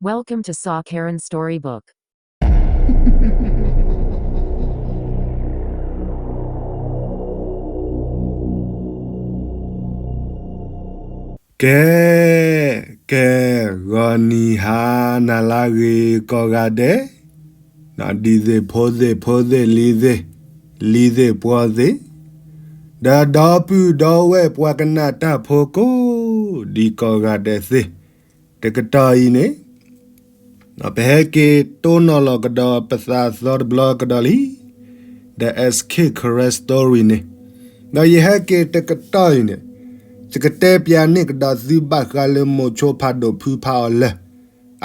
Welcome to Saw Karen Storybook. ကဲ, ကဲ, ဂီၤနံၤဟါနၤလၢအဂ့ၤကိးဂၤဒဲး, ဒ်သ့ၣ်ဖိသ့ၣ်ဖိသ့ၣ်လံၤသ့ၣ်, လံၤသ့ၣ်ပှီၤသ့ၣ်, ဒီးဒီပုၢ်ဒီဝဲၢ်ပှၤကနၣ်တၢ်ဖိကိးဒံးကိးဂၤဒဲးသ့ၣ်, တကတီၢ်အံၤန့ၣ် ပဟဲက့ၤတိၢ်နီၣ်လီၤကဒီးပသးသီတဘျီကဒီးလံ, The Escape Karen Story န့ၣ်, ဒီးယဟဲက့ၤတကတီၢ်အံၤန့ၣ်, ယကတဲပျးန့ၢ်ကဒီးသုဘၣ်ဃးလၢမိၤဆိဖးဒိၣ်ဖုဖးအီၤလၢၢ်,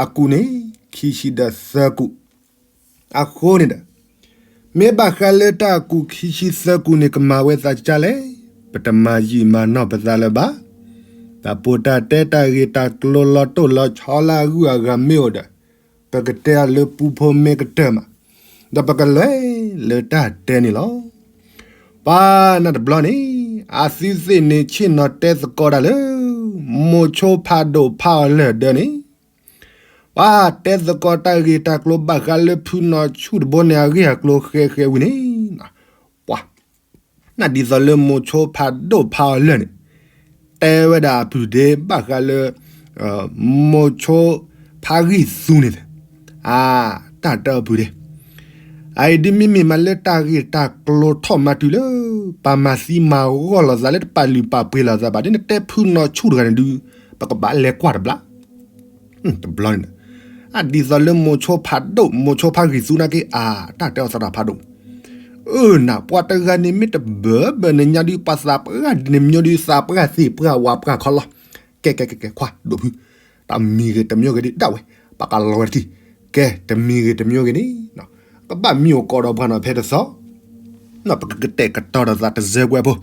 အကူၣ်န့ၣ် ခံဆံဒီးသၢကူၣ်, အဃိန့ၣ်ဒီး မ့ၢ်ဘၣ်ဃးလၢတၢ်အကူၣ်ခံဆံသၢကူၣ်န့ၣ် ကမၤဝဲသးကၢ်လဲၣ်, ပတမၤယံာ်မၤနီၢ်ပသးလၢၤဘၣ်, တၢ်ပိာ်တၢ်တဲတၢ်ဂ့ၢ်တၢ်ကျိၤလီၤတိၢ်လီၤဆီလၢအဂုၤအဂၤမ့ၢ်အိၣ်ဒီး, ပကတဲအီၤလၢပူဖိမ့ၢ်ကတၢၢ်မး, ဒီးပကလဲၤလၢတၢ်တဲန့ၣ်လီၤ. ပှၤနၢ်တဘျီန့ၣ်, အသုသ့ၣ်န့ၣ်ဆ့ၣ်နီၤတဲသကိးတၢ်လၢ မိၤဆိဖးဒိၣ်ဖးအီၤလၢၢ်ဒၢန့ၣ် ပှၤတဲသကိးတၢ်ဂ့ၢ်တၢ်ကျိၤဘၣ်ဃးလၢဖုနီၢ်ဆူၣ်တဘိန့ၣ် အဂ့ၢ်အကျိၤဃဲဃဲဝံၤန့ၣ်, ပှၤ နၢ်ဒ်သိးလၢမိၤဆိဖးဒိၣ်ဖးအီၤလၢၢ်န့ၣ်, တဲဝဲဒၣ်အပုၢ်ဒ့ဘၣ်ဃးလၢ မိၤဆိဖးဂံၢ်သူန့ၣ်, အါ တၢ်တဲအပုၢ်ဒ့ အအံၤဒ်မ့မ့ၢ်မးလၢတၢ်ဂ့ၢ်တၢ်ကျိၤထီၣ်မၤတုၤလၢ ပှၤမၤသံမၤဂီၢ်လိာ်သးလၢတပာ်လုၢ်ပာ်ပှ့ၤလိာ်သးဘၣ်ဒီး နတဲဖုနီၢ်ဆူၣ်တဂၤန့ၣ်ဒုး ပကဘၣ်လဲၤကွၢ်တဘျီ, တဘျီန့ၣ်, အဒ်သိးလၢမိၤဆိဖးဒိၣ် မိၤဆိဖးဂံၢ်သူနာ်က့ အါ တၢ်တဲအီၤသရၣ်ဖးဒိၣ်, အၢ နပှၤတဂၤန့ၣ်မ့ၢ်တဘၢဘၢန့ၣ်ညါဒုး ပှၤသးပှၢ်ဒ်န့ၣ်မ့ၢ်ဒုး သးပှၢ်သ့ၣ်ပှၢ်ဝးပှၢ်ခီလီၤ, ကဲကဲကဲကဲ ခွါဒိၣ်ဖု တၢ်မံၤဂ့ၤတမံၤဂ့ၤဒုးဒၣ်ဝဲ, ပကလီၤဝဲတထံၣ်, ကဲ တမံၤဂ့ၤတမံၤဂ့ၤန့ၣ်, ကဘၣ်မံအိၣ်ကိးဒီးပှၤနီၤဖဲတသီ ပကကတဲာ်ကတီၤဒီးသးတစဲးကွဲးဖိ,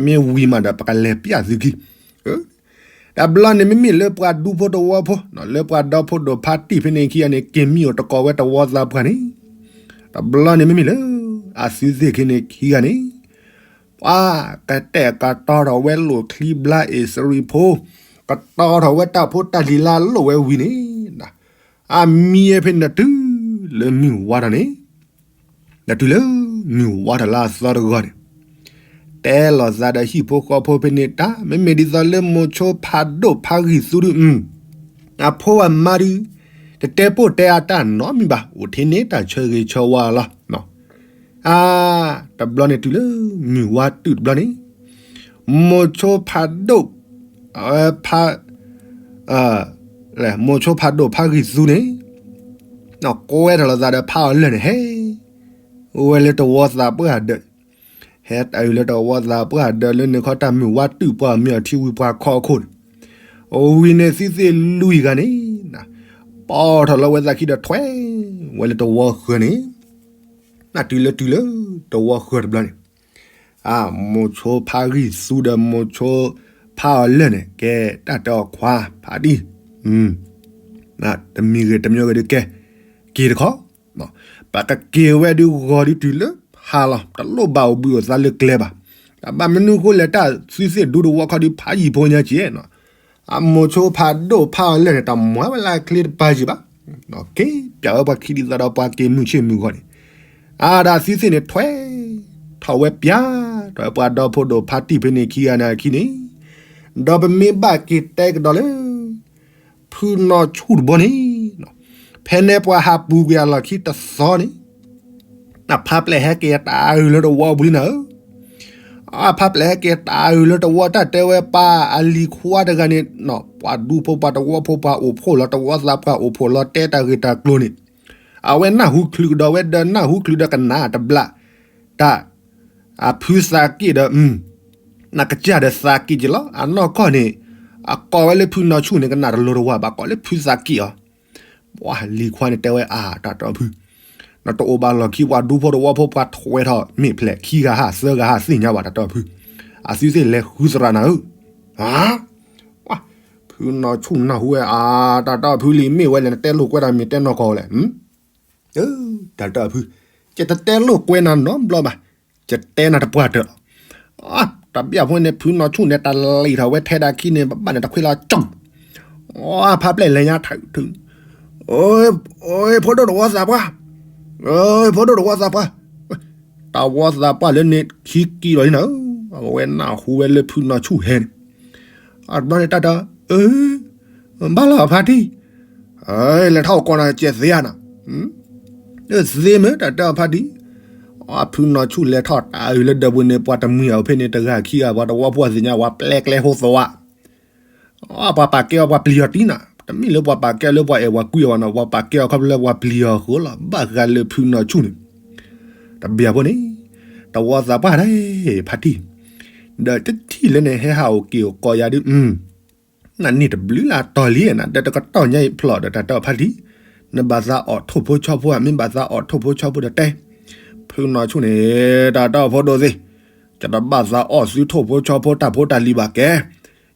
မ့ၢ်ဝံၤမးဒီးပကလဲၤပျၢ်သုခံ, တဘျီန့ၣ်မ့မ့ၢ်လၢပှၤဒူဖိတဝီဖိ, လၢပှၤဒီဖိဒိၣ်ဖါတံၢ်ဖဲန့ၣ်ခံဂၤန့ၣ် က့ၤမံအိၣ်တကိးဝဲတဝီသးပှၢ်န့ၣ်, တဘျီန့ၣ်မ့မ့ၢ်လၢ အသုသ့ၣ်ခံန့ၣ်ခံဂၤန့ၣ်, ပှၤကတဲာ်ကတီၤထီၣ်ဝဲလိာ်ချံဘျါအ့ၣ်စရံဖိ, ကတီၤထီၣ်ဝဲတၢ်ဖိတၢ်လံၤလၢအလိၣ်ဝဲဝံၤန့ၣ်, အမံဝဲဖဲန့ၣ်တုၤလၢမုၢ်ဝါထီၣ်န့ၣ်, ဒီးတုၤလၢမုၢ်ဝါထီၣ်လၢအသီတဂီၤန့ၣ်, တဲလိာ်သးဒီးဟံၣ်ဖိဃီဖိဖဲန့ၣ်တၢ်, မ့မ့ၢ်ဒ်သိးလၢမိၤဆိဖးဒိၣ်ဖးဂံၢ်သူဒုး, အဖိအမါဒုး, တတဲပိၢ်တဲအတၢ်နီတမံၤဘၣ်, အိၣ်ထဲန့ၣ်တၢ်ဆၢဂ့ၤဆၢဝါလီၤ. အါ, တဘျီန့ၣ်တုၤလၢမုၢ်ဝါတုၤတဘျီန့ၣ်, မိၤဆိဖးဒိၣ်, ဖး, မိၤဆိဖးဒိၣ်ဖးဂံၢ်သူန့ၣ်, ကွဲထီၣ်လိာ်သးဒီးဖးအီၤလၢၢ်န့ၣ် ဟဲဝဲလၢတဝီသးပှၢ်ဒၢး, ဟဲတၢ်အုၣ်လၢတဝီသးပှၢ်ဒၢးလၢန့ၣ်ခီတၢ်မုၢ်ဝါတုၤပှၢ်မ့ၢ်အထံဝံၤပှၤခီအခိၣ်န့ၣ်, ဝံၤန့ၣ်သုသ့ၣ်လွံၢ်ဂၤန့ၣ်, ပိာ်ထီၣ်လီၤဝဲသးခံဒီးထွဲဝဲလၢတဝီဃၢၤန့ၣ်, နတုၤလၢတုၤလၢတဝီဃၢၤတဘျီန့ၣ်, အါ, မိၤဆိဖးဂံၢ်သူဒီးမိၤဆိဖးအီၤလၢၢ်န့ၣ် ကဲတၢ်တဲအီၤခွါဖးဒံၣ်, တမံၤဂ့ၤတမံၤဂ့ၤဒုးကဲ, က့ၤတခီ, ပကက့ၤဝဲဒုးဂီၤဒုးတုၤလၢဟါလီၤ, တလိၣ်ဘၣ်အိၣ်ဘှံးအိၣ်သါလၢကျဲဘၣ်, တၢ်ဘၣ်မနုၤဃိလဲၣ်တၢ်သုသ့ၣ်ဒူတဝီခီဒုးဖးယံာ်ဖိညါကဲ, အမိၤဆိဖးဒိၣ်ဖးအီၤလၢၢ်န့ၣ် တမၤဝဲလၢအချ့တပၤယံာ်ဘၣ်, က့ၤပျးဝဲပှၤခံဒ်သိးဒီးပှၤက့ၤမုၢ်ဆ့ၣ်မုၢ်ဂီၤန့ၣ်, အါဒၣ်သုသ့ၣ်န့ၣ်ထွဲထီၣ်ဝဲပျးထီၣ်ဝဲပှၤဒီဖိဒိၣ်ဖါတံၢ်ဖဲန့ၣ်ခံဂၤန့ၣ်အခံန့ၣ်, ဒီးပမ့ၢ်ဘၣ်က့ၤတဲကဒီးလၢ ဖုနီၢ်ဆူၣ်တဘိန့ၣ်, ဖဲန့ၣ်ပှၤဟးပူၤကွံာ်အလီၢ်ခံတသီန့ၣ်, အဖါပျဲၢ်ဟဲက့ၤတၢ်အုၣ်လၢတဝီပူၤလံနၤဧၢ, အဖါပျဲၢ်ဟဲက့ၤတၢ်အုၣ်လၢတဝီတၢ်တဲဝဲပှၤအလံၤခွါတဂၤန့ၣ်, ပှၤဒူဖိပှၤတဝီဖိပှၤအိၣ်ဖှိၣ်လီၤတဝီသးပှၢ်အိၣ်ဖှိၣ်လီၤတဲတၢ်ဂ့ၢ်တၢ်ကျိၤန့ၣ်, အဝဲနၢ်ဟူချုးကဒီးဝဲဒီးနၢ်ဟူချုးဒီးကနၣ်တဘျး, တၢ် အဖုသးက့ၣ်ဒီး, နကစၢ်ဒီးသးက့ၣ်က့ၤလီၤ, အနီၢ်ကီၢ်န့ၣ်, အကိးဝဲလၢဖုနီၢ်ဆူၣ်န့ၣ် ကနၣ်တလိၤတဝီဘၣ် ကိးလၢဖုသးက့ၣ်အီၤ, ပှၤလံၤခွါန့ၣ်တဲဝဲအါတၢ်တီဖု, နတအိၣ်ဘၣ်လီၢ်ခံပှၤဒူဖိတဝီဖိပှၤထွဲထီၣ်မ့ၢ်ဖျဲၣ်ခံဂၤဟးသၢဂၤဟးသ့ၣ်ညါဘၣ်တၢ်တီဖု, အသုသ့ၣ်လဲၤဃုသရၣ်နၤဧၢ, ဖုနီၢ်ဆူၣ်နၢ်ဟူဝဲအါတၢ်တီဖုလံ မ့ၢ်ဝဲလဲၣ် နတဲလိာ်ကွဲတၢ်မ့ၢ်တဲနီၢ်ကီၢ်လဲၣ် တၢ်တီဖု, ယတတဲလိာ်ကွဲနၤနီတဘျီဘၣ်, ယတဲနၤတပှၢ်တၢၢ်လီၤ, တဘျီဖိန့ၣ် ဖုနီၢ်ဆူၣ်န့ၣ် တၢ်လံၣ်ထီၣ်ဝဲထဲဒၣ်ခံန့ၣ် ဘၣ်ဘၣ်န့ၣ် တခွ့လၢကၠီၣ်, အဖါပျဲၢ်လဲၤညါထုးထုး, အိ ဖိဒိၣ်တဝီသးပှၢ်, ဖိဒိၣ်တဝီသးပှၢ်, တဝီသးပှၢ်လၢန့ၣ်ခံက့ၤလီၤန့ၣ်, အဝဲနၢ်ဟူဝဲလၢဖုနီၢ်ဆူၣ်ဟဲန့ၣ်, အတဘျီန့ၣ်တၢ်တဲ, ဘၣ်လီၤဖါတံၢ်, လဲၤထီၣ်အိၣ်ကီးနၤကဲသ့ဧါနၤ, သ့မ့ၢ်တၢ်တဲအီၤဖါတံၢ်, ဖုနီၢ်ဆူၣ်လဲၤထီၣ်တၢ်အုးလၢဒၢးပူၤန့ၣ် ပှၤတမှံၤအီၤဖဲန့ၣ် တဂၤခံဂၤ ပှၤတဝီဖိသ့ၣ်ညါ ပှၤပျဲကျဲဖိသဝါ အပှၤပာ်ကဲအီၤ ပှၤပျံၤအီၤတံၢ်နၤ, တမ့ၢ်လၢပှၤပာ်ကဲအီၤလၢပှၤအဲၣ်ပှၤကွံအီၤဘၣ်နီၤ, ပှၤပာ်ကဲအီၤခီဖျိလၢပှၤပျံၤအီၤအဃိလီၤ. ဘၣ်ဃးလၢဖုနီၢ်ဆူၣ်န့ၣ်, တဘျီဖိန့ၣ်, တဝီသးပှၢ်ဒၣ်ဖါတံၢ်, ဒီးတထံၣ်လၢန့ၣ် ဟဲဟးအိၣ်က့ၤအိၣ်ကီးယၤဒုး, နန့ၢ်တဘျုးလၢအတီၤလံနၤ, ဒီးတကတီၢ်ညါအံၤဖျိးဒီးတၢ်တဲအီၤဖါတံၢ်, နဘၣ်သးအီၣ်ထိၣ်ဖိဆီဖိဧါ, မ့ၢ်ဘၣ်သးအီၣ်ထိၣ်ဖိဆီဖိဒီးတဲ, ဖုနီၢ်ဆူၣ်န့ၣ်, တၢ်တဲအီၤဖိဒိၣ်သ့ၣ်, ယတဘၣ်သးအီၣ်သုထိၣ်ဖိဆီဖိတၢ်ဖိတၢ်လံၤဘၣ်ကဲ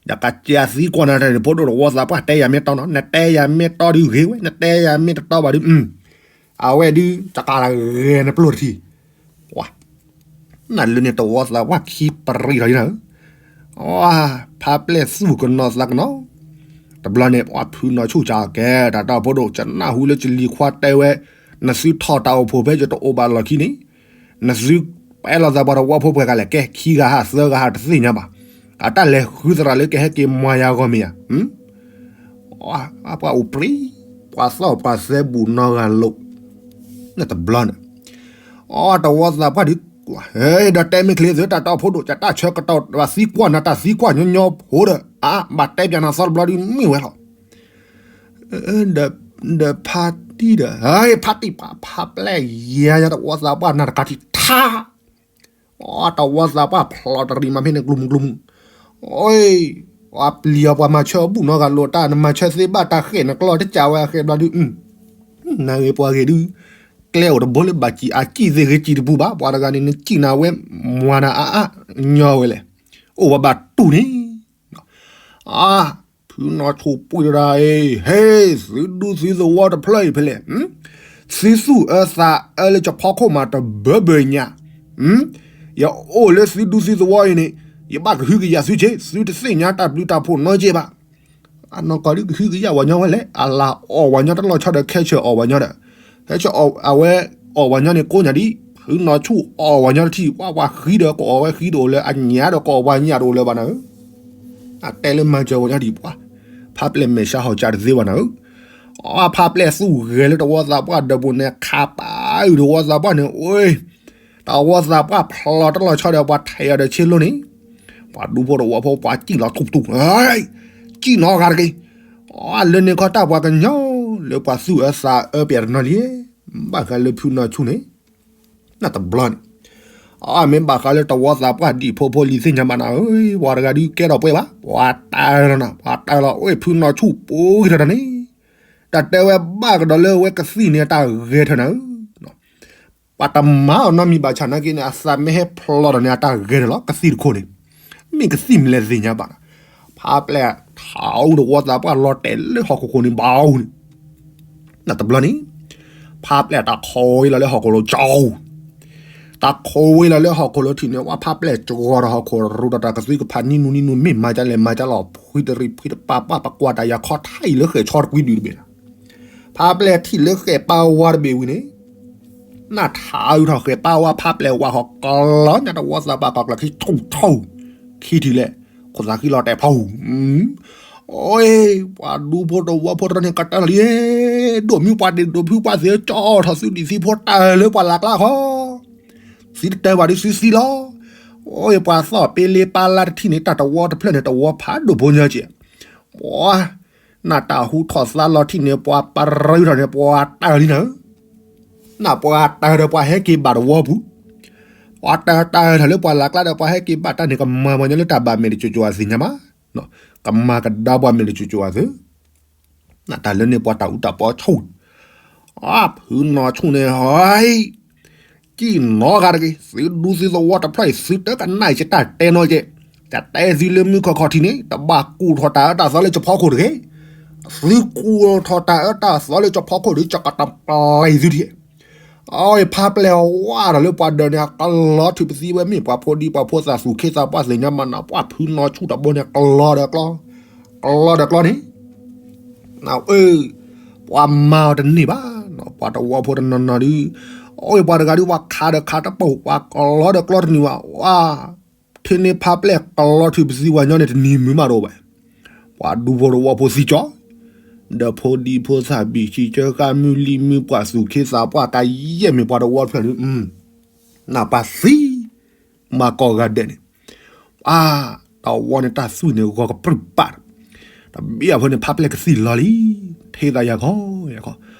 ယကစၢ်သံကွၢ်နၤတၢ်န့ၣ် ဖိဒိၣ်တဝီသးပှၢ် တဲယၤမ့ၢ်တီနီၤ, နတဲယၤမ့ၢ်တီဒုးဂ့ၤဝဲ, နတဲယၤမ့ၢ်တတီဘၣ်ဒုး, အဝဲဒုး တကးလၢဂဲၤနပျိၢ်တထံၣ်, နလၢန့ၣ်တဝီသးပှၢ်ခံပရံးလီၤနၤ, ဖါပျဲၢ်သူၣ်ကနီၤသးကနီၤ, တဘျီန့ၣ် ပှၤဖုနီၢ်ဆူၣ်ကကဲ တၢ်တဲအီၤဖိဒိၣ် ယနၢ်ဟူလၢယလံၤခွါတဲဝဲ, နသုထီၣ်တၢ်အိၣ်ဖှိၣ်ဖဲယတအိၣ်ဘၣ်လီၢ်ခံန့ၣ်, နသုပဲလီၤသးပှၤတဝီဖိပှဲၤဂၤလဲၣ်, ကဲခံဂၤဟးသၢဂၤဟးတသ့ၣ်ညါဘၣ်, အတၢ်လဲၤဃုသရၣ်လၢကဟဲက့ၤမၤယၤအဂီၢ်မ့ၢ်ဧါ, ပှၤအိၣ်ပြံ, ပှၤသီၣ်ပှၤသဲဘူးနီၢ်ဂၤလိာ်, နတဘျီန့ၣ်, အတဝီသးပှၢ်ဒုး, ဒီးတဲမ့ၢ်ချ့သု တၢ်တဲအီၤဖိဒိၣ် ယတၢ်ဆၢကတီၢ်ဘၣ်သံကွၢ်နၤတၢ်သံကွၢ်ညီညီဖိဒီး, အါ ဘၣ်တဲပၠးနၤသီတဘျီဒုးမ့ၢ်ဝဲလီၤ ဒီးဖါတံၢ်ဒီး, ဖါတံၢ်ပှၤ ဖါပျဲၢ်ယဲယတဝီသးပှၢ်နၤတကးထံၣ်ထါ, အတဝီသးပှၢ်ဖျိးတရံးမးဖဲန့ၣ်ကျိမုကျိမု, အ ပှၤပျံၤအီၤပှၤမၤဆၢအဘူၣ်နီၢ်ဂၤလိာ်တၢ် နမၤဆၢသ့ဘၣ်တၢ်ဃဲၣ် နကျီတကးဝဲအဃဲၣ်ဘျီဒုး, နဂ့ၤပှၤဂ့ၤဒုး, ကျဲအိၣ်တဘိလၢဘၣ်စံၣ်အစံၣ်သ့ၣ်ဂ့ၤစံၣ်တပူၤဘၣ် ပှၤတဂၤန့ၣ် နစံၣ်နၤဝဲ, မွၤနၤအါအါ, ညီဝဲလဲၣ်, အိၣ်ဝဲဘၣ်တူၢ်န့ၣ် အါ, ဖုနီၢ်ဆူၣ်ပှံၢ်တဒၣ်အံၤ, ဟဲ, သုဒူသုသဝီတဖျၢၣ်အံၤဖဲလဲၣ်, သုသူၣ်အၢသးအၢလၢယဖီခိၣ်မးတဘၢဘၢညါ, ယအိၣ်လၢသုဒူသုသဝီအံၤန့ၣ်, ယဘၣ်ကဟုကယာ်သုက့, သုတသ့ၣ်ညါတၢ်ဘျုးတၢ်ဖှိၣ်နီတက့ဘၣ်. အနီၢ်ကီၢ်ဒုးကဟုကယာ်ဝဲညီဝဲလဲၣ်, အလၤအီၣ်ဝဲညီတလီၤဆီဒီး ခဲဆၢၣ်အီၣ်ဝဲညီဒီး, ခဲဆၢၣ်အဝဲအီၣ်ဝဲညီန့ၣ်ကိးညါဒံး, ဖုနီၢ်ဆူၣ်အီၣ်ဝဲညီတထံၣ်, ပှၤပှၤဃံဒီးကအီၣ်ဝဲဃံတအိၣ်လၢၤ, အညၣ်ဒီးကအီၣ်ပှၤညၣ်တအိၣ်လၢၤဘၣ်နၤဧၢ အတဲလၢမၤစၢၤဝဲညီဒံးပှၤ, ဖါပျဲၢ်မဲာ်ဆှးဟီၣ်ကၢတသ့ဘၣ်နၤဧၢ, အဖါပျဲၢ်သူၣ်ဂဲၤလၢတဝီသးပှၢ်ဒၢးပူၤန့ၣ် ခးပာ်အုၣ်တဝီသးပှၢ်န့ၣ်, တဝီသးပှၢ်ဖျိးတလီၤဆီဒီးပှၤထဲးအီၤဒီးဆ့လိန့ၣ်, ပှၤဒူဖိတဝီဖိပှၤစံၣ်လီၤထူၣ်ထူၣ်, စံၣ်နီၤဂၤတက့ၢ်, လၢန့ၣ်ခီတၢ်ပှၤကညီလၢပှၤသူၣ်အၢသးအၢပျဲၢ်တနီၤလံ, ဘၣ်ဃးလၢဖုနီၢ်ဆူၣ်န့ၣ် နတဘျီန့ၣ်, အမ့ၢ်ဘၣ်ဃးလၢတဝီသးပှၢ်ဒံးဖိဖိလံၤသ့ၣ်ညါမးနၤဧၢ, ပှၤတဂၤဒုးကဲထီၣ်ပှဲၤဘၣ်, ပှၤတၢ်လီၤနၤ, ပှၤတၢ်လီၤ, အိၣ်ဖုနီၢ်ဆူၣ်ပူၤက့ၤထီၣ်တၢ်န့ၣ်, တၢ်တဲဝဲဘၣ်ကဒီးလၢအဝဲကသံၣ်န့ၣ်တၢ်ဂဲၤထၢၣ်နၤဧၢ, ပှၤတမၤအီၤနီတမံၤဘၣ်ဆၣ်နာ်က့န့ၣ် အသးမ့ၢ်ဟဲဖျိးဒီးန့ၣ် အတၢ်ဂဲၤထၢၣ်လီၤ, ကသံၣ်တခိၣ်န့ၣ်, မ့ၢ်ကသံၣ်မလဲၣ်သ့ၣ်ညါဘၣ်နၤ, ဖါပျဲၢ်ထးအူတဝီသးပှၢ်လီၤတဲာ်လၢဟီၣ်ခိၣ်ခိၣ်န့ၣ်ဘၣ်အူန့ၣ် နတဘျီန့ၣ်, ဖါပျဲၢ်တၢ်ခိးဝဲလီၤလၢဟီၣ်ခိၣ်လိၤကၠီ, တၢ်ခိးဝဲလီၤလၢဟီၣ်ခိၣ်လိၤထံးန့ၣ် ဝဲဖါပျဲၢ်ကၠီဒီးဟီၣ်ခိၣ်ရူးဒီးတၢ်ကသွံကဖးနံၣ်နူနံၣ်နူ မ့ၢ်မၤကလဲၣ်မၤကလီၤ ဖှံတရံးဖှံတပာ်ပှၢ် ပကွၢ်တၢ်ယၤခီထါအံၤလၢဃဲၣ်ဆီတကွံဒုးတဘ့ၣ်လီၤ, ဖါပျဲၢ်ထံၣ်လၢဃဲၣ်ပာ်ဝါတဘ့ၣ်ဝံၤန့ၣ် နထးအုးထီၣ်ဃဲၣ်ပာ်ဝါ ဖါပျဲၢ်ဝါဃီၤကလီညါတဝီသးပှၢ်ကီၢ်ကျၢၢ်ခံထူၣ်ထူၣ်, ခံထံၣ်လဲၣ်, ခိၣ်သးဃံလီၤတဲာ်ဖီ, အိ ပှၤဒူဖိတဝီဖိတဖၣ်န့ၣ် ကတၢၢ်လီၤလံ, ဒိၣ်မုၢ်ပှၤဒ့ၣ်ဒိၣ်ဖုပှၤသ့ၣ်ကၠီထီၣ်သုဒံးသံဖိတၢၢ်လၢပှၤလၢ်ကျါဃီ, သံတတၢၢ်ဘၣ်ဒုးသုသံလီၤ, အိ ပှၤသီၣ်ပ့လ့ပာ်လၢတထံၣ်န့ၣ် တၢ်တဝီတဖျၢၣ်န့ၣ် တဝီဖးဒိၣ်ဖိညါက့, ပှၤ နတၢ်ဟူထီၣ်သါလီၤထံၣ်န့ၣ် ပှၤပရၢထီၣ်န့ၣ် ပှၤတၢၢ်လံနၤဧၢ, နပှၤတၢၢ်ဒီးပှၤဟဲက့ၤဘၣ်တဝီပူၤ, ပှၤတၢၢ်တၢၢ်ထီၣ်လၢပှၤလၢ်ကျါဒီးပှၤဟဲက့ၤဘၣ်တၢ်န့ၣ် ကမၤပှၤညီလၢတၢ်ဘၣ်မဲာ်တစိၤစိၤအသ့ၣ်ညါဘၣ်, ကမၤကဒါပှၤမဲာ်တစိၤစိၤအသ့ၣ် နတၢ်လၢန့ၣ် ပှၤတၢ်အူတၢ်ပီဆိၣ်, အဖုနီၢ်ဆူၣ်န့ၣ်ဟီ, ကံၣ်နီၤဂၤတဂ့ၤ, သုဒူသုသဝီတဖျၢၣ်အံၤ သုတကနၣ်ယတၢ်တဲနီတကဲ, တၢ်တဲသုလၢမုၢ်ခီၣ်ခီၣ်ထံးန့ၣ် တဘၣ်ကူၣ်ထီၣ်တၢ်အၢတၢ်သီလၢယဖီခိၣ်တဂ့ၤ, သုကူၣ်ထီၣ်တၢ်အၢတၢ်သီလၢယဖီခိၣ်ဒီး ယကတပျဲသုတက့ၢ် အဝဲဖါပျဲၢ်ဝါဒီး လၢပှၤဒၢးန့ၣ် အကလီထူၣ်ပသံဝဲ မ့ၢ်ပှၤဖိဒံပှၤဖိသၣ်သူၣ်ခ့သးပှၢ်သ့ၣ်ညါမးနၤ ပှၤဖုနီၢ်ဆူၣ်တဘိန့ၣ် ကလီဒီးကျီ, ကလီဒီးကျီန့ၣ်, အၢ, ပှၤမၤအီၤတန့ၢ်ဘၣ်, ပှၤတဝီဖိတနီၤနီၤဒုး, အိၣ်ပှၤတဂၤဒုး ပှၤခးဒီးခးတပိာ်, ပှၤကလီဒီးကလီတနုာ်ဘၣ်, ဝါ, ထံန့ၢ်ဖါပျဲၢ်ကလီထုးပသံဝဲညီန့ၣ် တနံၤမုာ်မးတအိၣ်ဘၣ်, ပှၤဒူဖိတဝီဖိသံကၠီ, ဒီးဖိဒံဖိသၣ်ဘံၣ်ဆံကၢဃာ်မုၢ်လံၣ်မုၢ်ပှၢ်သူၣ်ခ့သးပှၢ်ကယဲၢ်မ့ၢ်ပှၤတဝီတဖျၢၣ်ဒုး, နပှၤသံ မၤကီၢ်ဂၤဒဲးန့ၣ်, အါ, တဝီန့ၣ်တၢ်သွံၣ်န့ၣ်ဂီၤကပြုၢ်ပာ်, တဘ့ၣ်အဖိန့ၣ် ဖါပျဲၢ်ကသံၣ်လီၤလံ, ထံသးယၤခီယၤခီ,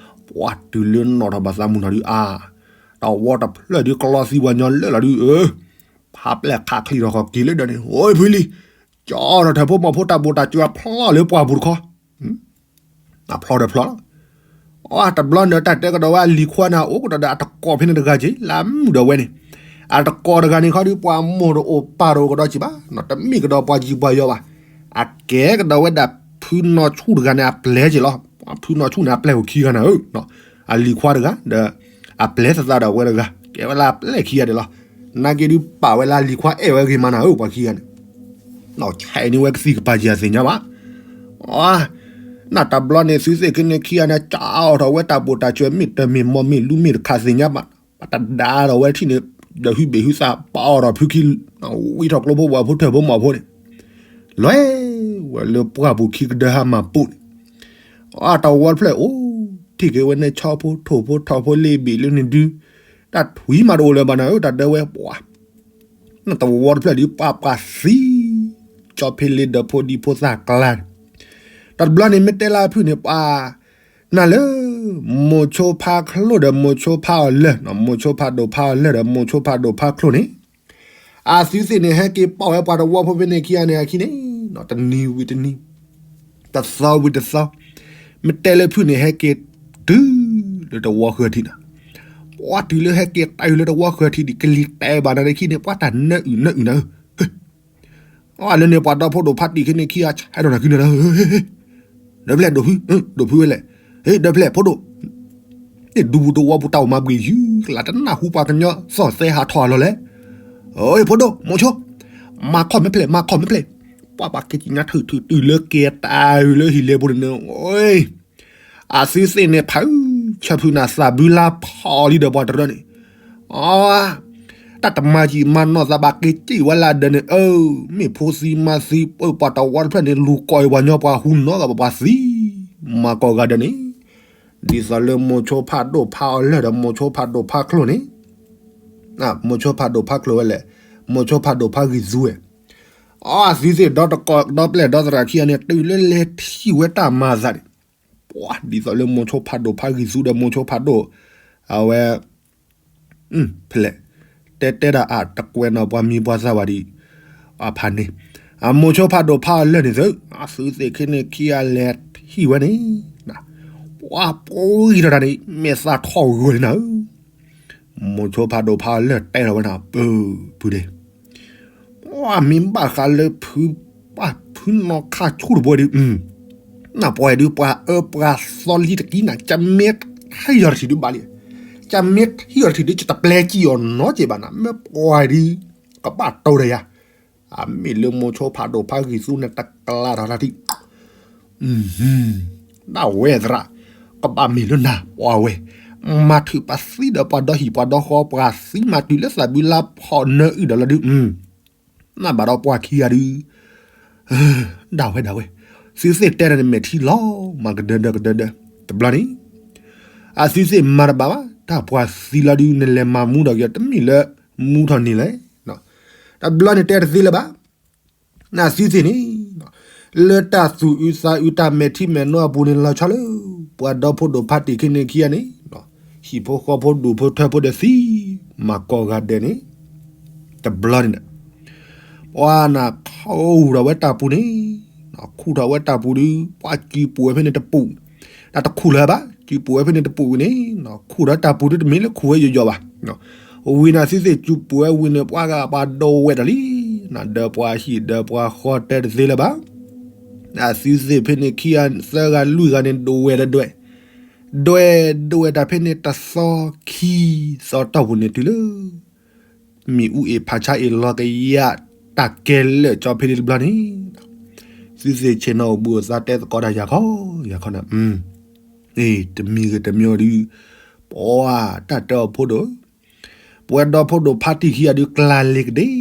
ပှၤတုၤလၢနီၣ်ထီၣ်ဘၣ်သးမုၢ်နီၤဒုးအါ, တဝီတဖျၢၣ်ဒုးကလီသံဝဲညီလၢာ်လီၤဒုး, ဖါပျဲၢ်ခးချံထီၣ်ဃီၤက့ၤလၢဒၢးန့ၣ်, အိၣ်ဖုလံ, ကၠီထီၣ်ထၢၣ်ဖိမီၤဖိတၢ်ဘိၣ်တၢ်စၢၤဖျီလၢပှၢ်ပူၤတခီ အဖျီဒီးဖျီလီၤ, အတဘျီန့ၣ် တၢ်တဲကဒီးဝဲအလံၤခွါန့ၣ် အိၣ်ကဒီးဒီးအတကိးဖဲန့ၣ်တဂၤက့ၤ လၢမုၣ်ဒီးဝဲန့ၣ်, အတကိးတဂၤန့ၣ်ခီဒုး ပှၤမိၢ်တအိၣ်ပၢ်တအိၣ်ကဒီးက့ၤဘၣ်, တမ့ၢ်ကဒီးပှၤယံၤပှၤယီၤဘၣ်, အကဲကဒီးဝဲဒၣ်ဖုနီၢ်ဆူၣ်တဂၤန့ၣ် အပျဲၢ်က့ၤလီၤ, ဖုနီၢ်ဆူၣ်န့ၣ် အပျဲၢ်အိၣ်ခံဂၤနၤဧၢ, အလံၤခွါတဂၤ ဒီး အပျဲၢ်သသးဒီးဝဲတဂၤ ကဲဝဲလၢအပျဲၢ်ခံဂၤဒဲးလီၤ, နာ်က့ဒုးပာ်ဝဲလၢအလံၤခွါအဲၣ်ဝဲဂ့ၤမးနၤဧၢ ပှၤခံဂၤန့ၣ် ဆဲးန့ၢ်ဝဲကသံၣ်ကပၤက့ၤအသ့ၣ်ညါဘၣ်, နတဘျီန့ၣ် သုသ့ၣ်ခဲန့ၣ်ခံဂၤန့ၣ် ကၠီထီၣ်ဝဲတၢ်ဘိၣ်တၢ်စၢၤ မ့ၢ်တမ့ၢ်မီၢ်မ့ၢ်လူမ့ၢ်တခးသ့ၣ်ညါဘၣ်, ပတဒါထီၣ်ဝဲထံၣ်န့ၣ် ဒီးဟုဘ့ၣ်ဟုသးပာ်အီၤဒီးဖုခံ ဝံထီၣ်ကျိဖိဝဲဖိထၢၣ်ဖိမီၤဖိန့ၣ် လဲၤဝဲလၢပှၢ်ပူၤခံကဒၢဟါမၢ်ပူၤန့ၣ်, အတဝီတဖျၢၣ်အိၣ်ထံၣ်က့ၤဝဲန့ၣ် ဆီဖိထိၣ်ဖိထီၣ်ဖိလ့ဘ့ၣ်လၢန့ၣ်ဒုး, တၢ်ထွံၣ်မးတအိၣ်လၢၤဘၣ်နၤဧၢ တၢ်ဒၢဝဲပှၤ နတဝီတဖျၢၣ်ဒုး ပှၤပှၤသံ, ကၠီဖ့လ့ဒီးဖိဒံဖိသၣ်ကျါန့ၣ်, တဘျီန့ၣ် မ့ၢ်တဲလၢအဖုၣ်န့ၣ် ပှၤ နၤလၢ မိၤဆိဖါချိၣ်ဒီးမိၤဆိဖါအီၤလၢၢ်, မိၤဆိဖးဒိၣ်ဖါအီၤလၢၢ်ဒီးမိၤဆိဖးဒိၣ်ဖါချိၣ်န့ၣ်, အသုသ့ၣ်န့ၣ် ဟဲက့ၤပိာ်ဝဲပှၤတဝီဖိဖဲန့ၣ်ခံဂၤန့ၣ်အခံန့ၣ်, တနံၤဝံၤတနံၤ, တသီဝံၤတသီ, မ့ၢ်တဲလၢဖုၣ်န့ၣ် ဟဲက့ၤတုၤလၢတဝီဃၢၤထံးနၤ, ပှၤတုၤလၢဟဲက့ၤတၢ်အုၣ်လၢတဝီဃၢၤထံးဒံး ကလံၤတဲဘၣ်နၤန့ၣ်ခံန့ၣ် ပှၤတၢ်နၢအုၣ်နၢအုၣ်နၤဧၢ အလၢန့ၣ် ပှၤဒီဖိဒိၣ်ဖါတံၢ်ခဲန့ၣ်ခံဂၤဆဲးဒီးနၤခံနၤ, ဒီဖျဲၣ်ဒိၣ်ဖု, ဒိၣ်ဖုဝဲလဲၣ်, ဒီဖျဲၣ်ဖိဒိၣ်, ဒူပူၤတဝီပူၤတၢ်အိၣ်မၤဘှံးယုၢ်ကလး တနၢ်ဟူပှၤကညီသီၣ်သဲဟးထီၣ်အလီၢ်လဲၣ်, ဖိဒိၣ် မိၤဆိ, မၤခီၣ်မ့ၢ်ဖျဲၣ် မၤခီၣ်မ့ၢ်ဖျဲၣ်, ပှၤဘၣ်က့ၤကညးထုးထုးတုၤလၢက့ၤတၢ်အုၣ်လၢဟံၣ်လဲပူၤန့ၣ်န့ၣ် အသုသ့ၣ်န့ၣ်ဖး, ဆၢဖုနၤသးဘုလါဖီၣ်လံဒီးပှၤတရၢန့ၣ်, အ, တၢ်တမၤယံာ်မၤနီၢ်သးဘၣ်က့ၤစံၣ်ဝဲလၢအဒၢးန့ၣ် အၢ, မ့ၢ်ဖိသံမါသံ ပှၤတဝီတဖျၢၣ်န့ၣ် လူၤကိးအံၤပှၤညီပှၤဟူနီၢ်ဂၤပှၤသံ, မၤကိးဂၤဒဲးန့ၣ်, ဒ်သိးလၢမိၤဆိဖးဒိၣ်ဖးအီၤလၢၢ်ဒီးမိၤဆိဖးဒိၣ်ဖးချိၣ်န့ၣ်, မိၤဆိဖးဒိၣ်ဖးချိၣ်ဝဲလဲၣ်, မိၤဆိဖးဒိၣ်ဖးဂံၢ်သူဝဲ, အသုသ့ၣ်ဒီတကိးဒီပျဲၢ်ဒီသရၣ်ခံဂၤန့ၣ် တုၤလၢလဲၤထံၣ်ဝဲတၢ်မၤသးန့ၣ် ပှၤဒ်သိးလၢမိၤဆိဖးဒိၣ်ဖးဂံၢ်သူဒီးမိၤဆိဖးဒိၣ်, အဝဲ, ဖဲလဲၣ်, တဲတဲဒၣ်အတကွဲးနီၣ်ပှၤမံၤပှၤသၣ်ဘၣ်ဒံး, အဖးန့ၣ်, အမိၤဆိဖးဒိၣ်ဖးအီၤလၢၢ်န့ၣ်သု, အသုသ့ၣ်ခဲန့ၣ်ခံဂၤလဲၤထံၣ်ဝဲန့ၣ်, ပှၤပှၤဂံၢ်ထီၣ်တၢ်န့ၣ် မဲာ်သၣ်ထီၣ်ဂၢၢ်လံနၤဧၢ မိၤဆိဖးဒိၣ်ဖးအီၤလၢၢ်တဲထီၣ်ဝဲန့ၣ်, ပၢၤ, ဖုဒဲး, ပှၤမ့ၢ်ဘၣ်ဃးလၢဖု, ပှၤဖုနီၢ်ခါဆူၣ်တဘိဒုး, နပှၤဒုး ပှၤအၢပှၤသီလံတကံနၤ, ကမ့ၢ်ထံၣ်အီၤတထံၣ်ဒုးဘၣ်လံ, ကမ့ၢ်ထံၣ်အီၤတထံၣ်ဒုး ယတပျဲကံၢ်အီၤနီတစဲးဘၣ်နၤ, မ့ၢ်ပှၤဒုး, ကဘၣ်တိၢ်ဒီးယၤ အမ့ၢ်လၢမိၤဆိဖးဒိၣ်ဖးဂံၢ်သူန့ၣ် တကလးထီၣ်တၢ်ထံၣ်, ဒၣ်ဝဲသရၣ်, ကဘၣ်မ့ၢ်လၢနၤပှၤဝဲ, မၤထုးပသံဒီးပှၤဒီဟံၣ်ပှၤဒီဃီ ပှၤသံမၤတုၤလၢသးဘုလါဖီၣ်နၢအုၣ်ဒီးလီၤဒုး, နဘၣ်ဒီးပှၤခံဂၤဒုး ဒၣ်ဝဲဒၣ်ဝဲ, သုသ့ၣ်တဲတၢ်န့ၣ်မဲာ်ထံလီၤမးကဒၢဒၢကဒၢဒၢ, တဘျီန့ၣ်, အသုသ့ၣ်မၤတဘၣ်ဘၣ် တၢ်ပှၤသံလီၤဒုး နလဲၤမၤမူထီၣ်က့ၤ တမ့ၢ်လၢမူထီၣ်န့ၣ်လဲၣ်, တဘျီန့ၣ်တဲတသ့လၢၤဘၣ်, နသုသ့ၣ်န့ၣ်, လၢတၢ်သူၣ်အုးသးအုးတၢ်မဲာ်ထံမဲာ်နိအပူၤန့ၣ် လီၤဆီလၢ ပှၤဒီဖိဒိၣ်ဖးတံၢ်ခဲန့ၣ်ခံဂၤန့ၣ်, ဟံၣ်ဖိဃီဖိဒူၣ်ဖိထၢဖိဒီးသံ, မၤကိးဂၤဒဲးန့ၣ်, တဘျီန့ၣ် ပှၤနခူၣ်ထီၣ်ဝဲတၢ်ပူၤန့ၣ်, ခူၣ်ထီၣ်ဝဲတၢ်ပူၤဒုး ပှၤစုပူၤဝဲဖဲန့ၣ်တပူၤ, တၢ်တခူၣ်လၢၤဘၣ် စုပူၤဝဲဖဲန့ၣ်တပူၤဝံၤန့ၣ်, ခူၣ်ထီၣ်တၢ်ပူၤဒုးတမ့ၢ်လၢခူၣ်ဝဲယိာ်ယိာ်ဘၣ်, ဝံၤန့ၣ်သုသ့ၣ်စုပူၤဝဲဝံၤန့ၣ် ပှၤဂၤပှၤဒိးဝဲတၢ်လံ, ဒီးပှၤဟံၣ်ဒီးပှၤဃီတဲတသ့လၢၤဘၣ်, အသုသ့ၣ်ဖဲန့ၣ်ခံဂၤသၢဂၤလွံၢ်ဂၤန့ၣ် ဒိးဝဲတဒွဲၣ်, ဒွဲၣ်ဒိးဝဲတၢ်ဖဲန့ၣ်တသီခံသီတီၢ်ပူၤန့ၣ်တုၤလၢ မ့ၣ်အူအ့ၣ်ဖးဆါအ့ၣ်လီၤကယၢ်တၢ်ကဲလၢာ်ကၠီဖဲလ့တဘျီန့ၣ်, သုသ့ၣ်ဆ့ၣ်နီၤအိၣ်ဘှံးအိၣ်သါတဲသကိးတၢ်ယၤခီ, ယၤခီန့ၣ်, တမံၤဂ့ၤတမံၤဒုး ပှၤတၢ်တဲအီၤဖိဒိၣ်, ပဝဲဒီဖိဒိၣ်ဖါတံၢ်ခံဂၤဒုး ကျါလ့ကဒ့,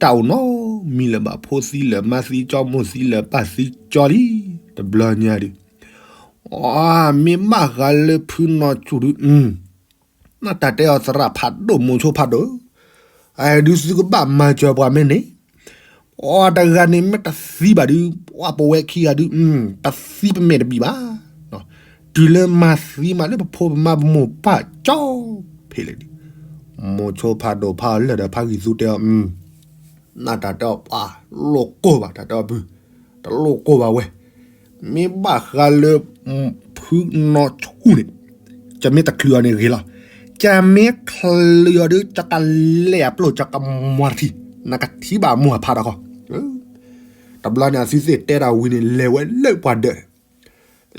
တၢ်အိၣ်နီတမံၤလၢၤဘၣ်, ဖိသံလၢၤမါသံကၠီ မိၢ်သံလၢၤပၢ်သံကၠီလံ, တဘျီညါဒုး မ့ၢ်ဘၣ်ဃးလၢဖုနီၢ်ဆူၣ်ဒုး နတၢ်တဲအီၤသရၣ်ဖးဒိၣ်မိၤဆိဖးဒိၣ်, အဒုးသုကဘၣ်မၤစၢၤပှၤမ့ၢ်န့ၣ်, အတဂၤန့ၣ်မ့ၢ်တသံဘၣ်ဒုး ပှၤပဝဲခံဂၤဒုး ပသံပမဲာ်တဘံၣ်ဘၣ်, တုၤလၢမၤသံမးလၢပဖိပမါပမိၢ်ပၢ်ကၠီဖဲလဲၣ်ဒုး, မိၤဆိဖးဒိၣ်ဖးအီၤလၢာ်ဒီးဖးဂံၢ်သူတဲအီၤ နတၢ်တဲအီၤပှၤ လိၣ်ကိၢ်ဘၣ် တၢ်တဲအီၤပုၢ်, တလိၣ်ကိၢ်ဘၣ်ဝဲ, မ့ၢ်ဘၣ်ဃးလၢ ဖုနီၢ်ဆူၣ်န့ၣ်, ကမ့ၢ်တချုးအီၤန့ၣ်ဂ့ၤလီၤ, ကမ့ၢ်ချုးအီၤဒုး ကကလဲၤအပျိၢ် ကကမၤတထံၣ်, နကထံၣ်ဘၣ်မိၢ်အဖါတခီ, တဘျီန့ၣ်အသုသ့ၣ်တဲတၢ်ဝံၤန့ၣ် လဲၤဝဲလၢပှၤဒၢး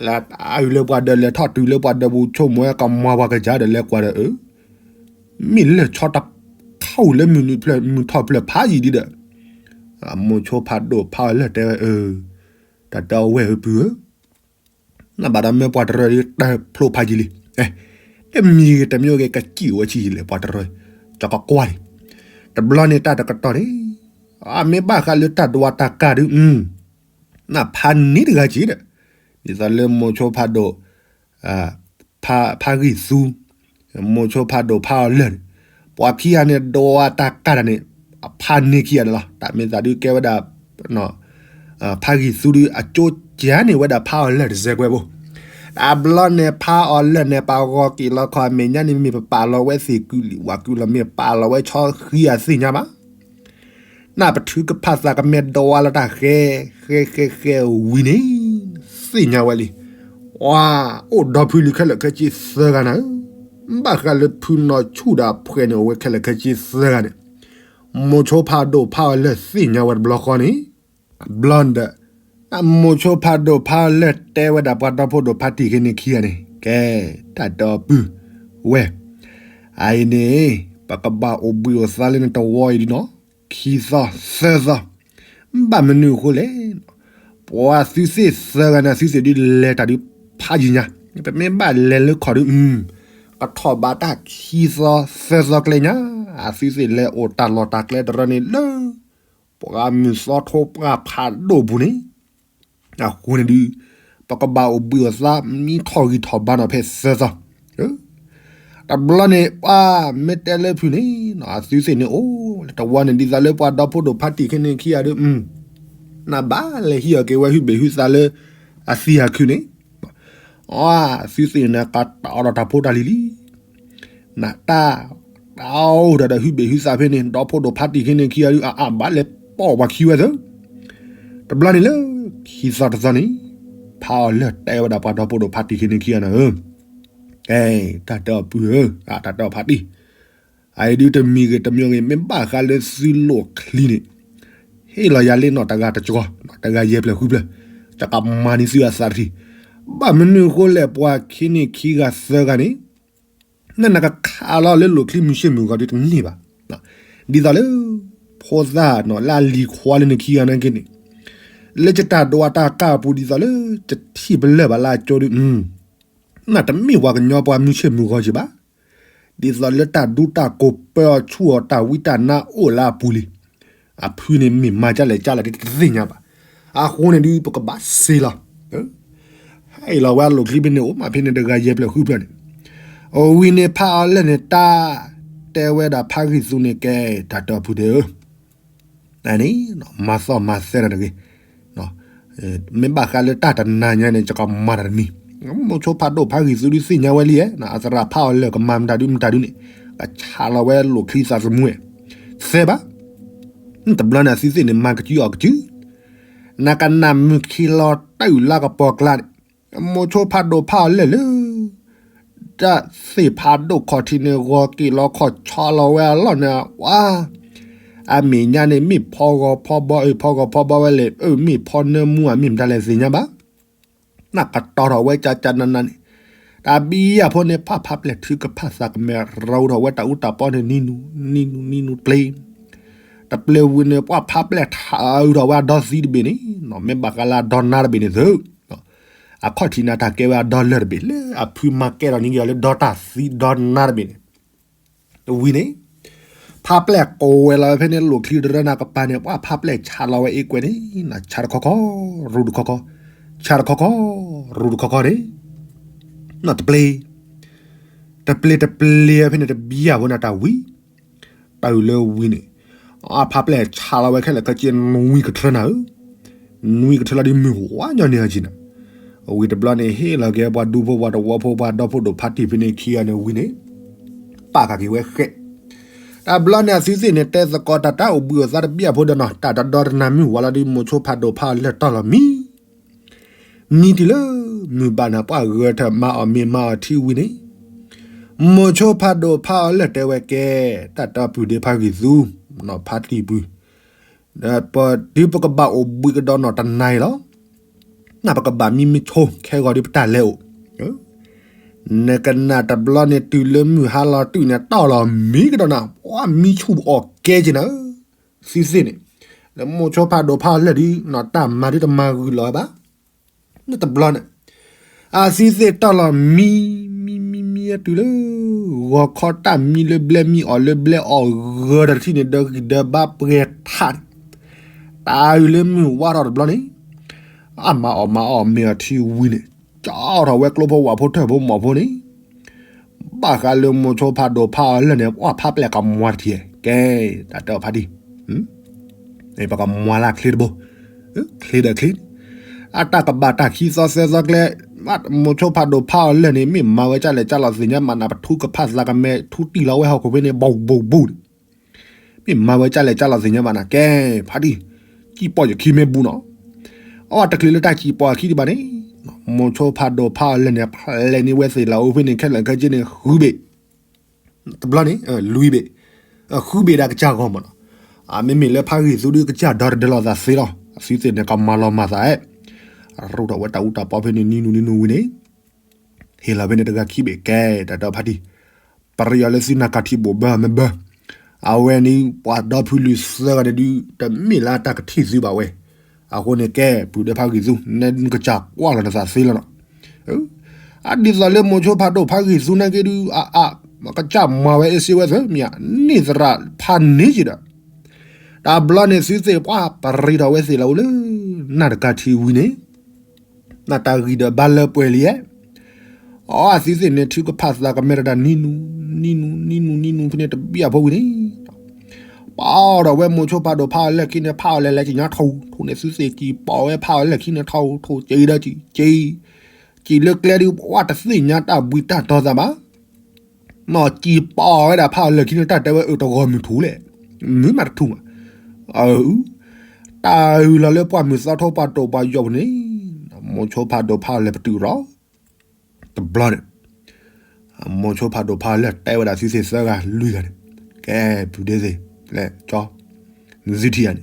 လဲၤတၢ်အုၣ်လၢပှၤဒၢး လဲၤထီၣ်တုၤလၢပှၤဒၢးပူၤ ဆိကမိၣ်ဝဲကမၤပှၤကစၢ်ဒီး လဲၤကွၢ်ဒီးအၢ, မ့ၢ်လၢဆီတခါဧိၤလၢမုၢ်နုာ်ဖျၢၣ်မုၢ်ထီၣ်ဖျၢၣ်ဖးယံာ်ဒံးဒီး, မိၤဆိဖးဒိၣ်ဖးအီၤလၢာ်တဲဝဲအၢ, တၢ်တဲအီၤဝဲအၢပုၢ်ဧၢ နဘၣ်ဒီးမ့ၢ်ပှၤတရၢဒီးတၢ်ဖျိဖးယံာ်လံ, တမံၤဂ့ၤတမံၤဂ့ၤ ကစံၣ်ဝဲဆံးယံာ်လဲၣ် ပှၤတရၢ, ကကကွၢ်လံ, တဘျီန့ၣ်တၢ်တကတီၢ်န့ၣ်, အမ့ၢ်ဘၣ်ဃးလၢတၢ်ဒိးတၢ်ကၢ်ဒုး နဖးန့ၢ်တဂၤက့ၤဒီး, ဒ်သိးလၢမိၤဆိဖးဒိၣ်, ဖးဂံၢ်သူ, မိၤဆိဖးဒိၣ်ဖးအီၤလၢာ်န့ၣ်, ပှၤခံဂၤန့ၣ် ဒိးတၢ်ကၢ်တၢ်န့ၣ်, အဖးန့ၢ်ခံဂၤန့ၣ်လီၤ. တၢ်မ့ၢ်သးဒုးကဲဝဲဒၣ် ဖးဂံၢ်သူဒုး အကၠိကန့ၢ်ဝဲဒၣ်ဖးအီၤလၢာ်တစဲးကွဲးဘိ, တဘျီန့ၣ် ဖးအီၤလၢာ်န့ၣ် ပဂီၤက့ၤလီၤခီ အမဲာ်ညါန့ၣ် မ့ၢ်ပပာ်လီၤဝဲသ့ၣ်ကုလံ ဝၤကုလီၤ မ့ၢ်ပာ်လီၤဝဲဆီဃံအသ့ၣ်ညါဘၣ် နပထုကဖၣ်သးကမဲာ်ဒိးဝါလၢတၢ်ဃဲ, ဃဲဃဲဃဲဝံၤန့ၣ်, သ့ၣ်ညါဝဲလံ, ဝါ, အိၣ်ဒီဖုလံခဲလၢာ်ခဲဆ့သၢဂၤနၤဧၢ, ဘၣ်ဃးလၢဖုနီၢ်ဆူၣ်ဒီးအဖှဲးန့ၣ် အိၣ်ဝဲခဲလၢာ်ခဲဆ့သၢဂၤန့ၣ်, မိၤဆိဖးဒိၣ်ဖးအီၤလၢာ်သ့ၣ်ညါဝဲတဘျီဃီန့ၣ်, ဘျီဒီး, မိၤဆိဖးဒိၣ်ဖးအီၤလၢာ်တဲဝဲဒၣ်ပှၤဒီဖိဒိၣ်ဖါတံၢ်ခံန့ၣ်ခံဂၤန့ၣ် ကဲ, တၢ်တဲအီၤပုၢ်ဝဲၢ်, အအံၤန့ၣ်, ပကဘၣ်အိၣ်ဘှံးအိၣ်သါလၢနတဝီအံၤဒ်နီၢ်, ခံသီသၢသီ, ဘၣ်မနုၤအဃိလဲၣ်, ပှၤသုသ့ၣ်သၢဂၤန့ၣ် သုသ့ၣ်ဒုးလဲၤတၢ်ဒုးဖးယံၤညါ, ပမ့ၢ်ဘၣ်လဲၤလၢခီၣ်ဒုး, ကထီၣ်ဘးတၢ်ခံသီသၢသီကျဲညါ, အသုသ့ၣ်လဲၤအိၣ်တၢ်လီၢ်တၢ်ကျဲတရၢန့ၣ်လၢ ပှၤမုၢ်သီထိပှၢ်ဖးဒိၣ်ပူၤန့ၣ်, အဃိန့ၣ်ဒုး, ပကဘၣ်အိၣ်ဘှံးအိၣ်သါမံထီၣ်ဂံၢ်ထီၣ်ဘါနီၢ်ဖဲသၢသီ, တဘျီန့ၣ် ပှၤမ့ၢ်တဲလၢဖုန့ၣ်, အသုသ့ၣ်န့ၣ်အိၣ်လၢတဝီန့ၣ် ဒ်သိးလၢပှၤဒီဖိဒိၣ်ဖါတံၢ်ခံန့ၣ်ခံဂၤဒုး, နဘၣ်လဲၤဟံးအီၤက့ၤဝဲဟုဘ့ၣ်ဟုသးလၢ အသံၣ်ဟးခုန့ၣ် အသုသ့ၣ်န့ၣ် ကတၢ်အီၣ်ဒီးတၢ်ဖိတၢ်လံၤလံ, နတၢ်, တၢ်အိၣ်ဒီးဒီးဟုဘ့ၣ်ဟုသးဖဲန့ၣ် ဒီဖိဒိၣ်ဖါတံၢ်ခံန့ၣ်ခံဂၤဒုး အအါဘၣ်လဲၤပိာ်ပှၤခံဝဲသၢ, တဘျီန့ၣ်လၢ, ခံသီတသီန့ၣ်, ဖးအီၤလၢာ်တဲဝဲဒၣ်ပှၤဒီဖိဒိၣ်ဖါတံၢ်ခံန့ၣ်ခံဂၤနၤဧၢ, အဲ, တၢ်တဲအီၤပုၢ်ဧၢ, တၢ်တဲအီၤဖါတံၢ် အအံၤဒုးတမံၤဂ့ၤတမံၤဂ့ၤ မ့ၢ်ဘၣ်ဃးလၢသုလိာ်ချံန့ၣ်, ဟ့ၣ်လီၤယၤလၢနီၢ်တဂၤတကီ, တဂၤယဲၢ်ဖျၢၣ်ဃုဖျၢၣ်, တကမၤန့ၢ်သုအသးတထံၣ်, ဘၣ်မနုၤအဃိလဲၣ် ပှၤခံန့ၣ်ခံဂၤသၢဂၤန့ၣ်, နနကခးလီၤလၢလိာ်ချံမုၢ်ဆ့ၣ်မုၢ်ဂီၤဒုးတန့ၢ်ဘၣ်, ဒ်သိးလၢ, ဖိသၣ်နီၢ်လၢအလံၤခွါလၢနခံဂၤနာ်က့န့ၣ်, လၢယတၢ်ဒိးတၢ်ကၢ်အပူၤဒ်သိးလၢယထံၣ်ပလၢၢ်ဘၣ်လၢအကၠိဒုး, နတမ့ၢ်ပှၤကညီပှၤမုၢ်ဆ့ၣ်မုၢ်ဂီၤက့ၤဘၣ် ဒ်သိးလၢတၢ်ဒူတၢ်ကိးပၢအီၤဆူၣ်အီၤတၢ်ဝံတၢ်နါအိၣ်လၢအပူၤလံ, အဖုန့ၣ်မ့ၢ်မၤကၢ်လဲၣ်ကၢ်လဲၣ်တသ့ၣ်ညါဘၣ်, အဃိန့ၣ်ဒုးပကဘၣ်စ့လီၤ, ဟ့ၣ်လီၤဝဲအလိာ်ချံဖဲန့ၣ် အိၣ်မးဖဲန့ၣ်တဂၤယဲၢ်ဖျၢၣ်ဃုဖျၢၣ်န့ၣ်, အဝံၤန့ၣ်ဖးအီၤလၢာ်န့ၣ်တၢ်, တဲဝဲဒၣ်ဖးဂံၢ်သူန့ၣ်ကဲ, တၢ်တဲအီၤဖုတဲဧၢ န့ၣ်, မၤသီၣ်မၤသဲတၢ်တဂ့ၤ, မ့ၢ်ဘၣ်ဃးလၢတၢ်တနၤညါန့ၣ် ယကမၤတၢ်တမံၤ, မိၤဆိဖးဒိၣ်ဖးဂံၢ်သူဒုးသ့ၣ်ညါဝဲလံ, အသရၣ်ဖးအီၤလၢာ်ကမၤမတၤဒုးမတၤဒုးန့ၣ်, ကဆးလီၤဝဲလိာ်ချံသးသမူဝဲ, သဲဘၣ်, တဘျီန့ၣ်အသုသ့ၣ်န့ၣ်မၤကစုအီၤကစု, နကနၣ်မုၢ်ခံလီၤတၢ်အုၣ်လါကပီၤကျါန့ၣ်, မိၤဆိဖးဒိၣ်ဖးအီၤလၢာ်လၢ တၢ်သ့ၣ်ဖးဒိၣ်ခီၣ်ထံးန့ၣ် ဂီၤက့ၤလီၤခီၣ်ဆီလီၤဝဲအလီၢ်န့ၣ်, ဝါ, အမဲာ်ညါန့ၣ် မ့ၢ်ဖီဂီၤဖီဘီအၢ ဖီဂီၤဖီဘီဝဲလဲၣ် အၢ မ့ၢ်ဖီနၢမူဧါ မ့ၢ်မတၤလဲၣ်သ့ၣ်ညါဘၣ်, နကတီၤထီၣ်ဝဲကၢကၢနးနးန့ၣ်, တၢ်ဘံယၢ်ဖိန့ၣ် ဖးဖးပျဲၢ်ထုကဖၣ်သးကမဲာ်ရူထီၣ်ဝဲတၢ်အူတၢ်ပီန့ၣ် နံၤနူၤ နံၤနူၤ နံၤနူၤကျ့ တပျဲၢ်ဝံၤန့ၣ် ပှၤဖးပျဲၢ်ထးအုးထီၣ်ဝဲအဒီသံတဘ့ၣ်န့ၣ်, မ့ၢ်ဘၣ်ဃးလၢအဒီနါတဘ့ၣ်န့ၣ်သု, အခီၣ်ထံးန့ၣ်တၢ်ကဲဝဲအဒီလၢၢ်တဘ့ၣ် လၢအဖုမၤကဲထီၣ်န့ၢ်က့ၤအီၤလၢဒီတၢ်သံဒီနါတဘ့ၣ်န့ၣ် တဝံၤန့ၣ် ဖးပျဲၢ်ကိးဝဲလီၤဝဲဖဲန့ၣ် လိာ်ချံတရၢနၤကပၤန့ၣ် ပှၤဖးပျဲၢ်ဆးလီၤဝဲအ့ၣ်ကွဲန့ၣ် ဆးတခီခီ ရူးတခီခီ ဆးတခီခီ ရူးတခီခီန့ၣ် နီၢ်တပျ့ၤ တပျ့ၤတပျ့ၤဖဲန့ၣ် တဘံၣ်အဖိနၤတၢ်ဝံၤ တၢ်အုၣ်လၢဝံၤန့ၣ် အဖးပျဲၢ်ဆးလီၤဝဲခဲလၢာ်ခဲဆ့ နွံကထၢနၤဧၢ နွံကထၢလီၤဒ်မုၢ်ဝါညီန့ၣ်အက့ၤနၤ ဝံၤတဘျီန့ၣ် ဟ့ၣ်လီၤက့ၤပှၤဒူဖိပှၤတဝီဖိပှၤဒီဖိဒိၣ်ဖးတံၢ်ဖဲန့ၣ်ခံဂၤန့ၣ်ဝံၤန့ၣ် ပာ်ဃာ်က့ၤဝဲဃဲး တဘျီန့ၣ်အသုသ့ၣ်န့ၣ် တဲသကိးတၢ်တၢ်အိၣ်ဘှံးအိၣ်သါတဘံၣ်အဖိဒီးနီၤ တၢ်တဒီတနၤမုၢ်ဝါလီၤဒ်မိၤဆိဖးဒိၣ်ဖးအီၤလၢာ်တီၢ်လီၤမံ မံတုၤလၢ မုၢ်ဘၣ်နၤပှၤဂဲၤထၢၣ်မၤအီၣ်မ့ၤမၤအီၣ်ထံဝံၤန့ၣ် မိၤဆိဖးဒိၣ်ဖးအီၤလၢာ်တဲဝဲကဲ တၢ်တီပုၢ်ဒ့ဖးဂံၢ်သူ နီၢ်ဖးတံၢ်ပုၢ် ဒီးပတုၤပကဘၣ်အိၣ်ဘှံးကဒီးနီၢ်တနၤအံၤလီၤ နပကဘၣ်မံမ့ၢ်ဆိခဲဂီၤဒ်ပတၢ်လဲၤအိၣ် နကနၣ်တဘျီန့ၣ်တုၤလၢမုၢ်ဟါလီၤတုၤန့ၣ် တီၢ်လီၤမံကဒီးနၤ ပှၤမံဆူၣ်အီၣ်ကဲက့ၤနၤ သုသ့ၣ်န့ၣ် လၢမိၤဆိဖးဒိၣ်ဖးအီၤလၢာ်ဒ် နီၢ်တၢ်မၤဒ်တမၤဂုာ်လီၤဝဲဘၣ် နတဘျီန့ၣ် အသုသ့ၣ်တီၢ်လီၤမံ မံမံမံအတုၤလၢ ဂီၤခီတၢ်မံလၢဘျဲၣ်မံအီၣ်လၢဘျဲၣ်အီၣ်ဂၢၤတထံၣ်န့ၣ် ဒီးဂံၢ်ဒီးဘါပှဲၤထးန့ၣ် တၢ်အုၣ်လၢမုၢ်ဝါထီၣ်တဘျီန့ၣ် အမၤအီၣ်မၤအီၣ်မ့ၤအီၣ်ထံဝံၤန့ၣ် ကၠီထီၣ်ဝဲကျိဖိဝၣ်ဖိထၢၣ်ဖိမီၢ်ဖိန့ၣ် ဘၣ်ဃးလၢမိၤဆိဖးဒိၣ်ဖးအီၤလၢာ်န့ၣ် ပှၤဖးပျဲၢ်ကမွၤတထံၣ် ကဲ တၢ်တဲအီၤဖးတံၢ် ပကမွၤလၢ်ချ့တဘိ ချ့ဒီးချ့ အတၢ်ကဘၣ်တၢ်ခံသီသၢသီကျဲ မိၤဆိဖးဒိၣ်ဖးအီၤလၢာ်န့ၣ် မ့ၢ်မၤဝဲကၢ်လဲၣ်ကၢ်လီၤသ့ၣ်ညါဘၣ်နၤ ပထူကဖၣ်သးကမဲာ်ထူတံၢ်လီၤဝဲဟီၣ်ခိၣ်ဖဲန့ၣ် ဘူးဘူးဘူးန့ၣ် မ့ၢ်မၤဝဲကၢ်လဲၣ်ကၢ်လီၤသ့ၣ်ညါဘၣ်နၤ ကဲ ဖးတံၢ် စံၣ်ပီၣ်ယခံမ့ၢ်ဘူးနီၤ အဝဲတချုးလၢတၢ်စံၣ်ပီၣ်အခံဒံးဘၣ်န့ၣ် မိၤဆိဖးဒိၣ်ဖးအီၤလၢာ်န့ၣ် ဖျဲးန့ၢ်ဝဲသ့ၣ်လၢအိၣ်ဖဲန့ၣ် ခဲလၢာ်ခဲဆ့န့ၣ် ဃုဘ့ၣ် တဘျီန့ၣ် လွံၢ်ဘ့ၣ် ဃုဘ့ၣ်ဒၣ်ကစၢ်ဂီၢ်မးနီၤ မ့မ့ၢ်လၢဖးဂံၢ်သူဒုကစၢ်ဒီတဒၢလီၤသးသ့လီၤ အသုသ့ၣ်န့ၣ် ကမၤလီၤမၤသးအဲၣ် ရူၢ်ထီၣ်ဝဲတၢ်အူတၢ်ပီဖဲန့ၣ်နံၤနုၤနံၤနုၤဝံၤန့ၣ် ဟ့ၣ်လီၤဖဲန့ၣ်တဂၤခံဘ့ၣ် ကဲ တၢ်တဲအီၤဖးတံၢ် ပရံးအီၤလၢသုနၢ်ကၢ်ထံးဘိၣ်ဘၢမ့ၢ်ဘၢ အဝဲန့ၣ် ပှၤဒီဖုလုၢ်သၢဂၤန့ၣ်ဒုး တမ့ၢ်လၢအတၢ်ကထံၣ်သုဘၣ်ဝဲ အဃိန့ၣ်ကဲ ပုၢ်ဒီဖးဂံၢ်သူ နကစၢ်ကွၢ်လီၤနသးသ့လီၤနီၤ အဒ်သိးလၢမိၤဆိဖးဒိၣ်ဖးဂံၢ်သူနာ်က့ဒုး အအ ကစၢ်မၤဝဲအ့စ့ဝဲသၢမံၤ န့ၢ်သရၣ်ဖးန့ၢ်က့ဒီး တဘျီန့ၣ်သုသ့ၣ်ပှၤပရံးထီၣ်ဝဲသ့ၣ်လၢအိၣ်လၢ နၢ်တကၢ်ထံဝံၤန့ၣ် နၢ်တၢ်ဂံၢ်ဒီးဘါလၢပှဲၤလံဧါ အသုသ့ၣ်န့ၣ် ထုကဖၣ်သးကမဲာ်တဒၣ်နံၤနုၤ နံၤနုၤ နံၤနုၤ နံၤနုၤ ဖဲန့ၣ်တဘံၣ်အဖိဝံၤန့ၣ် ပာ်ထီၣ်ဝဲမိၤဆိဖးဒိၣ်ဖးအီၤလၢာ်ခံန့ၣ် ဖးအီၤလဲၣ်လဲၣ်က့ၤညါထီၣ် ထိၣ်န့ၣ်သုသ့ၣ်က့ၤပာ်ဝဲဖးအီၤလၢာ်ခံန့ၣ်ထီၣ် ထိၣ်က့ၤဒီးက့ၤ က့ၤ က့ၤလၢကျဲဒုး ပှၤတသ့ၣ်ညါတၢ်ဘှံးတၢ်တီၤသးဘၣ် နီၢ်ကံၢ်ပီၢ်ဝဲဒၣ်ဖးအီၤလၢာ်ခံန့ၣ် တၢ်တဲဝဲအၢတဂီၤမုၢ်ထူၣ်လဲၣ်, မုာ်မးတထူၣ်မး, အၢ, တၢ်အုၣ်လီၤလၢပှၢ်မုၢ်သီထိပှၢ်တိာ်ပှၢ်ယိာ်ပူၤန့ၣ်, မိၤဆိဖးဒိၣ်ဖးအီၤလၢာ်ပတုာ်ဒီး, တဘျီန့ၣ်, မိၤဆိဖးဒိၣ်ဖးအီၤလၢာ်တဲဝဲဒၣ်သုသ့ၣ်သၢဂၤလွံၢ်ဂၤန့ၣ်, ကဲ ပုၢ်ဒ့သ့ၣ်, လဲၤကၠီ, နသုထံၣ်ယၤန့ၣ်,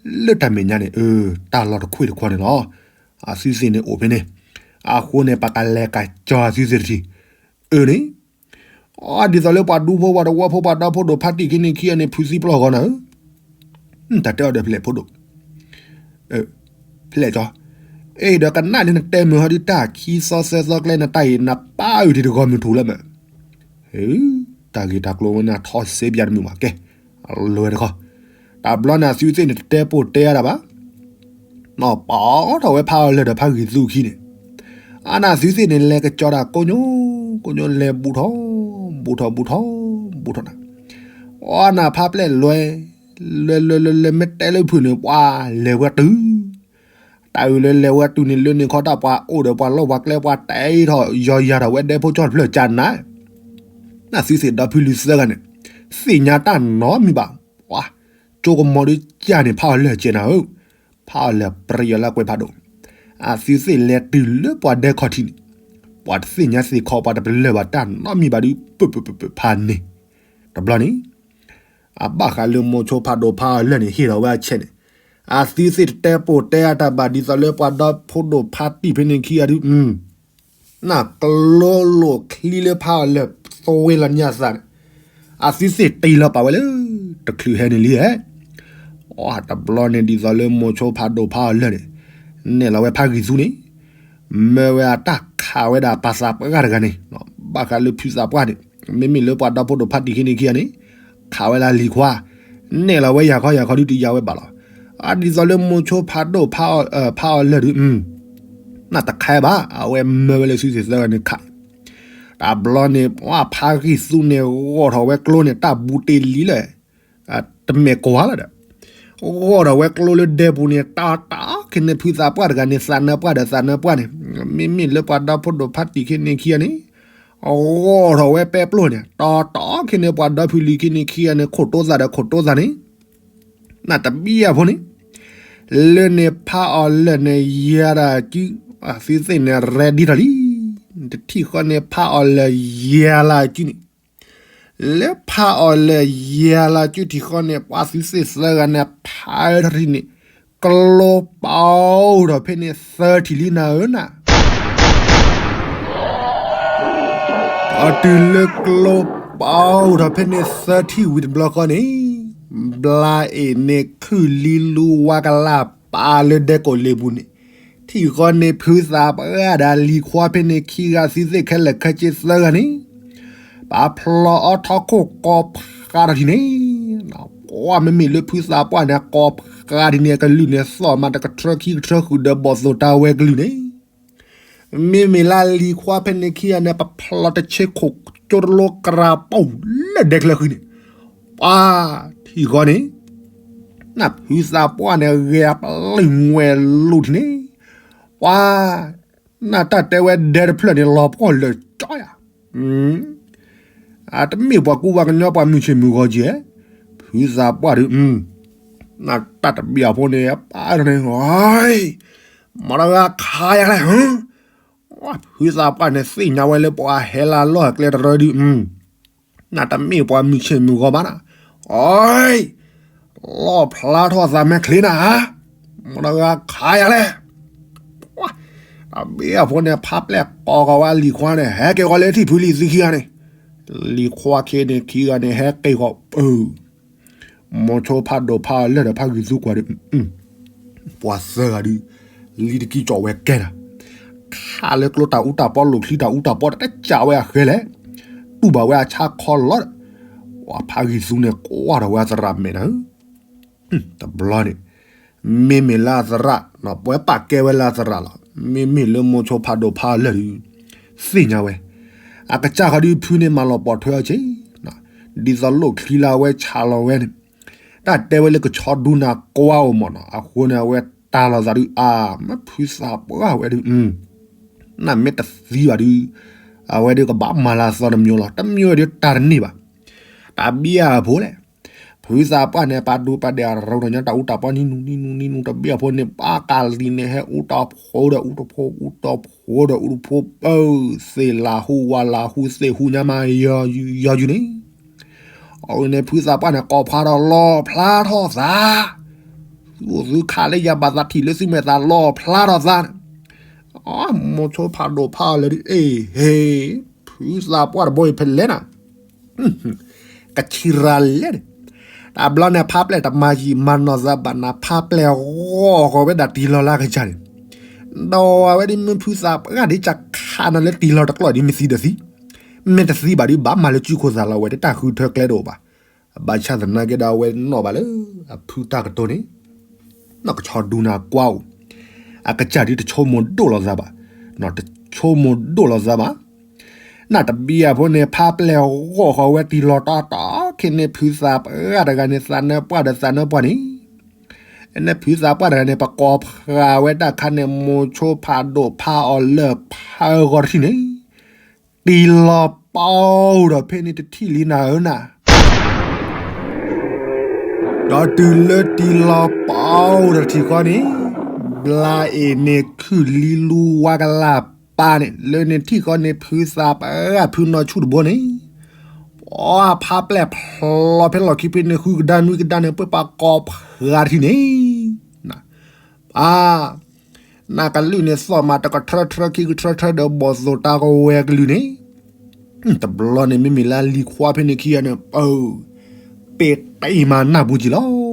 လၢတၢ်မဲာ်ညါန့ၣ် အၢ တၢ်လီၢ်တခွံၣ်တခွါန့ၣ်လီၤ, အသုသ့ၣ်န့ၣ်အိၣ်ဖဲန့ၣ်, အဃိန့ၣ် ပကလဲၤကၠီသုသ့ၣ်တထံၣ်, အၢန့ၣ် အဒ်သိးလၢပှၤဒူဖိပှၤတဝီဖိပှၤဒီဖိဒိၣ်ဖးတံၢ်ခံန့ၣ်ခံဂၤန့ၣ် ဖုးသံပျီၢ်ဂီၤနၤဧၢ, တၢ်တဲအီၤဒီးဖျဲၣ်ဖိဒိၣ်, ဖျဲၣ်ကၠီ, အဲၣ်ဒီးကနၣ်လၢနတဲမုာ်ဟီဒုးတၢ်ခံသီသၢသီကျဲနတၢ်အံၤ နပၢ်အုၣ်ထံတဂီၤမုၢ်ထူၣ်လၢမး, တၢ်ဂ့ၢ်တၢ်ကျိၤဝဲန့ၣ် အထီၣ်စ့ပၠးတမုာ်ဘၣ်ကဲ, လွဲတခီ, တဘျီန့ၣ် အသုသ့ၣ်န့ၣ် တတဲပိာ်တဲအါဒၣ်ဘၣ် နီၢ်ပီထီၣ်ဝဲဖးအီၤလၢာ်ဒီးဖးဂံၢ်သူခံန့ၣ်, အါန့ၣ်သုသ့ၣ်န့ၣ် လဲၤကကၠီတၢ်ကိးညိ, ကိးညိလဲၤဘူးထီၣ်, ဘူးထီၣ်ဘူးထီၣ်, ဘူးထီၣ်နၤ, အါန့ၣ်ဖးပျဲၢ်လွဲ, လွဲလွဲလွဲလွဲ မ့ၢ်တဲလၢဖုၣ်န့ၣ် ပှၤလဲၤဝဲတုၤ, တၢ်အုၣ်လၢလဲၤဝဲတုၤန့ၣ် လၢန့ၣ်ခီတၢ်ပှၤအိၣ်ဒီးပှၤလီၢ်ပှၤကျဲပှၤတဲထီၣ် ယီၤယၤထီၣ်ဝဲဒဲဖိကၠီတဖျၢၣ်ကနၤ နသုသ့ၣ်ဒီဖုလုၢ်သၢဂၤန့ၣ်, သ့ၣ်ညါတၢ်နီတမံၤဘၣ်, ပှၤ, ကၠိကမီၤဒုးကၢ်န့ၣ်ဖးအီၤလၢာ်ကဲနၤဧၢ, ဖးအီၤလၢာ်ပြံအီၤလၢကွဲးဖးဒိၣ်, အသုသ့ၣ်လဲၤတုၤလၢပှၤဒဲခီၣ်ထံးန့ၣ်, ပှၤတသ့ၣ်ညါသ့ၣ်ခီပှၤတပလၢၢ်ဘၣ်တၢ်နီတမံၤဘၣ်ဒုး ပပပပဖးန့ၣ်, တဘျီန့ၣ်, အဘၣ်ဃးလၢမိၤဆိဖးဒိၣ်ဖးအီၤလၢာ်န့ၣ် ဟ့ၣ်လီၤဝဲအဆဲးန့ၣ်, အသုသ့ၣ်တတဲပိာ်တဲအါတၢ်ဘၣ်ဒ်သိးလၢပှၤဒီဖိဒိၣ်ဖးတံၢ်ဖဲန့ၣ်ခံဂၤဒုး နၢ်ကျိလိာ်ချံလၢဖးအီၤလၢာ်သဝ့လီၤညါသးန့ၣ်, အသုသ့ၣ်တ့လီၤပာ်ဝဲလၢ တချုးဟဲန့ၣ်လံဧါ, အတဘျီန့ၣ်ဒ်သိးလၢမိၤဆိဖးဒိၣ်ဖးအီၤလၢာ်န့ၣ်, နဲၣ်လီၤဝဲဖးဂံၢ်သူန့ၣ်, မၢဝဲအတၢ်ခးဝဲဒၣ်ပှၤသးပှၢ်တဂၤန့ၣ်, ဘၣ်ဃးလၢဖုသးပှၢ်န့ၣ်, မ့မ့ၢ်လၢပှၤဒီဖိဒိၣ်ဖးတံၢ်ခံန့ၣ်ခံဂၤန့ၣ်, ခးဝဲလၢလံၤခွါ, နဲၣ်လီၤဝဲယၤခီယၤခီဒုတယၤဝဲဘၣ်လီၤ. အဒ်သိးလၢမိၤဆိဖးဒိၣ်ဖးအီၤလၢာ်ဒု, နတခါဘၣ်, အဝဲမၢဝဲလၢစုသ့ၣ်သၢဂၤန့ၣ်ခး, တဘျီန့ၣ် ပှၤဖးဂံၢ်သူန့ၣ် ဂီၢ်ထီၣ်ဝဲကျိန့ၣ် တၢ်ဘူးတ့ၢ်လံလၢ တမဲာ်ကွၢ်လီၤဒီး, ဂီၢ်ထီၣ်ဝဲကျိလၢဒဲပူၤန့ၣ် တီတီခံန့ၣ် ဖုသးပှၢ်တဂၤန့ၣ် သးနၢပှၢ်ဒီးသးနၢပှၢ်န့ၣ်, မ့မ့ၢ်လၢပှၤဒီဖိဒိၣ်ဖးတံၢ်ခံန့ၣ်ခံဂၤန့ၣ်, ဂီၢ်ထီၣ်ဝဲပဲပျိၢ်န့ၣ် တီတီခံန့ၣ် ပှၤဒီဖုလံၤခံန့ၣ်ခံဂၤန့ၣ် ခိၣ်တိသးဒီးခိၣ်တိသးန့ၣ်, နတဘံၣ်အဖိန့ၣ်, လၢန့ၣ်ဖးအီၤလၢာ်န့ၣ် ယၤတၢ်ကု, သုသ့ၣ်န့ၣ် ready ထီၣ်လံ, တထံၣ်ဃီန့ၣ် ဖးအီၤလၢာ်ယၤလၢကုန့ၣ်, လၢဖးအီၤလၢာ်ယၤလၢကုထံၣ်ဃီန့ၣ် ပှၤသုသ့ၣ်သၢဂၤန့ၣ် ဖးထီၣ်ထံၣ်န့ၣ်, ကျိပီအိၣ်ထီၣ်ဖဲန့ၣ်သၢထံၣ်လံနၤဧၢနၤ အတုၤလၢကျိပီအိၣ်ထီၣ်ဖဲန့ၣ်သၢထံၣ်ဝံၤတဘျီဃီန့ၣ်, ဘျါအ့ၣ်န့ၣ်ခုၣ်လံလူဝါကလၢ်ပာ်လၢဒဲကိးလ့ပူၤန့ၣ်, ထံၣ်ဃီန့ၣ် ဖုသးပှၢ်ဒီးလံၤခွါဖဲန့ၣ်ခံဂၤ သုသ့ၣ်ခဲလၢာ်ခဲဆ့သၢဂၤန့ၣ်, ပာ်ဖျီအီထီခိၣ်ကိးဖးထီၣ်ထံၣ်န့ၣ်, ပှၤမ့မ့ၢ်လၢဖုသးပှၢ်န့ၣ် ကိးဖးထံၣ်န့ၣ် အကလုၢ်န့ၣ် သီၣ်မးတကထြၢခံကထြၢဃုာ်ဒီးဘီၣ်သိၣ်တၢ်ဝဲကလုၢ်န့ၣ် မ့မ့ၢ်လၢလံၤခွါဖဲန့ၣ်ခံဂၤန့ၣ် ပဖျီတဆ့ခိၣ်ကၠိတလိကရၤပူၤလၢဒဲချၢဃံန့ၣ်, ပှၤထံၣ်ဃီန့ၣ်, နဖုသးပှၢ်န့ၣ် ဂဲၤအပျုၢ်ငွဲၣ်လိၤထံၣ်န့ၣ်, ပှၤ, နတၢ်တဲဝဲဒဲတဖျၢၣ်န့ၣ် လီၤပှီၢ်လၢာ်ကၠီယၤ အတမ့ၢ်ပှၤကူပှၤကညီပှၤမုၢ်ဆ့ၣ်မုၢ်ဂီၤကဲ, ဖုသးပှၢ်ဒီး, နတၢ်တဘံၣ်အဖိန့ၣ် ပာ်ထီၣ်န့ၣ်, မတၤဂၤခးယၤလဲၣ်, ဖုသးပှၢ်န့ၣ်သ့ၣ်ညါဝဲလၢပှၤဟဲလၢလီၢ်ကျဲတရၢဒု, နတမ့ၢ်ပှၤမုၢ်ဆ့ၣ်မုၢ်ဂီၤဘၣ်နၤ, အ, လီၣ်ဖျါထီၣ်သးမဲာ်ချ့နၤဧါ, မတၤဂၤခးယၤလဲၣ် တဘံၣ်အဖိန့ၣ် ဖးပျဲၢ်ကိးဃီၤဝဲလံၤခွါန့ၣ် ဟဲက့ၤဃီၤလၢထံၣ်ဖုလံၤသုခံဂၤန့ၣ်, လံၤခွါခံန့ၣ်ခံဂၤန့ၣ် ဟဲက့ၤဃီၤပၢၤ, မိၤဆိဖးဒိၣ်ဖးအီၤလၢာ်ဒီးဖးဂံၢ်သူကွၢ်ဒီး, ပှၤသၢဂၤဒု, လံၤတကံကီးဝဲကဲနၤ, ခးလၢကျိတၢ်အူတၢ်ပီလိာ်ချံတၢ်အူတၢ်ပီတကးဝဲအဃဲလဲၣ်, တူၢ်ဘၣ်ဝဲအဆါခီလီၤဒီး, ပှၤဖးဂံၢ်သူန့ၣ် ကွၢ်ထီၣ်ဝဲအသရၣ်မဲာ်နၤဧၢ တဘျီန့ၣ်, မ့မ့ၢ်လၢအသရၣ်, ပဝဲပာ်ကဲဝဲလၢအသရၣ်လီၤ. မ့မ့ၢ်လၢမိၤဆိဖးဒိၣ်ဖးအီၤလၢာ်ဒု, သ့ၣ်ညါဝဲ, အကစၢ်ဃီဒုဖုန့ၣ်မၤလီၤပိာ်ထွဲအီၤက့ၤ, ဒ်သိးလိာ်ချံလၢအဝဲဆးလီၤဝဲန့ၣ်, တၢ်တဲဝဲလၢကဆီဒူနၤကွၢ်အိၣ်မးနီၤ, အဃိန့ၣ် အဝဲတၢ်လီၤသးဒု အါ, မ့ၢ်ဖုသးပှၢ်ဝဲဒု, နမ့ၢ်တသံဘၣ်ဒု, အဝဲဒုကဘၣ်မၤလၢအသီတမံၤလီၤ. တမံၤဝဲဒုတၢ်တန့ၢ်ဘၣ်. တၢ်ဘံၣ်အဖိလဲၣ်, ဖုသးပှၢ်န့ၣ် ပာ်ဒူပာ်ဒဲးအရူၢ်တညါ တၢ်အူတၢ်ပီနံၤနူၤနံၤနူၤနံၤနူၤ တဘံၣ်အဖိန့ၣ် ပှၤကးလံၤန့ၣ် ဟဲအူတၢ်ဖိဒီးအူတဖိ အူတဖိဒီးအူတဖိ ပၢ်သ့ၣ်လၢဟူဝါလၢဟူသ့ၣ်ဟူညါမး ယီၤယီၤယုာ်န့ၣ် အဝဲန့ၣ် ဖုသးပှၢ်န့ၣ် ကိးဖးဒီးလီၣ်ဖျါထီၣ်သး, သုအိၣ်သုခးလၢယၤဘၣ်သးထံၣ်လၢသုမဲာ်သးလီၣ်ဖျါထီၣ်သးန့ၣ်, မိၤဆိဖးဒိၣ်ဖးအီၤလၢာ်ဒု အ့ၣ်ဟ့ၣ်, ဖုသးပှၢ်တဘိအံၤဖဲလဲၣ်နၤ, ကဆံးရၤလဲၣ်န့ၣ်, တဘျီန့ၣ် ဖးပျဲၢ်တမၤယံာ်မၤနီၢ်သးဘၣ်နၤ ဖးပျဲၢ်ဂီၢ်ဃီၤဝဲဒၣ်တံၢ်လီၤလၢအကစၢ်န့ၣ်, ဒီးအဝဲဒ်မ့ၢ်ဖုသးပှၢ်ဒ်ကခးနၤလၢတံၢ်လီၤတကျီၢ်ဒ်မ့ၢ်သံဒီးသံ, မ့ၢ်တသံဘၣ်ဒ်ဘၣ်မၤလၢ စုခိၣ်သးလီၤ အဝဲဒ်တၢ်ဃုထၢကျဲတအိၣ်ဘၣ်. ဘၣ်ဆၣ်သနာ်က့ဒီး အဝဲနီၣ်ဘၣ်လၢအဖုတၢ်ကတိၤန့ၣ်, နီၢ်ကဆီဒူနၤကွၢ်အိၣ်, အကစၢ်ဒ်တဆိကမိၣ်ဒိၣ်လီၤသးဘၣ်, တဆိကမိၣ်ဒိၣ်လီၤသးဘၣ်. နတဘံၣ်အဖိန့ၣ် ဖးပျဲၢ်ဂီၢ်ဃီၤဝဲတံၢ်လီၤတီတီခံန့ၣ် ဖုသးပှၢ်တဂၤန့ၣ် သးနၢပှၢ်ဒီးသးနၢပှၢ်န့ၣ်, န့ၣ်ဖုသးပှၢ်တဂၤန့ၣ် ပကိးဖးဝဲတၢ်ခါန့ၣ် မိၤဆိဖးဒိၣ်ဖးအီၤလၢာ်ဖးဂီၤတထံၣ်န့ၣ်, တံၢ်လီၤပီအိၣ်ဒီးဖဲန့ၣ်တထံၣ်လံနၤဧၢနၤ ဒီးတုၤလၢတံၢ်လီၤပီအိၣ်ဒီးတထံၣ်ဃီန့ၣ်, ဘျါအ့ၣ်န့ၣ်ခုၣ်လံလူဝါကလၢ်ပာ်န့ၣ် လၢန့ၣ်ထံၣ်ဃီန့ၣ် ဖုသးပှၢ်ဖုနီၢ်ဆူၣ်တဘိန့ၣ်, ပှၤဖးပျဲၢ်ဖျိဖဲလီၢ်ခံဖဲန့ၣ် ဃုကဒါနွံကဒါန့ၣ် ပှၤပာ်ကိးဖးတထံၣ်န့ၣ် ပၢ် နကလုၢ်န့ၣ်သီၣ်မးတကထြၢထြၢခံကထြၢထြၢဒီးဘီၣ်သိၣ်တၢ်ကဝဲၤကလုၢ်န့ၣ်, တဘျီန့ၣ် မ့မ့ၢ်လၢလံၤခွါဖဲန့ၣ်ခံဂၤန့ၣ် ပၢ်, ပ့ၢ်တ့ၢ်မၤနၢ်ပူၤကံလီၤ.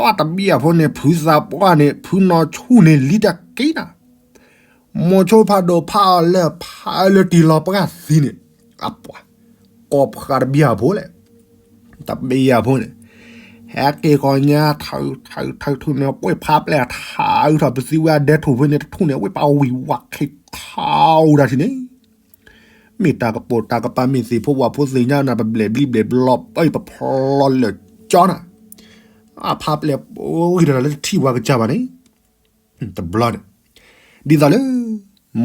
အတဘံၣ်အဖိန့ၣ် ဖုသးပှၢ်န့ၣ် ဖုနီၢ်ဆူၣ်န့ၣ်လံတက့ၢ်နၤ, မိၤဆိဖးဒိၣ်ဖးအီၤလၢ ဖးအီၤလၢတံၢ်လီၤပှၢ်သံန့ၣ်, အပှၤ, ကိးဖှးတဘျီဖိလဲၣ်, တဘျီဖိန့ၣ်, ဟဲက့ၤဃီညါ ထၢထၢထၢထူၣ်န့ၣ် ဝ့ၢ်ဖးပျဲၢ်ထးအုးထီၣ် ပသံဝဲအဒဲထူၣ်ဖဲန့ၣ်တထူၣ်န့ၣ် ဝ့ၢ်ပှၤဝံၤဝါခ့ခါအိၣ်ဒၣ်ထံၣ်န့ၣ် မ့ၢ်တၢ်ကပိာ်တၢ်ကပၤမ့ၢ်သ့ၣ်ဖိဝၣ်ဖိသ့ၣ်ညါနၤ ပဘျဲၣ်ဘျံဘျဲၣ်ဘျီပၢ် ပဖျီလၢာ်ကၠီနၤ, အဖးပျဲၢ်ဂံၤတလီၤလၢတထံၣ်ပှၤကစၢ်ဘၣ်န့ၣ်, တဘျီန့ၣ်, ဒ်သိးလၢ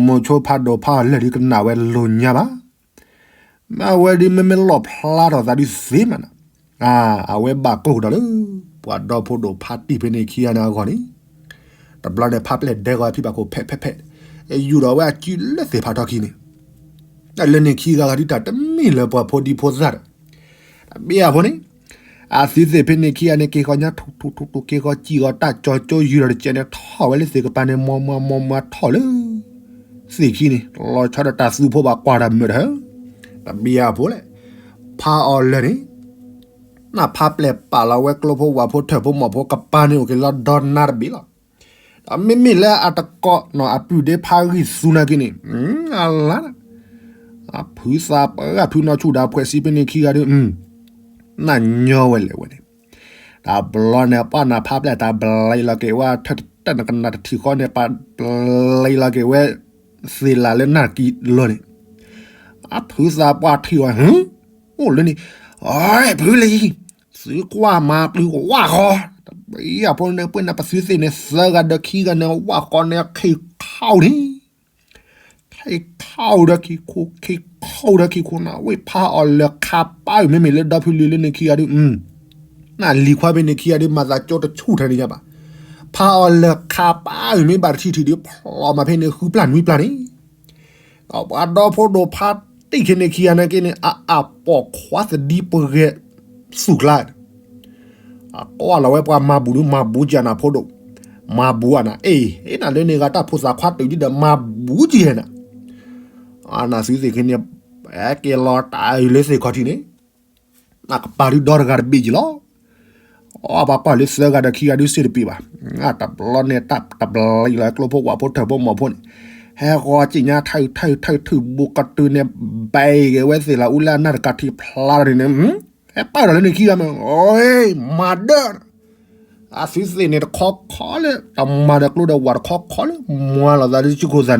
မိၤဆိဖးဒိၣ်ဖးအီၤလၢာ်ဒုးကနၣ်ဝဲလိာ်ညါဘၣ်, မ့ၢ်အဝဲဒုးမ့မ့ၢ်လီၣ်ဖျါထီၣ်သးဒုးသ့မးနၤ, အဝဲဘၣ်ကိၢ်ကဒီးလၢ ပှၤဒီဖိဒိၣ်ဖးတံၢ်ဖဲန့ၣ်ခံဂၤန့ၣ်အဂီၢ်န့ၣ်, တဘျီန့ၣ် ဖးပျဲၢ်ဒဲကီးဖံဘၣ်ခိၣ်ဖဲးဖဲးဖဲး, ယူၢ်ဒီးဝဲအစုလၢသ့ၣ်ဖးထီခံန့ၣ်, လၢန့ၣ်ခံဂၤဂၤဒုးတၢ်တမ့ၢ်လၢပှၤဖိဒံဖိသၣ်ဒီး, တဘျီဖိန့ၣ်, အသုသ့ၣ်ဖဲန့ၣ်ခံဂၤန့ၣ် က့ၤဃီညါထူၣ်ထူၣ်ထူၣ်ထူၣ် က့ၤဃီစံၣ်ဃီၤတၢ်ကၠီၤကၠိယူၢ်ဒီးတကဲးန့ၣ် ထီၣ်ဝဲလၢသ့ၣ်ကပၤန့ၣ် မီမီမီမီထီၣ်လၢ သ့ၣ်ခံန့ၣ် လီၤဆီဒီးတၢ်သူဖိဘၣ်ကွၢ်တၢ်မုာ်တဟၢ, တဘျီဖိလဲၣ်, ဖးအီၤလၢာ်န့ၣ် နဖးပျဲၢ်ပာ်လီၤဝဲကျိဖိဝၣ်ဖိထၢၣ်ဖိမီၢ်ဖိကပၤန့ၣ် အိၣ်က့ၤလီၤဒီနါတဘ့ၣ်လီၤ. ဒီးမ့မ့ၢ်လၢအတကိးနီၣ်အပုၢ်ဒ့ဖးဂံၢ်သူနာ်က့န့ၣ်, အလါ, အဖုသးပှၢ်ဖုနီၢ်ဆူၣ်ဒီးဖှဲးစံဖဲန့ၣ်ခံဂၤဒုး, နညီဝဲလဲၣ်ဝဲန့ၣ်, တဘျီန့ၣ် ပှၤနဖးပျဲၢ်တၢ်ဘျံးလီၤက့ၤဝဲ ထၢၣ်တၢၢ်နကနၣ်တထံၣ်ဃီန့ၣ် ပှၤဘျံးလီၤက့ၤဝဲ သ့ၣ်လၢ်လၢနၢ်ကံလိၤန့ၣ်, အဖုသးပှၢ်ထံၣ်ဝဲ ဟၢ, အိၣ်လၢန့ၣ်, အဖုလံ, သုကွၢ်မၤပျုၤကဝၣ်ဃီ, တဘျီဖိန့ၣ် ပှၤနပသုသ့ၣ်န့ၣ် သၢဂၤဒီးခံဂၤန့ၣ် ဝၣ်ဃီန့ၣ် ခ့ခီၣ်န့ၣ် ခ့ခီၣ်ဒီးခံခိၣ် ခ့ခီၣ်ဒီးခံခိၣ်န့ၣ် ဝ့ၢ်ဖးအီၤလၢာ်ခါပၢ်အုၣ် မ့မ့ၢ်လၢဒီဖုလံၤလၢန့ၣ်ခံဂၤဒုး, နလံၤခွါဖဲန့ၣ်ခံဂၤဒုး မၤသးကၠိတဆူၣ်ထဲန့ၣ်ညါဘၣ်, ဖးအီၤလၢာ်ခါပၢ်အုၣ် မ့ၢ်ဘၣ်တထံၣ်ထံၣ်ဒုး ဖျီမၤဖဲန့ၣ် ဃုပျၢ်နွံပျၢ်န့ၣ် ဒီးပှၤဒီဖိဒိၣ်ဖးတံၢ်ခဲန့ၣ်ခံဂၤနာ်က့န့ၣ် အအပိာ်ခွါသဒံပဂဲၤသူၣ်ကျါ အကွၢ်လီၤဝဲပှၤမၤဘူၣ်ဒုး မၤဘူၣ်ကံနၤဖိဒိၣ်, မၤဘူၣ်အနၤ အ့ၣ် အ့ၣ်နၤလၢန့ၣ်ဂၤတၢ်ဖိသၣ်ခွါတုၤဒ်ဒီး မၤဘူၣ်ကံနၤ, အနၤသုသ့ၣ်ခဲန့ၣ် ဟဲက့ၤလီၤတၢ်အုၣ်လၢသ့ၣ်ခီၣ်ထံးန့ၣ် နကပၤဒုးဒီတဂၤတဘ့ၣ်က့ၤလီၤ. အပှၤကွၢ်လၢသၢဂၤဒီးခံဂၤဒုးစ့ၢ်တပ့ၤဘၣ်, တဘျီန့ၣ် တၢ်တဘျီလီၤကျိဖိဝၣ်ဖိထၢၣ်ဖိမီၢ်ဖိန့ၣ်, ဟဲဃီကံညါထၢၣ်ထၢၣ်ထၢၣ်ထူၣ်ဘူးကတုၤန့ၣ် ဘဲက့ၤဝဲသ့ၣ်လၢအူလၢအနၢ်တကးထံဖျါလီၤန့ၣ်, ဟဲပာ်ဒီးလၢန့ၣ်ခံဂၤမ့ၢ် မၤဒၢၣ် အသုသ့ၣ်န့ၣ်တခီခီလၢ တမၤဒီးကျိဒီးဝၣ်တခီခီလၢ မၤလီၤသးလၢစုခိၣ်သး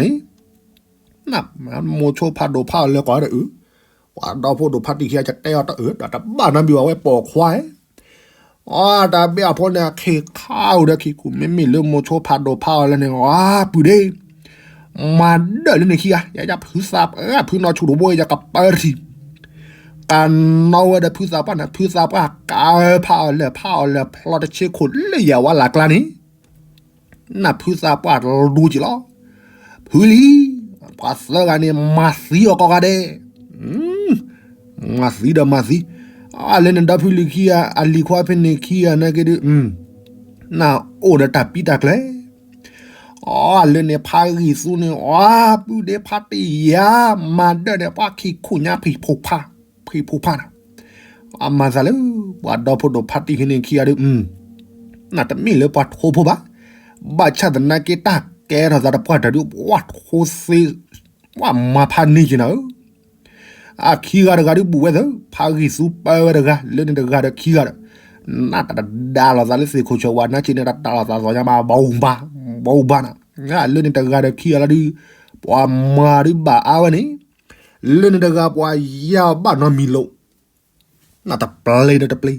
န့ၣ်, မိၤဆိဖးဒိၣ်ဖးအီၤလၢာ်ကီးဒီးအုၣ်, ပှၤဒီဖိဒိၣ်ဖးတံၢ်ခံဂၤကတဲအီၤတအုၣ် ဒီးတဘၣ်နီတမံၤဘၣ်ဝဲပိာ်ခွါ အတၢ်ဘ့ၣ်အဖိန့ၣ် အခ့ခါအိၣ်ဒီးခံခိၣ် မ့မ့ၢ်လၢမိၤဆိဖးဒိၣ်ဖးအီၤလၢာ်န့ၣ် အပုၢ်ဒ့ မၤဒၢၣ်လၢန့ၣ်ခံဂၤ ယဖုသးပှၢ်ဖုနီၢ်ဆူၣ်တဘိ ယကပၢတထံၣ်, ကနီၣ်ဝဲဒီးဖုသးပှၢ်န့ၣ် ဖုသးပှၢ်ကးဖးအီၤလၢာ် ဖးအီၤလၢာ်ဖျီတဆ့ခိၣ်လၢယဝဲလၢ်ကျါန့ၣ် နဖုသးပှၢ်လူက့ၤလီၤ. ဖုလံ, ပှၤသၢဂၤန့ၣ် မၤသံအီၤကိးဂၤဒဲး, မၤသံဒီးမၤသံ, အလၢန့ၣ်ဒီဖုလံၤခံဂၤ အလံၤခွါဖဲန့ၣ်ခံဂၤနာ်က့ဒုး, နအိၣ်ဒီးတၢ်ပံတၢ်ကျဲ, အလၢန့ၣ်ဖးဂံၢ်သူန့ၣ် အပုၢ်ဒ့ဖးတံၢ်ယၤ, မၤဒၢၣ်ဒီးပှၤခံခိၣ်ညါဖံးဖိဖး, ဖံးဖိဖးနၤ အမၤသးလၢ ပှၤဒီဖိဒိၣ်ဖးတံၢ်ဖဲန့ၣ်ခံဂၤဒုး, နတမ့ၢ်လၢပှၤထိဖိဘၣ်, ဘၣ်ဆၣ်သနာ်က့တၢ်ကဲထီၣ်သးတပှၢ်တၢၢ်ဒုး ပှၤထိသ့, ပှၤမၤဖးန့ၢ်က့ၤနၤဧၢ, အခံဂၤတဂၤဒုးဘူးဝဲသၢ, ဖးဂံၢ်သူပၢဝဲတဂၤ, လၢန့ၣ်တဂၤဒီးခံဂၤဒီး, နတဒၣ်လိာ်သးလၢသ့ၣ်ခိၣ်ဆၢဝါ နာ်က့န့ၣ် တၢ်တၢ်လိာ်သးသီညါမး ဘၣ်ဘၣ်, ဘၣ်ဘၣ်နၤ, လၢန့ၣ်တဂၤဒီးခံဂၤလၢဒုး, ပှၤမၤဒုးဘၣ်အါဝဲန့ၣ် လၢန့ၣ်တဂၤပှၤယါဘၣ်နီတမံၤလိာ်, နတပျ့ၤဒီးတပျ့ၤ,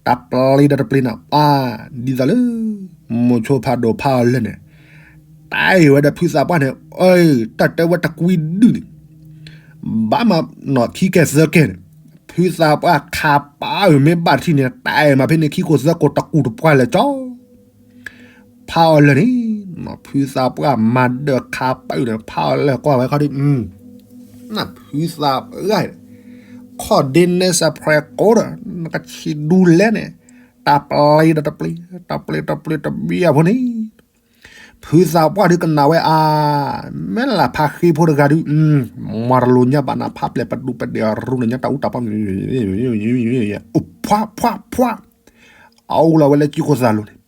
တပျ့ၤဒီးတပျ့ၤနၤ, ပၢ်ဒ်သိးလၢ မိၤဆိဖးဒိၣ်ဖးအီၤလၢာ်န့ၣ်, တၢ်အံၤဝဲဒီးဖုသးပှၢ်န့ၣ်, တၢ်တဲဝဲတကွံဒုၣ်န့ၣ်, ဘၣ်မၤနီၢ်ခံကဲသၢကဲန့ၣ်, ဖုသးပှၢ်ခးပၢ်အုၣ်မ့ၢ်ဘၣ်တထံၣ်န့ၣ် တၢ်အံၤမၤဖဲန့ၣ်ခံခိၣ်သၢခိၣ်တကူၣ်တပှၢ်လၢာ်ကၠီ ဖးအီၤလၢာ်န့ၣ်, ဖုသးပှၢ်မၤဒၢၣ်ခးပၢ်အုၣ်ဒီး ဖးအီၤလၢာ်ကွၢ်ဝဲခီဒုး, နဖုသးပှၢ်, ခီၣ်ဒ့နဲစဲးဖရဲးကိးဒီး နကဆံးဒူလဲၣ်န့ၣ်, တပျ့ၤဒီးတပျ့ၤ, တပျ့ၤတပျ့ၤတဘံၣ်အဖိန့ၣ်, ဖုသးပှၢ်ဒုးကနၣ်ဝဲအါ, မ့ၢ်လၢဖးဃ့ဖိတဂၤဒုး, မၤတလိာ်ညါဘၣ်နၤ ဖးပျဲၢ်ပဒူပဒဲးရူန့ၣ်ညါတၢ်အူတၢ်ပီ, ဖှါဖှါဖှါ, အအိၣ်လီၤဝဲလၢစုခိၣ်သးလိၤန့ၣ်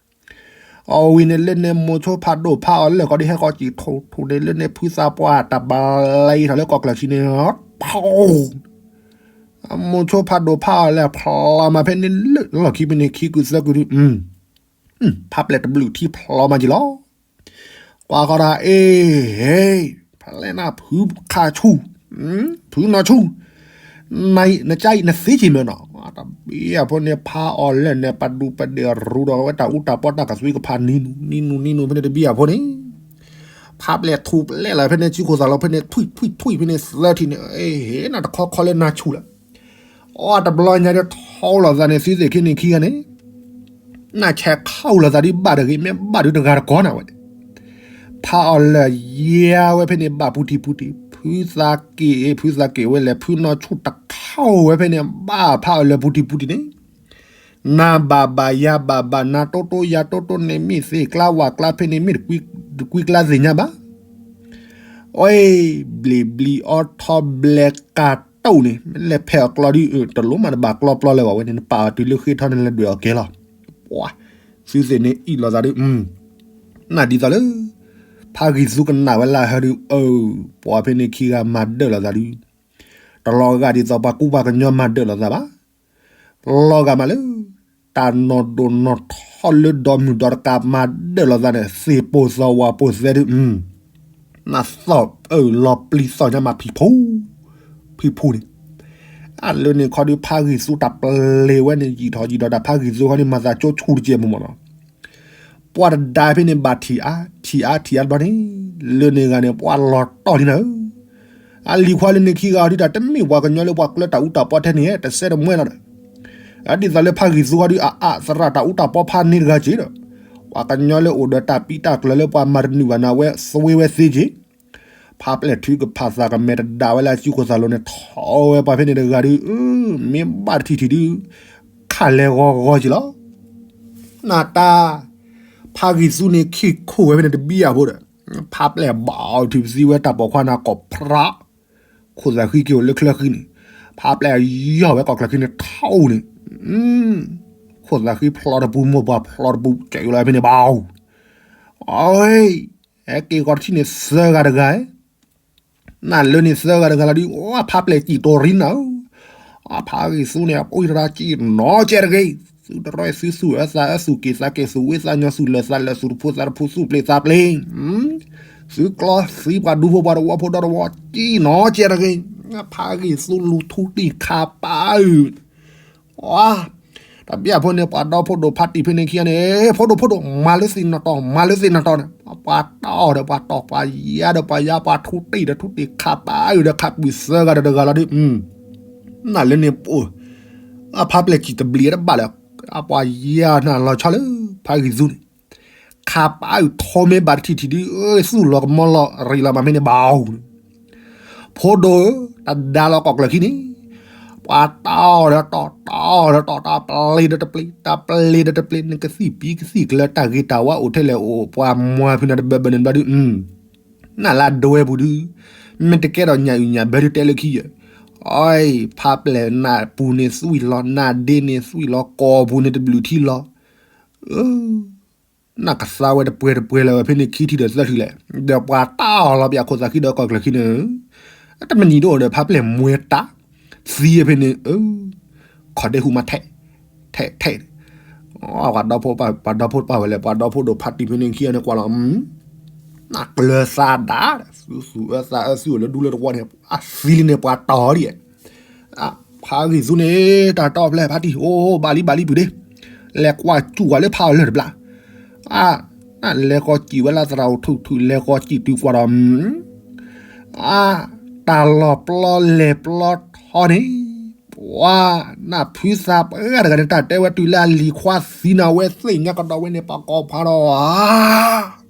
အဝံၤန့ၣ်လၢန့ၣ် မိၤဆိဖးဒိၣ်ဖးအီၤလၢာ်ကီးဒ်ဟဲကီးစံးထိၣ်ထိၣ်န့ၣ် လၢန့ၣ်ဖုသးပှၢ်တၢ်ဘၣ်လံထီၣ်လၢကီၢ်ကျၢၢ်ဆံန့ၣ်, မိၤဆိဖးဒိၣ်ဖးအီၤလၢာ်ဖျီမးဖဲန့ၣ်လၢလီၢ်ခံဖဲန့ၣ်ခံကုာ်သၢကုာ်ဒုး, ဖးပျဲၢ်တဘျုးထံဖျီမးက့ၤလီၤ. ကွၢ်ဃီဒီး အ့ဟ့, ဖဲလဲၣ်နၤဖုခးဆူၣ်, ဖုနီၢ်ဆူၣ်, နကနသ့က့ၤမ့ၢ်နီၤ, တဘျီဖိန့ၣ် ဖးအီၤလၢာ်န့ၣ် ပဒူပဒဲးရူဒီးဝဲတၢ်အူတၢ်ပီတၢ်ကသွံကဖးနံၤနူၤနံၤနူၤနံၤနူၤဖဲန့ၣ်တဘျီဖိန့ၣ်, ဖးပျဲၢ်ထူၣ်ပျဲၢ်လီၤဖဲန့ၣ် စုခိၣ်သးလီၤဖဲန့ၣ် ထွံၣ်ထွံၣ်ထွံၣ်ဖဲန့ၣ်သၢထံၣ်န့ၣ်, အ့ဟ့ နတခီခီလၢနၤဆူၣ်လၢ အီတဘျီညါဒီးထီၣ်လိာ်သးန့ၣ် သုသ့ၣ်ခံန့ၣ်ခံဂၤန့ၣ်, နဆဲးခီၣ်လိာ်သးဒ်ဘၣ်တဂ့ၤ မ့ၢ်ဘၣ်ဒုးတဂၤတကီးနၤဝဲ, ဖးအီၤလၢာ်ယဲဝဲဖဲန့ၣ်ဘၣ်ပူၤတံၢ်ပူၤတံၢ် ဖုသးက့ၤ ဖုသးက့ၤဝဲလဲၣ် ဖုနီၢ်ဆူၣ်တခီၣ်ဝဲဖဲန့ၣ် ဘၣ်ဖးအီၤလၢာ်ပူၤတံၢ်ပူၤတံၢ်န့ၣ်, နၤဘၣ်ဘၣ်ယၤဘၣ်ဘၣ် နၤတိတိယၤတိတိန့ၣ် မ့ၢ်သ့ၣ်ကျါဝၣ်ကျါဖဲန့ၣ် မ့ၢ်တကွံကျါသ့ၣ်ညါဘၣ် အီ ဘျ့ဘျံၤအီထီဘျဲကၤတိၢ်န့ၣ် မ့ၢ်လဲၤဖဲးအကျီဒ် တလိၣ်မးတဘၣ်ကျီပျီလၢၤဘၣ်ဝဲန့ၣ် နပာ်အီၤတုၤလၢဃ့ထီန့ၣ် လဲၤဒွဲၣ်အီၤကဲလီၤ. ပှၤ သုသ့ၣ်န့ၣ်အံၣ်လိာ်သးဒ်, နၢ်ဒ်သိးလၢ ဖးဂံၢ်သူကနၣ်ဝဲလၢဟဲဒုး အၢ ပှၤဖဲန့ၣ်ခံဂၤမၤဒၢၣ်လိာ်သးဒုး, တလီၤဂာ်ဒ်သိးပှၤကူပှၤကညီမၤဒၢၣ်လိာ်သးဘၣ် လီၤဂာ်မးလၢ တၢ်နီၢ်ဒိၣ်နီၢ်ထီလၢဒီမုၢ်ဒီတကးမၤဒၢၣ်လိာ်သးန့ၣ် သ့ၣ်ပိၢ်သီဝါပိၢ်သဲဒုး, နၢ်သီၣ်အၢၣ်လီၤပျံၤသီၣ်ညါမးဖံးဖူ, ဖံးဖူန့ၣ်, အလၢန့ၣ်ခီဒုး ဖးဂံၢ်သူတၢ်ပျ့ၤဝဲန့ၣ် ယံာ်ထီၣ်ယံာ်ထီၣ်ဒီး ဖးဂံၢ်သူခီဒုး မၤသးကၠိဆူၣ်တကဲးမ့ၢ်မ့ၢ်နီၤ ပှၤတဒါဖဲန့ၣ် ဘၣ်ထံၣ်အါထံၣ်အါထံၣ်အါတဘျီန့ၣ်, လၢန့ၣ်ဂၤန့ၣ် ပှၤလီၤတီၢ်လံနၤဧၢ, အလံၤခွါလၢန့ၣ်ခံဂၤဒုး တၢ်တမ့ၢ်ပှၤကညီလၢပှၤကျၢတၢ်အူတၢ်ပီထဲန့ၣ် တစဲးတမှဲလီၤဒီး, ဒ်သိးလၢဖးဂံၢ်သူခီဒုး အအသရၣ်တၢ်အူတၢ်ပီဖးန့ၣ်တဂၤက့ၤဒီး, ပှၤကညီလၢအိၣ်ဒီးတၢ်ပံးတၢ်ကျၢၤလၢပှၤမၤတနုာ်ဘၣ်နၤဝဲ သဝ့ဝဲသ့က့ၤ ဖးပျဲၢ်ထုကဖၣ်သးကမဲာ်တဒါဝဲလၢအစုခိၣ်သးလိၤန့ၣ် ထီၣ်ဝဲပှၤဖဲန့ၣ်တဂၤဒုး, မ့ၢ်ဘၣ်တထံၣ်ထံၣ်ဒုး, ခးလဲၤဂီၤဂီၤက့ၤလီၤ. နတၢ်, ဖးဂံၢ်သူန့ၣ်ခံခိၣ်ဝဲဖဲန့ၣ်တဘံၣ်အဖိဒီး, ဖးပျဲၢ်ဘၣ်အီၤထုးပသံဝဲတၢ်ပိာ်ခွါနၤကိးဖြး, ခိၣ်သးဃံက့ၤအိၣ်လၢချၢဃံန့ၣ်, ဖးပျဲၢ်ယီၢ်ဝဲကိးကျၢၤခံန့ၣ်ထီၣ်န့ၣ်, ခိၣ်သးဃံဖျီတပူၤ မိၢ်ပှၢ်ဖျီတပူၤ ကဲးလီၤဖဲန့ၣ်ဘၣ် အီ, ဟဲက့ၤဃီတထံၣ်န့ၣ်သၢဂၤတဂၤ, နလၢန့ၣ်သၢဂၤတဂၤလီၤဒုး အဖးပျဲၢ်စံၣ်တိၤရံနၤဧၢ, အဖးဂံၢ်သူန့ၣ် အပှ့ၤတရၣ်စံၣ်နီၤကဲတဂ့ၤ, သုတရီၣ်သုသူၣ်အၢသးအၢ သူၣ်က့ၤသးက့ၤ သူၣ်ဝံသးညီ သူၣ်လၢာ်သးလၢာ် သူၣ်တဖိသးတဖိ သူၣ်ပျ့ၤသးပျ့ၤ, သုကျီသံပှၤဒူဖိပှၤတဝီဖိဒီတဝီ စံၣ်နီၤကဲတဂ့ၤ, ဖးဂံၢ်သူလူၤထူတံၢ်ခးပၢ်အုၣ် တဘျီဖိန့ၣ် ပှၤဒီဖိဒိၣ်ဖးတံၢ်ဖဲန့ၣ်ခံဂၤန့ၣ်, ဖိဒိၣ်ဖိဒိၣ် မၤလၢသ့ၣ်နတီၤ မၤလၢသ့ၣ်နတီၤန့ၣ်, ပှၤတီၢ်ဒီးပှၤတီၢ် ပှၤယါဒီးပှၤယါ ပှၤထူတံၢ်ဒီးထူတံၢ်ခးပၢ်အုၣ်ဒီးခးပုၢ်သၢဂၤဒီးတဂၤလီၤဒုး, နလၢန့ၣ်ပှၤ, အဖးပျဲၢ်စံၣ်တဘျံးတဘၣ်လၢၤ, အပှၤယါနၤလီၤဆီလၢ ဖးဂံၢ်သူန့ၣ် ခးပၢ်အုၣ်ထီမ့ၢ်ဘၣ်တထံၣ်ထံၣ်ဒုး, သူၣ်လီၤကမီလီၤရံးလီၤမးဖဲန့ၣ်ဘၣ်အီၤန့ၣ်, ဖိဒိၣ်, တဒါလီၤကိးကျၢၤခံန့ၣ်, ပှၤတီၢ်ဒီးတီၢ် တီၢ်ဒီးတီၢ် တၢ်ပျ့ၤဒီးတပျ့ၤ တၢ်ပျ့ၤဒီးတပျ့ၤ နကသံၣ်ပံၤကသံၣ်ကျၢၤ တၢ်ဂ့ၤတၢ်ဝါအိၣ်ထဲလဲၣ်အိၣ် ပှၤမွၤဖုးနၤတဘၢဘၢန့ၣ်ဘျီဒုး, နလၢဒွဲပူၤဒုး, မ့ၢ်တကဲဒီးညၣ်အုၣ်ညၣ်ဘၢဒုးတဲလၢခံယဲၢ်, အီ, ဖးပျဲၢ်နၢ်ပူၤန့ၣ်သွံၣ်လီၤ နၢ်ဒ့န့ၣ်သွံၣ်လီၤ ကိာ်ပူၤန့ၣ်တဘျုးထံလီၤ နၢ်ကသါဝဲတပှဲၤတပှဲၤလၢၤဝဲဖဲန့ၣ်ခံထံၣ်ဒီးသၢထံၣ်လဲၣ်, ဒီးပှၤတီၢ်လီၤပှၤခိၣ်သးဃံဒီးကိးကျၢၤခံန့ၣ်, တမ့ၢ်နံၤဒိၣ်ဒီးဖးပျဲၢ်မွဲတၢ်, သံဖဲန့ၣ်, ခီၣ်ဒ့ဟူးမးထဲး, ထဲးထဲး, ပှၤဒီဖိ, ပှၤဒီဖိတပၢ်ဝဲလဲၣ် ပှၤဒီဖိဒိၣ်ဖးတံၢ်ဖဲန့ၣ်ခံဂၤန့ၣ်ကွၢ်လီၤ, နၢ်ကျၢၤသးဒၣ်, သူသူၣ်အၢသးအၢသူၣ်အိၣ်လၢဒူလၢတဝီန့ၣ်, အသံလံန့ၣ်ပှၤတီၢ်ဒ် ဖးဂံၢ်သူန့ၣ် တၢ်တီၢ်ဖျဲၣ်ဖးတံၢ် အိၣ်ဘၣ်လံဘၣ်လံပုၢ်ဒ့, လဲၤကွၢ်စူၣ်ဝဲလၢဖးအီၤလၢာ်တဘျီ, အါ, နလဲၤဃီစံၣ်ဝဲလၢသရၣ်အိၣ်ထူၣ်ထူၣ် လဲၤဃီစံၣ်တုၤကွၢ်ဒီး, အါ, တၢ်လီၤပျီလဲၤပျီထီန့ၣ်, ပှၤ, နၢ်ဖုသးပှၢ်တဂၤန့ၣ် တၢ်တဲဝဲတုၤလၢအလံၤခွါသံနၤဝဲသ့ၣ်ညါကဒီးဝဲန့ၣ် ပှၤကိးဖးဒီးဧါ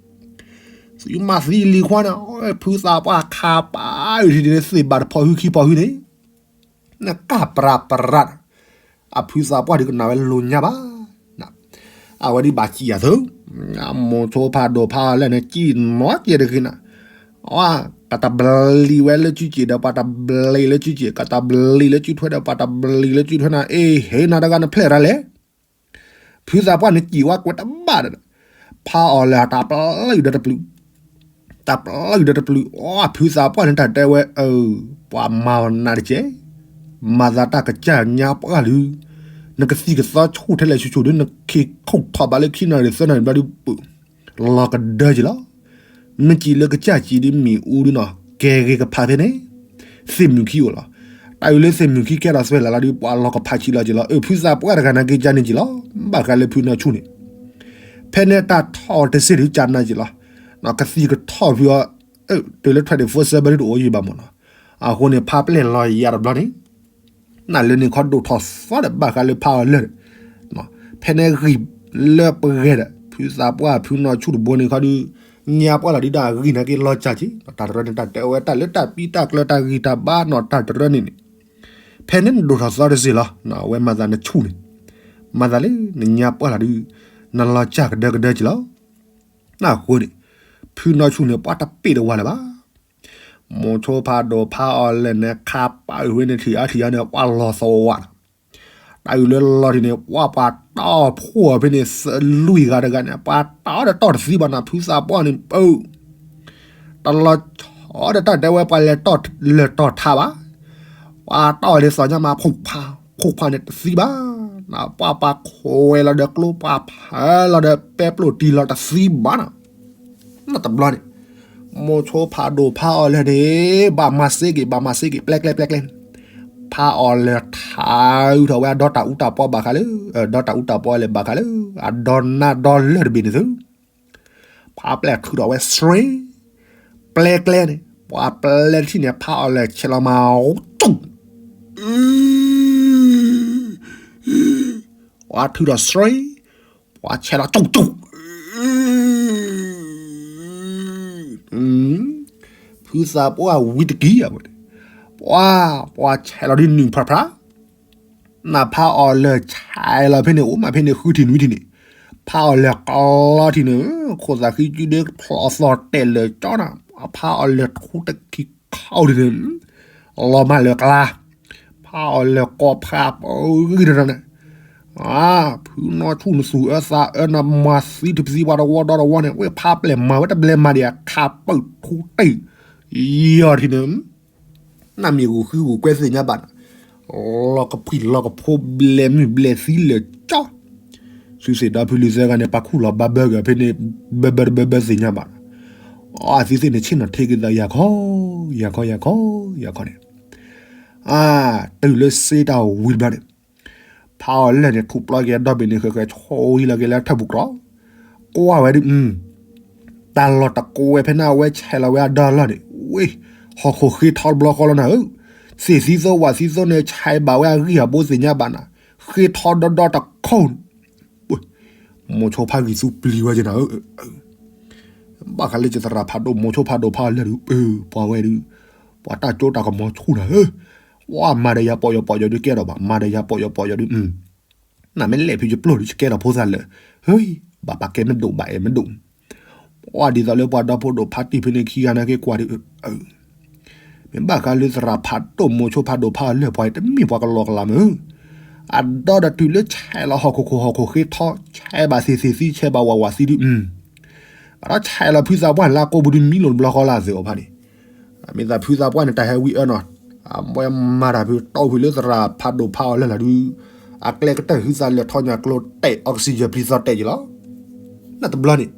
သုမၤသံလံၤခွါန့ၣ်, ဖုသးပှၢ်ခးပၢ်အုၣ်ထံၣ်န့ၣ် သ့ၣ်ဘၣ်တဖီၣ်ဟုခံဖီၣ်ဟုန့ၣ်, နကၢ်ပြးပြး, အဖုသးပှၢ်ဒုးကနၣ်ဝဲလိၤညါဘၣ်, အဝဲဒ်ဘၣ်စံၣ်ယၤသု, မိၤဆိဖးဒိၣ်ဖးအီၤလဲၣ်န့ၣ် စံၣ်နီၤကဲတဂ့ၤနၤ, ကတၢ်ဘျံၤဝဲလၢစုစ့ၣ်ဒီး ပှၤတၢ်ဘျံၤလၢစုစ့ၣ်, ကတၢ်ဘျံၤလၢစုထွဲဒီး ပှၤတၢ်ဘျံၤလၢစုထွဲနၤ, အ့ဟ့ နၤတဂၤနဖျဲၣ်ရၤလဲၣ် ဖုသးပှၢ်န့ၣ်စံၣ်ဝဲကွဲးတဘၣ်ဒီး, ဖးအီၤလဲၤတၢ်ပျၢ်ယုာ်ဒီတပျုာ်, တၢ်ပျၢ်ယုာ်ဒီတပျုာ်, အဖုသးပှၢ်န့ၣ်တၢ်တဲဝဲ, ပှၤမၤနၤတကဲး, မၤသးတၢ်ကစၢ်ညါပှၢ်လၢ နကသံၣ်ကသီဆူၣ်ထဲလဲၣ်ဆူၣ်ဆူၣ်ဒီး နခ့ခိၣ်ထီၣ်ဘၣ်လၢခံနၣ်ရံၣ်သၢနၣ်ရံၣ်ဘျီဒီး ပလီၤကဒၢက့ၤလီၤ. မ့ၢ်စံးလၢကစၢ်စံးဒ်မ့ၣ်အူဒ်နီၤ ကဲဂ့ၤကဖးဖဲန့ၣ် သ့ၣ်မုၢ်ခံအိၣ်လီၤ. တၢ်အုးလၢသ့ၣ်မုၢ်ခံကဲထီၣ်သွဲၣ်လၢ်လီၤဒီး ပှၤလီၤကဖးဆံးလီၤက့ၤလီၤ. အဖုသးပှၢ်တဂၤနာ်က့ကန့ၣ်က့ၤလီၤ. ဘၣ်ဃးလၢဖုနီၢ်ဆူၣ်န့ၣ် ဖဲန့ၣ်တၢ်ထီၣ်တစ့ၢ်ဒုးကနၣ်က့ၤလီၤ. ကသံၣ်ကထီၣ်ဖုအီၤ တုၤလၢ twenty-four seven တအိၣ်ယံၤဘၣ်မ့ၢ်နီၤ. အဃိန့ၣ် ဖးပျဲၢ်လီၤယၤတဘျီန့ၣ် နၢ်လၢန့ၣ်ခီဒိၣ်ထီၣ်သီဒီးဘၣ်ဃးလၢဖးအီၤလၢာ်န့ၣ် ဖဲန့ၣ်ဂံၢ်လၢပဂဲၤဒီး ဖုသးပှၢ်ဖုနီၢ်ဆူၣ်တဘိန့ၣ်ခီဒီး ညါပှၢ်လီၤဒုးဒီးအဂံၢ်နာ်က့လီၤစၢ်က့ၤ တၢ်တရၢန့ၣ်တၢ်တဲဝဲတၢ်လၢတၢ်ပံတၢ်ကျၢၤတၢ်ဂံၢ်တၢ်ဘါနီၤ တၢ်တရၢန့ၣ်န့ၣ် ဖဲန့ၣ်နဒိၣ်ထီၣ်သီတစ့ၢ်လီၤ. အဝဲမၤသးနဆူၣ်န့ၣ် မၤသးလၢနညါပှၢ်လီၤဒုး နလီၤစၢ်ကဒၢကဒၢက့ၤလီၤ. အဃိန့ၣ် ဖုနီၢ်ဆူၣ်န့ၣ် ပှၤတပ့ၢ်တဝါလၢၤဘၣ်. မိၤဆိဖးဒိၣ်ဖးအီၤလဲၣ်န့ၣ် ခးပာ်ဝဲန့ၣ်ထံၣ်အါထံၣ်အါန့ၣ် ပှၤလီၤသဝးနီၤ. တၢ်အုးလၢလီၤထံၣ်န့ၣ် ပှၤပှၤတီၢ်ဖှိၣ်ဖဲန့ၣ် သလွံၢ်ဂၤတဂၤန့ၣ် ပှၤတီၢ်ဒီးတီၢ်တသံဘၣ်နီၤ ဖုသးပှၢ်န့ၣ် ပၢ တလီၤဆီဒီးတၢ်တဲဝဲပှၤလဲၤတီၢ်ထးဘၣ်. ပှၤတီၢ်ဝဲဒ်သိးညါမး ဖိခွါ ဖိခွါန့ၣ်တသံဘၣ်. ပှၤပှၤခွဲးလီၤဒီးကျိ ပှၤဖးလီၤဒီးပဲပျိၢ်တံၢ်လီၤတသံဘၣ်နီၤ. နီၢ်တဘျီန့ၣ် မိၤဆိဖးဒိၣ်ဖးအီၤလဲၣ်န့ၣ် ဘၣ်မၤစ့က့ၤ ဘၣ်မၤစ့က့ၤ ပျဲကျဲ ပျဲကျဲန့ၣ် ဖးအီၤလဲၣ်ထးအုးထီၣ်ဝဲအဒီတၢ်အူတၢ်ပီဘၣ်ဃးလၢ ဒီတၢ်အူတၢ်ပီလဲၣ်ဘၣ်ဃးလၢ အဒီနါဒီလၢၢ်တဘ့ၣ်န့ၣ်သု ဖးပျဲၢ်ထုးထီၣ်ဝဲ straight ပျဲကျဲန့ၣ် ပှၤပျဲထံၣ်န့ၣ် ဖးအီၤလဲၣ်ဆဲးလီၤမၤ ကၠူၣ် ပှၤထုးထီၣ် straight ပှၤဆဲးလီၤ ကၠူၣ်ကၠူၣ် ဖုသးပှၢ်ဝံတကံၢ်အဝဲ ပှၤ ပှၤဆဲးလီၤဒ်နုာ်ဖျါဖျါ နဖးအီၤလဲၣ်ဆဲးလီၤဖဲန့ၣ် အိၣ်မးဖဲန့ၣ်ဃုထံၣ်နွံထံၣ်န့ၣ် ဖးအီၤလဲၣ်ကလီထံၣ်န့ၣ် ခိၣ်သးဃံကုဒ့ဖျိးသီၣ်တဲာ်လၢာ်ကၠီနၤ ဖးအီၤလဲၣ်ထူတကံၢ်ခီၣ်ထံၣ်န့ၣ် လီၤမၢ်လၢာ်ကလါ ဖးအီၤလဲၣ်ကိးဖးပဂံၢ်တရၢန့ၣ် ဖုနီၢ်ဆူၣ်နသူၣ်အၢသးအၢ နမၤသံတပသံပှၤတဝီဒီတဝီန့ၣ် ဝဲဖးပျဲၢ်မၤဝဲတဘျဲမၤဒံးအခးပၢၢ်ထူတ့ၢ် ယီၤထံၣ်န့ၣ် နမ့ၢ်ဂုာ်ဃုဂုာ်ကွဲသ့ၣ်ညါဘၣ်နီၤ လီၤကဖှံၣ်လီၤကဖိးဘျဲၣ်မုၢ်ဘျဲၣ်သံလၢာ်ကၠီ သုသ့ၣ်ဒီဖုလံၤသၢဂၤန့ၣ် ပာ်ခူၣ်လီၤဘၣ်ဘၢဂ့ၤဖဲန့ၣ် ဘၢဘၢတဘၢဘၢသ့ၣ်ညါဘၣ်နီၤ အသုသ့ၣ်န့ၣ် ဆ့ၣ်နီၤထံက့ၤသးယၤခီ ယၤခီ ယၤခီ ယၤခီန့ၣ် အ တုၤလၢစ့တၢ်ဝံၤတဘျီန့ၣ် ဖးအီၤလဲၣ်န့ၣ် ထူးပျီက့ၤအဒီဘ့ၣ်န့ၣ် ဃဲၤဃဲၤဆိလီၤက့ၤလၢထၢၣ်ပူၤကြီ ကွၢ်ဝဲဒ် တၢ်လီၢ်တကွဲဖဲန့ၣ် အဝဲဆဲးလီၤဝဲအဒီလီၢ်န့ၣ် ဝ့ၢ် ဟီၣ်ခိၣ်ဃ့ထီတဘျီဃီလီၤနၤဧၢ သ့ၣ်သံသိဝၣ်သံသိန့ၣ် ဆဲးဘၣ်ဝဲအဂံၢ်အဘိသ့ၣ်ညါဘၣ်နၤ ဃ့ထီဒီဒီတခိၣ်န့ၣ် မိၤဆိဖးဂံၢ်သူပျံၤဝဲက့ၤနၤဧၢ ဘၣ်ဃးလၢယသရၣ်ဖးဒိၣ် မိၤဆိဖးဒိၣ်ဖးအီၤလဲၣ်ဒုး ပှၤဝဲဒုး ပှၤတၢ်ကၠိတၢ်ကမီၤဆူၣ်နၤဧၢ ပှၤမၤဒီးယၤပိာ်ယီၤပိာ်ယီၤဒုးကဲထီၣ်ဘၣ် မၤဒီးယၤပိာ်ယီၤပိာ်ယီၤဒုး နမ့ၢ်လဲၤဖုယပျိၢ်ဒုး ယကဲထီၣ်ဖိသၣ်လၢာ် ဟ့ ဘၣ်ပာ်ကဲမ့ၢ်ဒိၣ်ဘၣ်အဲၣ်မ့ၢ်ဒိၣ် ပှၤဒ်သိးလၢပှၤဒီဖိဒိၣ်ဖးတံၢ်ဖဲန့ၣ်ခံဂၤနာ်က့ကွၢ်ဒုး မ့ၢ်ဘၣ်ဃးလၢသရၣ်ဖးဒိၣ်မိၤဆိဖးဒိၣ်ဖးအီၤလဲၣ် ပှၤတမ့ၢ်ပှၤကလီကလီမ့ၢ် အဒီဒီးတုၤလၢဆဲးလီၤဟီၣ်ခိၣ်ခိၣ်ဟီၣ်ခိၣ်ဃ့ထီ ဆဲးဘၣ်သ့ၣ်သ့ၣ်သံ ဆဲးဘၣ်ဝၣ်ဝၣ်သံဒုး အဒီးဆဲးလီၤဖုသးပှၢ်န့ၣ်လၢကိးပူၤဒုးမံလိာ်တဘျီဃီလၢအသ့ၣ်အီၤဖးန့ၣ် မ့ၢ်သးဖုသးပှၢ်န့ၣ် တၢ်ဟဲဝံအၢနီၤ အဝဲမၤတၢ်ဖုတီၢ်ဖုလၢသရၣ်ဖးဒိၣ်ဖးအီၤလဲၣ်လီၤဒုး အကျဲကတၢၢ်ဟုသးလဲၤထီၣ်ညါကျိတဲာ် oxygen ပျံၤသီတဲာ်က့ၤလီၤ နတဘျီန့ၣ်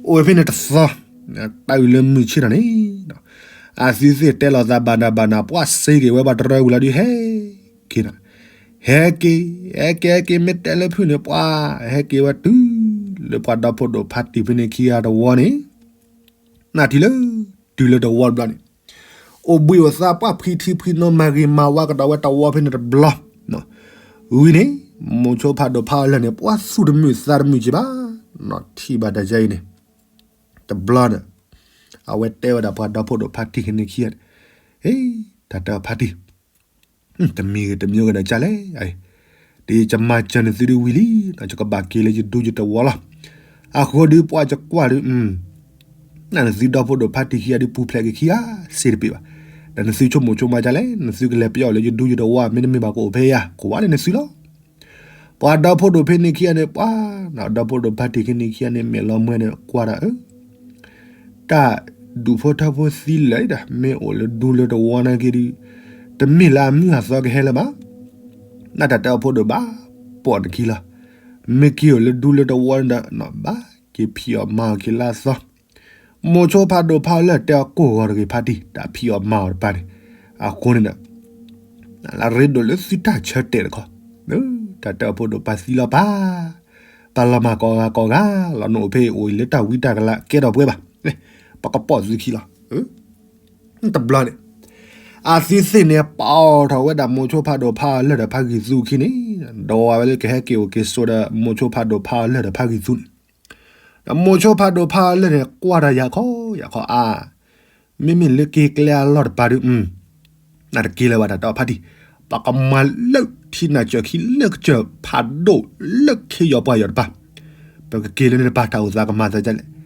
အိၣ်ဝဲဖဲန့ၣ်တသီ တၢ်အုးလၢမုၢ်ဆ့ၣ်ထီၣ်န့ၣ် အသုသ့ၣ်တဲလိာ်သးဘၣ်နၤဘၣ်နၤ ပှၤစ့က့ၤဝဲဘၣ်တရၢဝံၤလီၤဒုး ဟဲက့ၤနၤ ဟဲက့ၤ ဟဲက့ၤ ဟဲက့ၤ မ့ၢ်တဲလၢဖုန့ၣ် ပှၤဟဲက့ၤဝဲတုၤလၢပှၤဒီဖိဒိၣ်ဖးတံၢ်ဖဲန့ၣ်ခံဂၤတဝီန့ၣ် နထံၣ်လၢ တုၤလၢတဝီတဘျီန့ၣ် အိၣ်ဘှံးအိၣ်သါပှၢ်ဖှံထံဖှံနိ မၤဂ့ၤမၤဝါကဒီးဝဲတဝီဖဲန့ၣ်တဘျီ ဝံၤန့ၣ် မိၤဆိဖးဒိၣ်ဖးအီၤလဲၣ်န့ၣ် ပှၤသူၣ်တမုာ်သးတမုာ်က့ၤဘၣ် နီၢ်ထံၣ်ဘၣ်တၢ်ယါအံၤန့ၣ် တဘျီဒီး အဝဲတဲဝဲဒၣ်ပှၤဒီဖိဒိၣ်ဖးတံၢ်ဖဲန့ၣ်ခံဂၤန့ၣ် ဟ့ တၢ်တဲအီၤဖးတံၢ် တမံၤဂ့ၤတမံၤဂ့ၤဒီးကလဲၣ် ဒ်ယမၤစၢၤနသုဒုးဝံၤလံ ယကဘၣ်က့ၤလၢယဒူယတဝီလီၤ. အဃိဒုးပှၤယကွၢ်ဒုး နသုဒီဖိဒိၣ်ဖးတံၢ်ခံဂၤဒုးပူၤဖျဲးက့ၤခံဂၤစ့တပ့ၤဘၣ်. ဒီးနသုဆိကမိၣ်ဆိကမးကလဲၣ် နသုကလဲၤပယီၤလၢယဒူယတဝီ မ့တမ့ၢ်ဘၣ်ကအိၣ်ဖဲယၤ ကဝါလၢနသုလီၤ. ပှၤဒီဖိဒိၣ်ဖဲန့ၣ်ခံဂၤန့ၣ် ပှၤ ဒီဖိဒိၣ်ဖါတံၢ်ခံန့ၣ်ခံဂၤန့ၣ် မဲာ်လီၤမှဲန့ၣ် ကွၢ်တၢ်အၢ တၢ်ဒူၣ်ဖိထၢဖိသံလၢာ်ဒၣ် မ့ၢ်အိၣ်လၢဒူလၢတဝီနာ်က့ဒီး တမ့ၢ်လၢအမုၢ်အသီကဟဲလၢၤဘၣ်. နတၢ်တဲအီၤဖိဒိၣ်ဘၣ် ပိာ်နခံလီၤ. မ့ၢ်က့ၤအိၣ်လၢဒူလၢတဝီန့ၣ်ဒီး ဘၣ်က့ၤဖံးအီၣ်မၤအီၣ်က့ၤလၢအသီ မိၤဆိဖးဒိၣ်ဖးအီၤလၢာ်တဲအီၤကိၢ်ဂီၤတဂ့ၤဖါတံၢ် တၢ်ဖံးအီၣ်မၤအီၣ်တပၤန့ၣ် အဃိန့ၣ်ဒီး လၢရ့ဒိၣ်လၢသုတၢ်ဆၢတဲာ်တခီ တၢ်တဲအီၤဖိဒိၣ်ပှၤသံလီၤပၢ် ပၢ်လီၤမၢ်ကိးဂၤကိးဂၤလီၤ နအိၣ်ဖဲအံၤအိၣ်အံၤလၢတၢ်ဝံတၢ်ကလၤကဲထီၣ်ပှဲၤဘၣ် ပကပိာ်သုခံလီၤ တဘျီန့ၣ် အသုသ့ၣ်န့ၣ် ပာ်ထီၣ်ဝဲဒၣ်မိၤဆိဖးဒိၣ်ဖးအီၤလၢာ်ဒီးဖးဂံၢ်သူခံန့ၣ် ဒီးဝဲလၢကဟဲက့ၤအိၣ်က့ၤဆိးဒီးမိၤဆိဖးဒိၣ်ဖးအီၤလၢာ်ဒီးဖးဂံၢ်သူန့ၣ် ဒီးမိၤဆိဖးဒိၣ်ဖးအီၤလၢာ်န့ၣ် ကွၢ်တၢ်ယၤခီယၤခီအါ မ့မ့ၢ်လၢက့ၤကျဲအလီၢ်တပၤဒုး နတက့ၤလၢၤဘၣ်တၢ်တဲအီၤဖါတံၢ် ပကမၤလၢထံနၢ်စၢၤခံလၢကစၢၢ်ဖးဒိၣ်လၢခ့ယီၤပှၢ်ယီၤတပၤ ပကက့ၤလၢန့ၣ်တပၤတၢ်အိၣ်သးကမၤသးဒ်လဲၣ်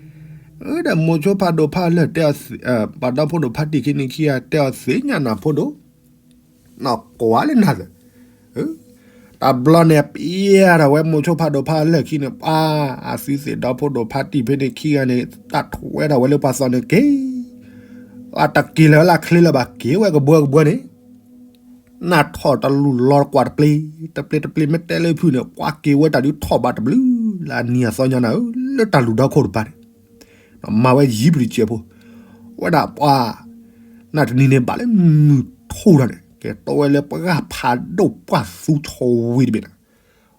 ဒီးမိၤဆိဖးဒိၣ်ဖးအီၤလၢာ်တဲအီၤ ပှၤဒီဖိဒိၣ်ဖါတံၢ်ခံန့ၣ်ခံဂၤတဲအီၤသ့ၣ်ညါနၤဖိဒိၣ် နကွၢ်လၢနၤသၢ တဘျီန့ၣ် ပျဲထီၣ်ဝဲမိၤဆိဖးဒိၣ်ဖးအီၤလၢာ်ခံန့ၣ် ပှၤ အသုသ့ၣ်ဒီဖိဒိၣ်ဖါတံၢ်ဖဲန့ၣ်ခံဂၤန့ၣ် တၢ်ထွဲထီၣ်ဝဲလၢပှၤသီန့ၣ်က့ၤ အတက့ၤလၢၤလၢချ့လၢၤဘၣ် က့ၤဝဲကဘှၢကဘှၢန့ၣ် နၢ်ထီၣ်တလူၢ်လီၤကွၢ်တပျ့ၤ တပျ့ၤတပျ့ၤမ့ၢ်တဲလၢဖုၣ်န့ၣ် ပှၤက့ၤဝဲတၢ်ဒုးထီၣ်ဘးတဘျုးလၢအနံၤအသီညါနၤဧၢ လၢတၢ်လူၢ်ဒီခိၣ်တပၤန့ၣ် မၤဝဲယံၤပတံၢ်စဲးဖိ ဝဲဒၣ်ပှၤ နၢ်တနံၤန့ၣ်ဘၣ်လၢမုၢ်ထူၣ်တၢ်န့ၣ် ကဲတီဝဲလၢပှၢ်ဖးဒိၣ်ပှၢ်သူဆီဝံၤတဘ့ၣ်န့ၣ်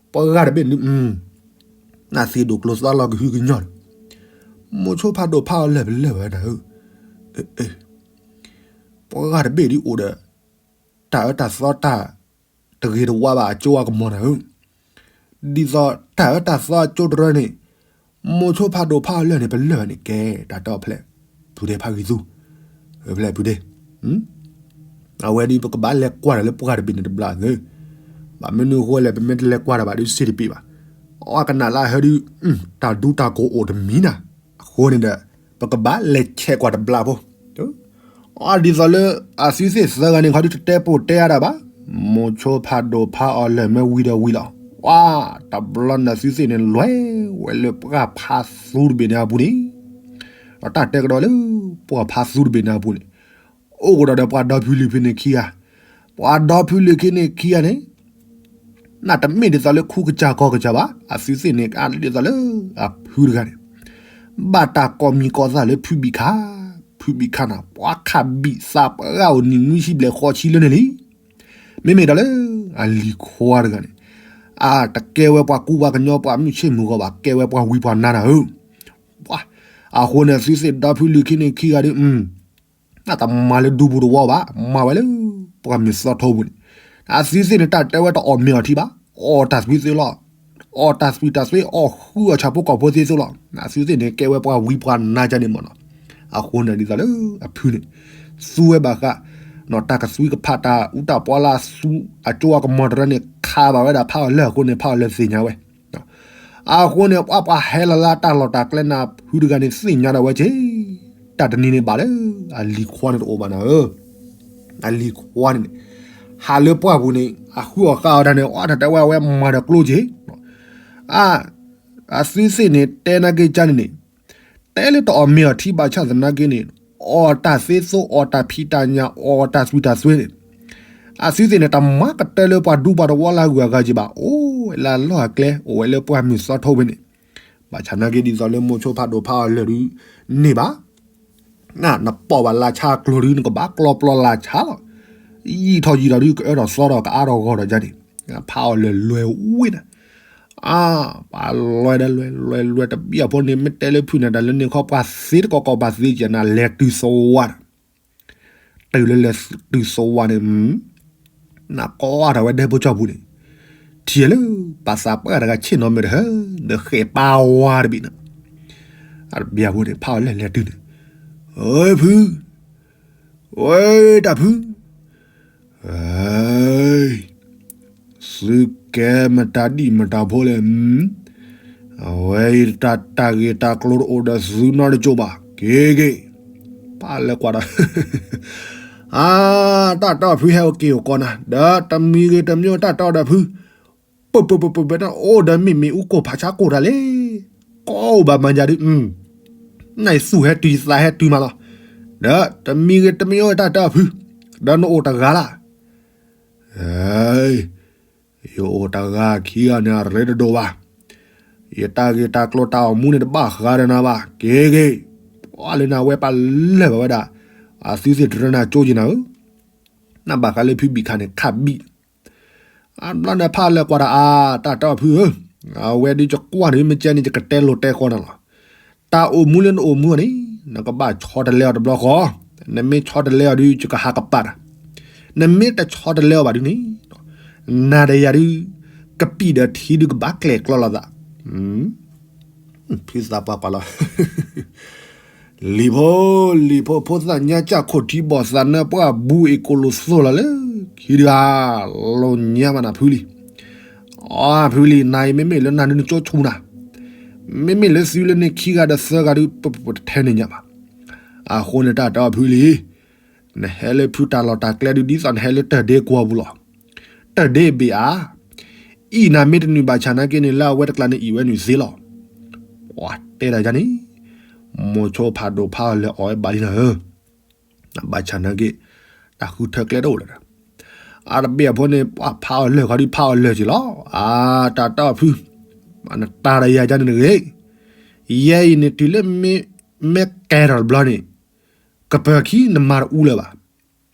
ပှၢ်တဘ့ၣ်န့ၣ် နၢ်သ့ၣ်ဒိၣ်ကျိၤသီလီၤကဟုကညီၢ်န့ၣ် မိၤဆိဖးဒိၣ်ဖးအီၤလၢာ်ပလၢာ်ဝဲနၤဧၢ ပှၢ်တဘ့ၣ်ဒ်အိၣ်ဒီး တၢ်အၢတၢ်သီတၢ် တဂ့ၤတဝါဘၣ်အကၠိအကမီၤနၤဧၢ ဒ်သိးတၢ်အၢတၢ်သီအကၠိတရၢန့ၣ် မိၤဆိဖးဒိၣ်ဖးအီၤလၢာ်န့ၣ် ပလၢာ်ဝဲန့ၣ်ကဲ တၢ်တဲအီၤဖဲလဲၣ် ဖုဒဲဖးဂံၢ်သူ ဖဲလဲၣ်ဖုဒဲ အဝဲဒ်ပကဘၣ်လဲၤကွၢ်တၢ်လၢပှၢ်တဘ့ၣ်န့ၣ်တဘျီသ့ ဘၣ်မနုၤအဃိလဲၣ် ပမ့ၢ်တလဲၤကွၢ်တၢ်ဘၣ်ဒ်စ့တပ့ၤဘၣ် အကနၣ်လၢအဟဲဒ် တၢ်ဒူတၢ်ကိးအိၣ်တမံၤနၤ အဃိန့ၣ်ဒီး ပကဘၣ်လဲၤဆဲးကွၢ်တဘျီဖိ ဒ်သိးလၢ အသုသ့ၣ်သၢဂၤန့ၣ်ခီဒုးတတဲပိာ်တဲအါတၢ်ဘၣ် မိၤဆိဖးဒိၣ်ဖးအီၤလၢာ်မ့ၢ်ဝံၤဒီးဝံၤလီၤ ပှၤ တဘျီန့ၣ်သုသ့ၣ်န့ၣ်လဲၤဝဲလၢပှၢ်ဖးသူတဘ့ၣ်န့ၣ်အပူၤန့ၣ် ဒီးတၢ်တဲကဒီးလၢ ပှၢ်ဖးသူတဘ့ၣ်န့ၣ်အပူၤန့ၣ် အိၣ်ကဒီးဒီးပှၤဒီဖုလံၤဖဲန့ၣ်ခံဂၤ ပှၤဒီဖုလံၤဖဲန့ၣ်ခံဂၤန့ၣ် နတမ့ၢ်ဒ်သိးလၢခူကစၢ်ကီၢ်ကစၢ်ဘၣ် အသုသ့ၣ်န့ၣ် ဒ်သိးလၢ အဖုတဂၤန့ၣ် ဘၣ်တၢ်ကိးမံၤကိးသၣ်လၢဖုဘံၣ်ခါ ဖုဘံၣ်ခါန့ၣ် ပှၤခးဘံၣ်သးပှၢ်အိၣ်နံၣ်နွံဆံဘျဲၣ်ဃိးဆံလၢန့ၣ်လံ မ့မ့ၢ်ဒီးလၢ အလံၤခွါတဂၤန့ၣ် အတကဲဝဲပှၤကူပှၤကညီပှၤမုၢ်ဆ့ၣ်မုၢ်ဂီၤဘၣ် ကဲဝဲပှၤဝံပှၤနါနၤဧၢ ပှၤ အဃိန့ၣ်သုသ့ၣ်ဒီဖုလံၤခံန့ၣ်ခံဂၤဒီး နတမၤလၢဒူပူၤတဝီဘၣ် မၤဝဲလၢ ပှၢ်မုၢ်သီထိပူၤန့ၣ် အသုသ့ၣ်န့ၣ် တၢ်တဲဝဲတအီၣ်မ့ၤအီထံဘၣ် အီၣ်တၢ်သွံသ့လီၤ အီၣ်တၢ်သွံတၢ်သွဲ အီၣ်ဃုအီၣ်ဆၣ်ဖိကီၢ်ဖိသ့သိလီၤ အသုသ့ၣ်န့ၣ် ကဲဝဲပှၤဝံပှၤနါကန့ၣ်မ့ၢ်နီၤ အဃိန့ၣ်ဒ်သိးလၢအဖုန့ၣ် သူဝဲဘၣ်ဃး တၢ်ကသွံကဖးတၢ်အူတၢ်ပီလၢအသူ အကၠိအကမီၤတရၢန့ၣ် ခးဘၣ်ဝဲဒၣ်ဖးအီၤလၢအဃိန့ၣ် ဖးအီၤလၢသ့ၣ်ညါဝဲ အဃိန့ၣ် ပှၤပှၤဟဲလီၤလၢတၢ်လီၢ်တၢ်ကျဲန့ၣ် ဖုတဂၤန့ၣ်သ့ၣ်ညါဒၣ်ဝဲက့ၤ တၢ်တနံၤန့ၣ်ဘၣ်လၢ အလံၤခွါန့ၣ်တအိၣ်ဘၣ်နၤဧၢ အလံၤခွါန့ၣ်န့ၣ် ဟးလၢပှၢ်ပူၤန့ၣ် အဃုအီၣ်ဃုအီၣ်တၢ်န့ၣ် အတၢ်တဲဝဲအဝဲမၤဒီးကျိက့ၤ အ အသုသ့ၣ်န့ၣ် တဲနာ်က့ၤကါန့ၣ်န့ၣ် တဲလၢတအီၣ်မ့ၤအီထံဘၣ်ဆၣ်သနာ်က့န့ၣ် အီၣ်တၢ်သ့သိ အီၣ်တၢ်ဖံးတၢ်ညၣ် အီၣ်တၢ်သွံတၢ်သွဲန့ၣ် အသုသ့ၣ်န့ၣ် တမၤကတၢၢ်လၢပှၤဒူပှၤတဝီလၢအဂုၤအဂၤက့ၤဘၣ် အိၣ်ဝဲလၢအလီၢ်အကျဲ အိၣ်ဝဲလၢပှၢ်မုၢ်သီထိဝဲန့ၣ် ဘၣ်ဆၣ်နာ်က့ဒ်သိးလၢမိၤဆိဖးဒိၣ်ဖးအီၤလၢာ်ဒုး န့ၢ်ဘၣ် နပီၢ်ဘၣ်လၢ်ဆါအကျိၤဒုး နကဘၣ်ကျီပျီလၢ်ဆါလီၤ ယံာ်ထီၣ်ယံာ်ထီၣ်ဒုး ကအၢထီၣ်သီထီၣ် ကအါထီၣ်ဂီၢ်ထီၣ်ယါန့ၣ် ဖးအီၤလၢာ်လွဲၢ်ဝဲန့ၣ် အါ ပှၤလွဲၢ်ဒၣ်လွဲၢ် လွဲၢ်လွဲၢ်တဘျီအဖိန့ၣ် မ့ၢ်တဲလၢဖုန့ၣ် တၢ်လၢန့ၣ်ခီပှၤသ့တကီၢ်ကီၢ်ပှၤသ့ကဲနၤလဲၤတုၤသဝါန့ၣ် တုၤလၢလဲၤတုၤသဝါန့ၣ် နကွၢ်ထီၣ်ဝဲဒၣ်ဖိကၠီပူၤန့ၣ် ထံၣ်လၢ ပှၤသးပှၢ်တဂၤဆ့ၣ်နီၤမ့ၢ်တဟၢ ဒီးဃဲၣ်ပာ်ဝါတဘ့ၣ်န့ၣ် အတဘျီအဖိန့ၣ် ဖးအီၤလဲၤလဲၤတုၤန့ၣ် အၢ ဖု ဝဲ တၢ်ဖု သုကဲမတၤဒံၣ်မတၤဖိလဲၣ်, အဝဲအံၤတၢ်တၢ်ဂ့ၢ်တၢ်ကျိၤတအိၣ်ဒီးသုနီတကၠိဘၣ်, က့ၤက့ၤ, ပာ်လၢကွၢ်ဒီး, အါ တၢ်တီၢ်ဖုဟဲအိၣ်က့ၤအိၣ်ကီးနၤ, ဒီးတမံၤဂ့ၤတမံၤတၢ်တီၢ်ဒီးဖု, ပၢၢ်ပၢၢ်ပၢၢ်ပၢၢ် အိၣ်ဒီးမ့ၢ်မ့ၣ်အူကိၢ်ဖးဆါကိၢ်တၢ်လဲၣ်, ကိးအိၣ်ဘၣ်မၤယၤဒုး, နယသူၣ်ဟဲတုၤယသးဟဲတုၤမးလီၤ, ဒီးတမံၤဂ့ၤတမံၤအိၣ်တၢ်တၢ်ဖု, ဒီးနအိၣ်တဂၤလၢ်, ယအိၣ်တဂၤခံဂၤန့ၣ် အရ့တဒိၣ်ဘၣ်, ယတၢ်ဂ့ၢ်တၢ်ကျိၤတၢ်အိၣ်မူန့ၣ်တဘၣ်ဃးဒီးနၤဘၣ်, က့ၤဂ့ၤ, ပှၤလၢနၤဝဲပာ်လၢာ်ဘၣ်ဝဲဒၣ်, အသုသ့ၣ်တရၢနၤကၠိက့ၤနၤဧၢ, နဘၣ်ဃးလၢဖုဘံၣ်ခါန့ၣ်ခးဘံၣ် အဘျီန့ၣ်ဖးအီၤလဲၤကွၢ်တၢ်အါ, တၢ်တီဖုဧၢ, အဝဲဒုးယကွၢ်န့ၣ်မ့ၢ်ကဲန့ၣ် ယကတဲလိၤတဲဃီနၤလီၤ, တၢ်အိၣ်မူလၢနအိၣ်မူအီၤန့ၣ်, နကဘၣ်ဆီတလဲအီၤတဘျီဃီ, နမ့ၢ်ဆီတလဲအီၤဒုး ယကဟးကပၤတၢ်, နမ့ၢ်တဆီတလဲအီၤဘၣ်ဒုးန့ၣ်, နၤဒီးယၤဒုး, ကပံာ်ဒီးထံဒုးကဘၣ်ကျဲၤကျီလိာ်သး ဖုသးပှၢ်ကွၢ်လီၤ, လံၤဖိ, လံၤဖိ ဖိသၣ်ညါစၢ်ခိၣ်ထံဘီၣ်သးနၢပှၢ်ဘူးအ့ၣ်ကိၣ်လိာ်သိၣ်လီၤလၢ, ခံဒုဧါ, လိၣ်ညါမးနၤဖုလံၤ, အဖုလံၤ နၤအံၤမ့မ့ၢ်လၢနၤဒုးနကၠိဆူၣ်နၤ, မ့မ့ၢ်လၢသုလၢန့ၣ်ခံဂၤဒီးသၢဂၤဒုး ပတထဲန့ၣ်ညါဘၣ်, အဃိန့ၣ်တၢ်တီဖုလံၤ နဟဲလၢဖုတၢ်လီၢ်တၢ်ကျဲဒုး ဒ်သိးနဟဲလၢတၢ်ဒ့ကွီၢ်ပူၤလီၤ, တၢ်ဒ့ဘ့ၣ်ဧါ, အံၣ်နၤမ့ၢ်တနုာ်ဘၣ်ဆၣ်နာ်က့န့ၣ် လၢအဝဲတကျါန့ၣ်အံၣ်ဝဲနုာ်သ့လီၤ, ပှၤတဲတၢ်ယါန့ၣ်, မိၤဆိဖးဒိၣ်ဖးအီၤလၢာ်အီၣ်ဝဲဘၣ်လံနၤဧၢ, ဘၣ်ဆၣ်နာ်က့, တၢ်ဃုထၢကျဲတအိၣ်လၢၤဒီး, အတဘ့ၣ်အဖိန့ၣ် ပှၤဖးအီၤလၢာ်ခီဒုးဖးအီၤလၢာ်က့ၤလီၤ, အတၢ်တီဖု, နတၢ်ဒီးယၤယါန့ၣ်တဂ့ၤ, ယဲအံၤန့ၣ်တုၤလၢမ့ၢ်ကဲထီၣ်တဘျီန့ၣ်, ကပၢၤခံနမၤတအူလၢၤဘၣ်,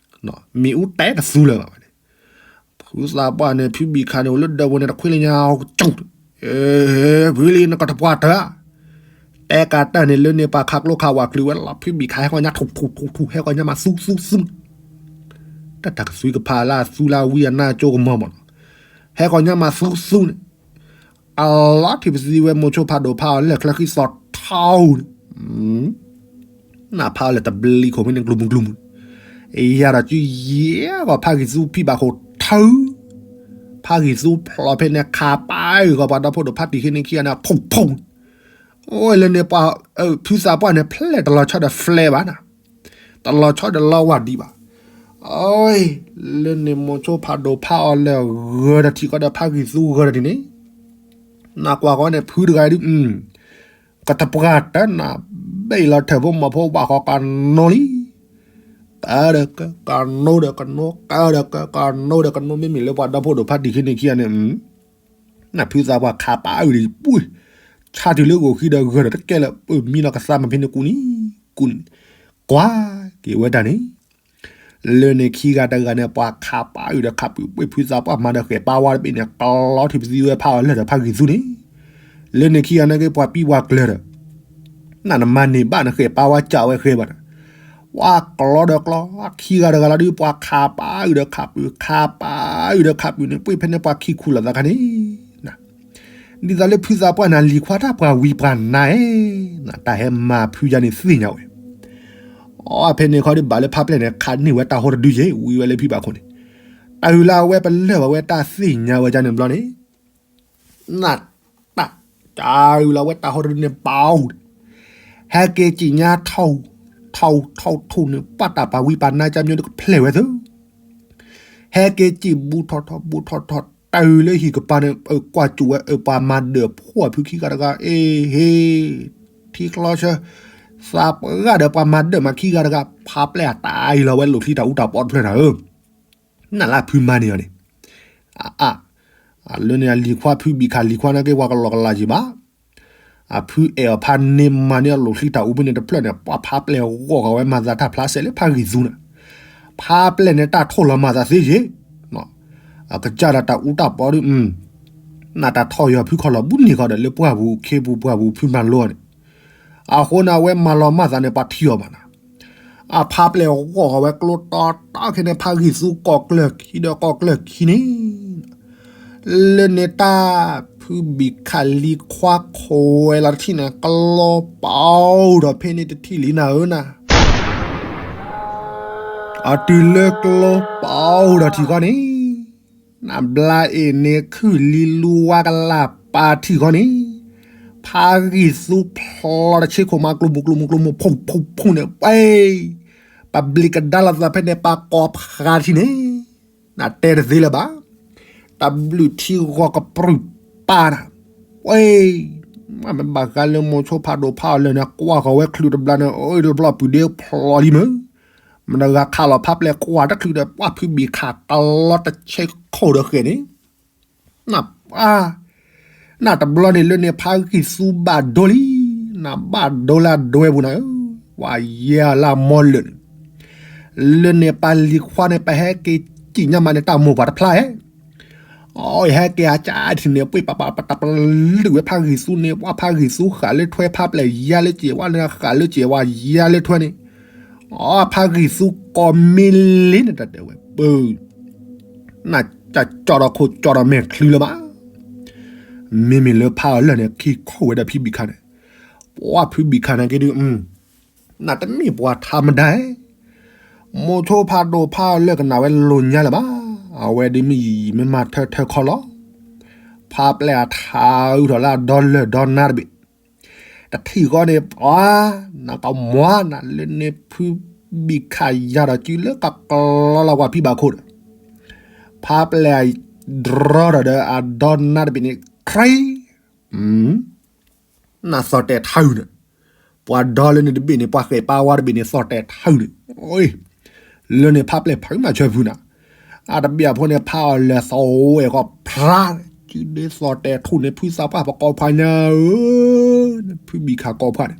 မ့ၣ်အူတဲတသူလၢၤဘၣ်န့ၣ်, ဖုသးပှၢ်န့ၣ် ဖုဘံၣ်ခါန့ၣ် အိၣ်လၢဒၢးပူၤန့ၣ် တခွံလၢညါကၠူၣ်, ဖုလံၤနကတပှၢ်တၢၢ်, တဲကးတၢၢ်န့ၣ် လၢန့ၣ်ပှၤခးကျိခးဝးကျုာ်ဝဲလီၤ, ဖုဘံၣ်ခါဟဲဃီညါထူၣ်ထူၣ်ထူၣ်ထူၣ် ဟဲဃီညါမးသူသူသူ, တၢ်တၢ်ကသွံကဖးလၢအသူလၢအဝံအနၢ်ကၠိကမီၤမးနီၤ, ဟဲဃီညါမးသူသူန့ၣ် အလီၤထံၣ်ပသံဝဲမိၤဆိဖးဒိၣ်ဖးအီၤလၢာ်ချၢဃံသီထီန့ၣ်, နဖးအီၤလၢာ်တဘျံးခိၣ်မ့ၢ်န့ၣ်ကျူၤမုၢ်ကျူၤမုၢ်, ယၤဒီးစုယဲၢ်ဂီၤဖးဂံၢ်သူဖံးဘၣ်ခိၣ်ထၢ, ဖးဂံၢ်သူဖျိးဖဲန့ၣ်ခးပာ်အုၣ်ဂီၤပှၤဒီဖိဒိၣ်ဖးတံၢ်ဃ့န့ၢ်ခံဂၤန့ၣ် ဖူၣ်ဖူၣ်န့ၣ်, အိၣ်လၢန့ၣ်ပှၤ, ဖုသးပှၢ်န့ၣ် ဖျဲၣ်တလီၤဆီဒီးဖျဲၣ်ဘၣ်နၤ တလီၤဆီဒီးလီၤဝၢ်ဒံးဘၣ်. အၢ, လၢန့ၣ်မိၤဆိဖးဒိၣ်ဖးအီၤလၢာ်ဂၢၢ်တထံၣ်ဃီဒီးဖးဂံၢ်သူဂၢၢ်တထံၣ်န့ၣ်, နကွၢ်ဃီန့ၣ် ဖုတဂၤဒုး, ကတပှၢ်တၢၢ်နၤ, ဘဲၣ်အံၤလီၤထၢၣ်ဖိမီၤဖိဘၣ်ဃီကနီလံ, ကဒီးကကနီဒီးကနီ ကဒီးကကနီဒီးကနီ မ့မ့ၢ်လၢပှၤဒီဖိဒိၣ်ဖးတံၢ်ဃ့န့ၢ်ခံဂၤန့ၣ် နဖုသးပှၢ်ခးပာ်အုၣ်ဒီးပှ့ၢ်, ဆါတုၤလၢဂိၢ်ဃံဒီးဂၢၢ်ဒီးတကဲလၢာ် ပမံလီၤကသါမၤဖဲန့ၣ်ကူၣ်နံၤ, ကူၣ်နံၤ, ကွၢ်က့ၤဝဲဒၣ်န့ၣ်, လၢန့ၣ်ခံဂၤတဂၤန့ၣ် ပှၤခးပာ်အုၣ်ဒီးခးပှ့ၢ်ပှ့ၢ်ဖုသးပှၢ်မၤဒီးဃဲၣ်ပာ်ဝါတဘ့ၣ်န့ၣ် ကလီထံၣ်ပသံဝဲဖးအီၤလၢာ်ဒီးဖးဂံၢ်သူန့ၣ်, လၢန့ၣ်ခံဂၤန့ၣ်က့ၤပှၤပံပှၤကျၢၤဒီး နနမၤန့ၢ်ဘၣ်နဃဲၣ်ပာ်ဝါကးဝဲဃဲဘၣ်န့ၣ်, ပှၤကျီဒီးကျီ, ခံဂၤတဂၤလီၤဒုး ပှၤခးပာ်အုၣ်ဒီးခးပှ့ၢ် ခးပာ်အုၣ်ဒီးခးပှ့ၢ်န့ၣ် ပှ့ၢ်ဖဲန့ၣ်ပှၤခံခူၣ်လိာ်သးခါန့ၣ်, ဒ်သိးလၢဖုသးပှၢ်န့ၣ် လံၤခွါတၢ်ပှၤဝံၤပှၤနါဧၢ, တၢ်ဟဲမၤဖုယါန့ၣ်သ့ၣ်ညါဝဲ, အဖဲန့ၣ်ခီဒုးဘၣ်လၢဖးပျဲၢ်န့ၣ် ခးန့ၢ်ဝဲတၢ်ဟီတဒုယဲၢ် ဝံၤဝဲလၢဖံဘၣ်ခိၣ်န့ၣ်, တၢ်အုၣ်လၢအဝဲပလၢၢ်ဘၣ်ဝဲတၢ်သ့ၣ်ညါဝဲဒၣ်န့ၣ်ဘျီန့ၣ် နတၢ်, တၢ်အုၣ်လၢအဝဲတၢ်ဟီတဒုန့ၣ် ပာ်အူၣ်, ဟဲက့ၤကံၣ်ညါထီၣ်, ထီၣ်ထီၣ်ထူၣ်န့ၣ် ပှၤတၢ်ပှၤဝံၤပှၤနါကၢ်မၠိတကဖျဲၣ်ဝဲသၢ, ဟဲက့ၤကံၣ်ဘူးထီၣ်ထီၣ်ဘူးထီၣ်ထီၣ် တၢ်အုၣ်လၢဟံၣ်ကပၤန့ၣ် ကွၢ်ကၠူၣ်ဝဲအပှၤမၤဒၢးဖှီၣ်ဖုခံဂၤတဂၤ အ့ဟ့ၣ်, ထံချီဆၢ, သးပှၢ်ဒီးပှၤမၤဒၢးမးခံဂၤတဂၤ ဖးပျဲၢ်အတၢ်အုၣ်လီၤဝဲလိာ်ချံတၢ်အူတၢ်ပီတဖျၢၣ်နၤဧၢ နလၢဖုမၤန့ၢ်အီၤန့ၣ်, အအ, လၢန့ၣ်အလံၤခွါဖုဘံၣ်ခၣ်လံၤခွါန့ၣ်က့ၤပှၤကလီကလီက့ၤဘၣ်, အဖုအဲၣ်အီၤဖးန့ၢ်မၤန့ၢ်အီၤလိာ်ချံတၢ်အူဖဲန့ၣ်တဖျၢၣ်န့ၣ် ပှၤဖးပျဲၢ်ဂီၢ်ဃီဝဲမၤသးတၢ်ဖျါစဲးလၢဖးဂံၢ်သူန့ၣ်, ဖးပျဲၢ်န့ၣ်တၢ်ထိၣ်လီၤမၤသးသ့ယ့ၣ်, အကစၢ်ဒီးတၢ်အူတၢ်ပီဒုး, နတၢ်ထီၣ်ယီၤဖုခီၣ်လီၤဘူးန့ၢ်ဃီဒီးလၢပှၢ်ပူၤခ့ပူၤပှၢ်ပူၤဖုမၤလိအီၤန့ၣ် အဃိန့ၣ် အဝဲမၤလီၤမၢ်သးန့ၣ် ပှၤထံၣ်အီၤဘၣ်နၤ, အဖးပျဲၢ်ဂီၢ်ဃီဝဲကျိတီတီခဲန့ၣ် ဖးဂံၢ်သူကီၢ်ကျၢၢ်ခံဒီးကီၢ်ကျၢၢ်ခံန့ၣ်, လၢန့ၣ်တၢ်ဖုဘံၣ်ခၣ်လံၤခွါခိးဝဲလီၤတထံၣ်န့ၣ် ကလီပာ်အူဒီးဖဲန့ၣ်တထံၣ်လံနၤဧၢနၤ အတုၤလၢကျိပာ်အူဒီးထံၣ်ဃီန့ၣ်, နဘျါအ့ၣ်န့ၣ်ခုၣ်လံလူဝါကလၢ်ပာ်ထံၣ်ဃီန့ၣ်, ဖးဂံၢ်သူဖျိလီၤတဆ့ခိၣ်မးကျိမုၢ်ကျိမုၢ်ကျိမုၢ်ဖုၣ်ဖုၣ်ဖုၣ်န့ၣ် ပှဲၤ, ပဘျံးကဒါလိာ်သးဖဲန့ၣ် ပှၤကိးဖးထံၣ်န့ၣ်, နတဲတသ့လၢၤဘၣ်. တၢ်ဘျုးထံဂီၤကပြုၢ်ပာ်နၤ, ဝဲ, မ့ၢ်ဘၣ်ဃးလၢမိၤဆိဖးဒိၣ်ဖးအီၣ်လၢာ်န့ၣ် ကွၢ်ဃီၤဝဲချုးတဘျီန့ၣ် အတဘျီပုၢ်ဒ့ဖျိးလံမ့ၢ်, မတဂၤခးလီၤဖးပျဲၢ်ကွၢ်တချုးဒီး ပှၢ်ဖုဘံၣ်ခးကလီတဆဲခိၣ်ဒီးဃဲၤန့ၣ် နပၢ်, နတဘျီန့ၣ်လၢန့ၣ်ဖးဂံၢ်သူဘၣ်ဒိလံ, နဘၣ်ဒိလၢအဒွဲပူၤနၤဧၢ, ပှၤယဲၢ်လၢအမီလၢာ်န့ၣ်, လၢန့ၣ်ပၢ်လံၤခွါန့ၣ် ပဟဲက့ၤစံၣ်ညါမးန့ၣ် တၢ်မိၢ်ပှၢ်တဖျါဧဲ, အဟဲက့ၤအကၢ်ထံၣ်န့ၣ် ပှ့ၢ်ပာ်ပာ်ပတၢ်ပလုာ်ဝဲဖးဂံၢ်သူန့ၣ် ပှၤဖးဂံၢ်သူဃာ်လၢထွဲဖးပျဲၢ်ယါလၢစဲးဝဲန့ၣ် ဃာ်လၢစဲးဝဲယါလၢထွဲန့ၣ် အဖးဂံၢ်သူကိးမံၤလံန့ၣ် တၢ်တဲဝဲပၢ်, နကၠီဒီးခိၣ်ကၠီဒီးမဲာ်ချံလၢၤဘၣ်, မ့မ့ၢ်လၢဖးအီၣ်လၢာ်န့ၣ် ခံခိၣ်ဝဲဒီးဖုဘံၣ်ခါန့ၣ်, ပှၤဖုဘံၣ်ခါန့ၣ်က့ၤဒုး, နတမ့ၢ်ပှၤထါမဒါဧဲ, မိၤဆိဖးဒိၣ်ဖးအီၣ်လၢာ်ကနၣ်ဝဲလိာ်ညါလၢၤဘၣ်, အဝဲဒ်မ့ၢ်ယံာ်မ့ၢ်မၤထၢထၢခီလီၤ, ဖးပျဲၢ်အထးအုးထီၣ်လၢအဒီလၢာ်ဒီနါတဘ့ၣ် တထံၣ်ဃီန့ၣ် ပှၤ, နကမၤနၤလၢန့ၣ်ဖုဘံၣ်ခးယၤဒီးစုလၢကကျီလၢပှၤဖံဘၣ်ခိၣ်ဒီး, ဖးပျဲၢ်ဒြီထီၣ်ဒီးအဒီနါတဘ့ၣ်န့ၣ် ခြ့, နသီၣ်တဲာ်ထၢန့ၣ်, ပှၤဒီလၢန့ၣ်တဘ့ၣ်န့ၣ် ပှၤဃဲၤပာ်ဝါတဘ့ၣ်န့ၣ် သီၣ်တဲာ်ထၢန့ၣ်, လၢန့ၣ်ဖးပျဲၢ်ဖုမၤဆၢဖုနၤ အတဘံၣ်အဖိန့ၣ် ဖးအီၣ်လၢာ်သီၣ်ဝဲကီးဖျါ, စုဒ့သီၣ်တဲာ်ထူၣ်န့ၣ် ဖုသးပှၢ်ပကိးဖှါညါဧၢ, ဖုဘံၣ်ခးကိးဖှါန့ၣ်,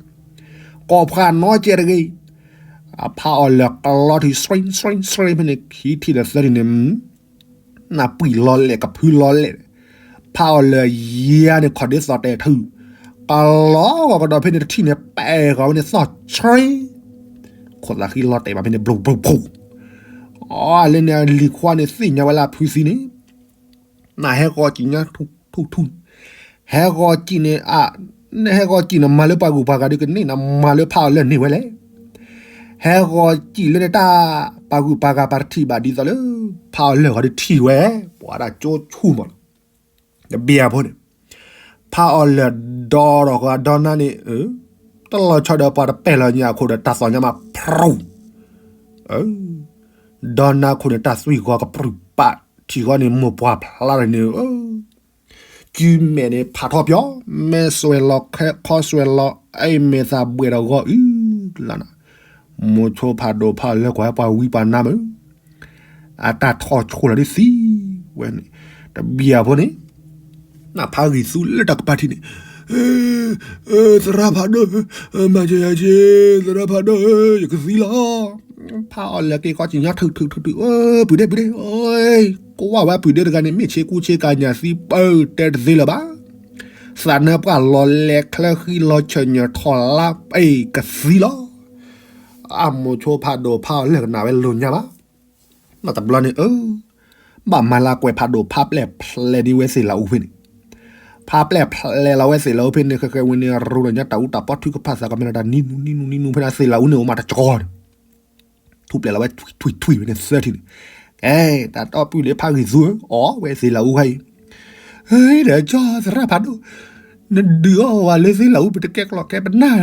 ကိးဖှါနီကဲတဂ့ၤ, အဖးအီၣ်လၢာ်ကလီထံး စရ့စရ့စရ့ဖဲန့ၣ် ခံထံၣ်ဒီးသၢထံၣ်န့ၣ် နပှံၢ်လီၤလဲာ်ကဖုလီၤလဲာ်, ဖးအီၣ်လၢာ်ယါန့ၣ် ခီၣ်ဒ့သီၣ်တဲာ်ထူၣ်, ကလီဂီၤကဒီးဖဲန့ၣ်တထံၣ်န့ၣ် ပဲာ်ဃီၤဝဲန့ၣ်သီၣ်ဆှံ, ခိၣ်သးဃံလီၤတဲာ်ဘၣ်ဖဲန့ၣ် ဘျိၣ်ဘျိၣ်ဖှိၣ်, အလၢန့ၣ်လံၤခွါန့ၣ်သ့ၣ်ညါဝဲလၢအဖုသံန့ၣ်, နဟဲဂီၤစံၣ်ညါထူၣ်ထူၣ်, ဟဲဂီၤစံၣ်န့ၣ်, နဟဲဂီၤစံၣ်န့ၣ် မၤလၢပှၤဂုၤပှၤဂၤဒုးကန့ၢ်နၤ မၤလၢဖးအီၣ်လၢာ်န့ၢ်ဝဲလဲၣ် ဟဲဂီၤစံၣ်လၢန့ၣ်တၢ် ပှၤဂုၤပှၤဂၤပှၤတထံၣ်ဘၣ်ဒ်သိးလၢ ဖးအီၣ်လၢာ်ဂီၤဒုးထံၣ်ဝဲ, ပှၤဒၣ်ကၠိဆူၣ်မးလီၤ, တဘံၣ်အဖိန့ၣ်, ဖးအီၣ်လၢာ်ဒီဒီးဃီဒီနါန့ၣ်, တလီၤဆီဒီးပှၤတပဲာ်လီၤညါအခိၣ်ဒီးတၢ်သီၣ်ညါမးဖရူၣ် ဒီနါခိၣ်န့ၣ် တၢ်သွံၣ်ဂီၤကပြုၢ်ပာ်, ထံၣ်ဃီန့ၣ် မိၢ်ပှၢ်ဖျါလီၤန့ၣ်, စုမဲာ်န့ၣ်ဖးထီပၠီ, မဲာ်စွဲးလီၤခဲခီစွဲးလီၤ, အဲၣ်မဲာ်သးဘှဲးဒီးဂီၤအုလီၤနၤ, မိၤဆိဖးဒိၣ်ဖးအီၣ်လၢာ်ကွၢ်ပှၤဝံပှၤနါမုၢ်, အတၢ်ထီၣ်ဆိလီၤဒ်သံဝဲန့ၣ်, တဘံၣ်အဖိန့ၣ် နဖးဂံၢ်သူလၢတၢ်ကပၤထံးန့ၣ်, သရၣ်ဖးဒိၣ်, မၤစၢၤယၤက့, သရၣ်ဖးဒိၣ်ဧၢ, ယကသံလီၤ, ဖးအီၣ်လၢာ်က့ၤကီးစံၣ်ညါထုးထုးထုးထုး, ပုၢ်ဒ့ပုၢ်ဒ့, ကွၢ်ဝဲပုၢ်ဒ့တဂၤန့ၣ် မ့ၢ်ဆ့ကူဆ့ကၤညၣ်သံပၢၢ်တဲတသ့လၢၤဘၣ်, သးနၢပှၢ်လီၤလဲၤချၢဃံလီၤဆၢၣ်ညၣ်ထီၣ်လါပ့ၤကသံလီၤ, အမိၤဆိဖးဒိၣ်ဖးအီၣ်လၢာ်ကနၣ်ဝဲလိာ်ညါဘၣ် နီၢ်တဘျီန့ၣ်ဧၢ, ဘၣ်မၤလၢကွဲးဖးဒိၣ်ဖးပျဲၢ်ဖျဲးဒ်ဝဲသ့ၣ်လးအူဖဲန့ၣ်, ဖးပျဲၢ်ဖျဲးလီၤဝဲသ့ၣ်လးအူဖဲန့ၣ် ဃဲဃဲဝဲန့ၣ် ရူဒီးညါတၢ်အူတၢ်ပီထုကဖၣ်သးကမ့ၢ်လီၤတၢ်နံၤနူနံၤနူနံၤနူဖဲန့ၣ် သ့ၣ်လးအူန့ၣ် အိၣ်မးတကီၢ်န့ၣ်, ထူၣ်ပျဲးလီၤဝဲထွံၣ်ထွံၣ်ထွံၣ်ဖဲန့ၣ်သၢထံၣ်န့ၣ်, ကဲ, တၢ်တီပုၢ်လၢဖးဂံၢ်သူဧၢ, အီၣ်ဝဲသ့ၣ်လးအူခါအံၤ, ဒီးကၠီသရၣ်ဖးဒိၣ်, နဒုးအီၣ်ဝဲလၢသ့ၣ်လးအူ ပတကဲကျိးကဲပနၢ်,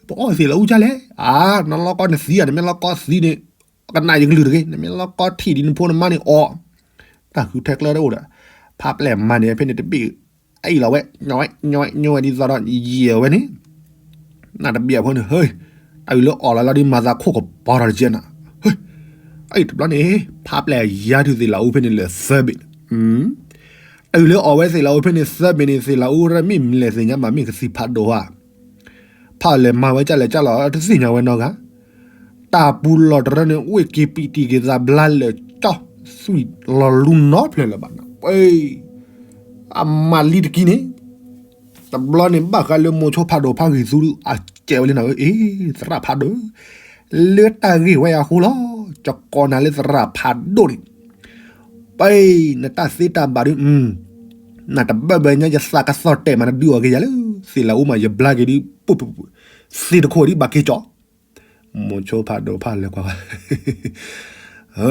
ပအီၣ်သ့ၣ်လးအူဒ်လဲၣ်, အါ, နလီၢ်ကီနသံဧါ, နမ့ၢ်လီၢ်ကီသံန့ၣ် ကနၣ်ယကလုၢ်တဂ့ၤ, နမ့ၢ်လီၢ်ကီထံၣ်ဒ်နဖိနမါန့ၣ်အီၤ, တၢ်ဃုထၢကျၢတအိၣ်ဒီး, ဖးပျဲၢ်မၤန့ၣ်ဖဲန့ၣ်တဘ့ၣ်, အအံၣ်လီၤဝဲ, ညွဲညွဲဒ်သိးဒီးယံာ်ဝဲန့ၣ်, နတဘံၣ်အဖိန့ၣ် ဟ့, တၢ်အုၣ်လၢအီၣ်လီၤလီၤဒ်မၤသးခိၣ်ကပီၤထီၣ်တကဲနၤ, ဟ့, အအံၣ်တဘျီန့ၣ်, ဖးပျဲၢ်ယါထုးသ့ၣ်လးအူဖဲန့ၣ်လၢာ်သၢဘ့ၣ်န့ၣ်, တၢ်အုၣ်လၢအီၣ်ဝဲသ့ၣ်လးအူဖဲန့ၣ်သၢဘ့ၣ်န့ၣ် သ့ၣ်လးအူရၢမ့ၢ်မလဲၣ်သ့ၣ်ညါဘၣ်မ့ၢ်ကသံၣ်ဖးဒိၣ်ဧါ ဖးအီၣ်လၢာ်မၤဝဲကၢ်လဲၣ်ကၢ်လီၤ တသ့ၣ်ညါဝဲနီတဂၤ, တၢ်ပူၤလီၢ်တရၢန့ၣ် ဝ့ၢ်က့ၤပံးတံၢ်က့ၤသးဘျါလၢာ်ကၠီ, သွံၣ်လီၤလူနီဖျၢၣ်လၢၤဘၣ်နၤ, အမၤလံတကံန့ၣ်, တဘျီန့ၣ် ဘၣ်ဃးလၢမိၤဆိဖးဒိၣ်ဖးဂံၢ်သူ အကဲဝဲလံနၤဧၢ, အ့ သရၣ်ဖးဒိၣ်, လၢတၢ်ဂ့ၢ်ဝဲအဃိလီၤ, ကကိးနၤလၢသရၣ်ဖးဒိၣ်န့ၣ် ပနတၢ်သ့တၢ်ဘၣ်ဒုး, နတဘၣ်ဘၣ်ညါယသးကသီၣ်တဲာ်မး နဒုးအီၣ်က့ၤယၤလၢ သ့ၣ်လးအူမး ယဘျါက့ၤဒုး, သ့ၣ်တခိၣ်ဒ်ဘၣ်က့ၤကၠီ, မိၤဆိဖးဒိၣ်ဖးလဲၤကွၢ်,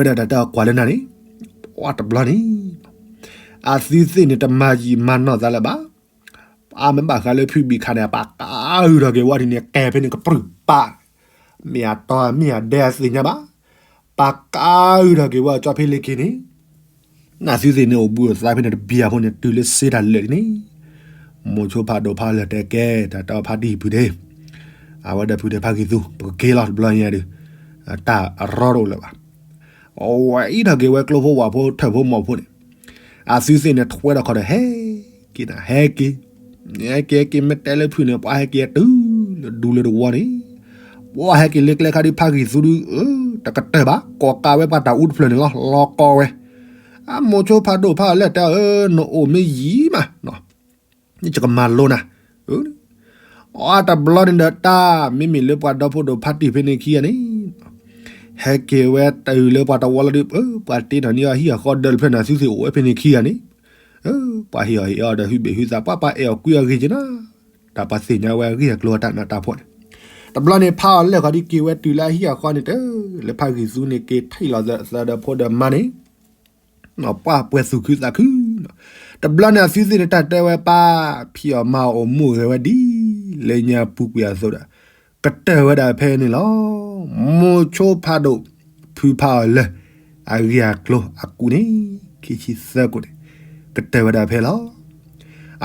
ဒီးတၢ်ကွၢ်လၢနၤန့ၣ်, ပှၤတဘျီန့ၣ်, အသုသ့ၣ်န့ၣ် တမၤယံာ်မၤနီၢ်သးလၢၤဘၣ်, အမ့ၢ်ဘၣ်ဃးလၢဖုဘံၣ်ခါန့ၣ် ပာ်ကအုၣ်ထီၣ်က့ၤဝဲဒ်န့ၣ် ကဲဖဲန့ၣ်ကပြုၢ်ပာ်, မ့ၢ်အတီမ့ၢ်အဒဲအသ့ၣ်ညါဘၣ်, ပာ်ကအုၣ်ထီၣ်က့ၤဝဲကၠီဖဲလ့ၤက့ၤန့ၣ်, နသုသ့ၣ်န့ၣ်အိၣ်ဘှံးအိၣ်သါဖဲန့ၣ်တဘျီအဖိန့ၣ် တုၤလၢစ့တၢ်လၢာ်ဒ်န့ၣ်, မိၤဆိဖးဒိၣ်ဖးလၢာ်တဲကဲ တၢ်တဲအီၤဖါတံၢ်ဖုဒ့, အဝဲဒီးဖုဒ့ဖါကံၢ်သူ ပကက့ၤလီၤတဘျီညါဒုး, တၢ်အရီတအိၣ်လၢၤဘၣ်. အဝဲအံၤထီၣ်က့ၤဝဲကျိဖိဝၣ်ဖိထၢၣ်ဖိမီၢ်ဖိန့ၣ်, အသုသ့ၣ်န့ၣ်ထွဲဒီးခီဒီးဟဲက့ၤနၤ ဟဲက့ၤ, ဟဲက့ၤဟဲက့ၤ မ့ၢ်တဲလၢဖုန့ၣ် ပှၤဟဲက့ၤတုၤလၢဒူလၢတဝီန့ၣ်, ပှၤဟဲက့ၤလၢကျဲခါဒုး ဖါကံၢ်သူဒုး တကတၢၢ်ဘၣ် ကိးကးဝဲပှၤတၢ်အူတဖျၢၣ်န့ၣ်လီၤ လီၤကီဝဲ, အမိၤဆိဖးဒိၣ်ဖးအီၤလၢာ်တဲအီၤ နအိၣ်မ့ၢ်ယံၤမး ယကမၤလိနၤ, အတဘျီန့ၣ်ဒီးတၢ်မ့မ့ၢ်လၢပှၤဒီဖိဒိၣ်ဖါတံၢ်ဖဲန့ၣ်ခံဂၤန့ၣ်, ဟဲက့ၤဝဲတုၤလၢပှၤတဝီလီၤဒုး ပှၤတ့ထီၣ်န့ၢ်အီၤဟံၣ်အဃီဒီးတဖျၢၣ်န့ၣ် သုသ့ၣ်အိၣ်ဝဲဖဲန့ၣ်ခံဂၤန့ၣ်, ပှၤဟ့ၣ်အီၤဟ့ၣ်အီၤဒီးဟုဘ့ၣ်ဟုသး ပှၤပှၤအဲၣ်အီၤကွံအီၤဂ့ၤက့ၤနီၤ, တၢ်ပှၤသ့ၣ်ညါဝဲအဂ့ၢ်အကျိၤအတၢ်နးတၢ်ဖှီၣ်န့ၣ်, တဘျီန့ၣ်ဖးအီၤလၢာ်ဃီဒုးက့ၤဝဲတုၤလၢအဟံၣ်အဃီန့ၣ် တလၢဖါကံၢ်သူန့ၣ်က့ၤထံၣ်လီၤသးဒီးဖိဒီးမါန့ၣ် ပှၤပှဲၤသူၣ်ခုသးခုနီၤ, တဘျီန့ၣ်အသုသ့ၣ်န့ၣ် တၢ်တဲဝဲပၢ်ဖံးအီၣ်မၤအီၣ်အိၣ်မူဂဲၤဝဲဒ်လဲၣ်ညါပူၤကွံာ်အသိးဒီး ကတၢၢ်ဝဲဒၣ်ဖဲန့ၣ်လီၤ. မိၤဆိဖးဒိၣ် ဖုဖးအီၤလၢာ် အဂ့ၢ်အကျိၤအကူၣ်န့ၣ် ခံဆံသၢကိၣ်န့ၣ် ကတၢၢ်ဝဲဒၣ်ဖဲလီၤ.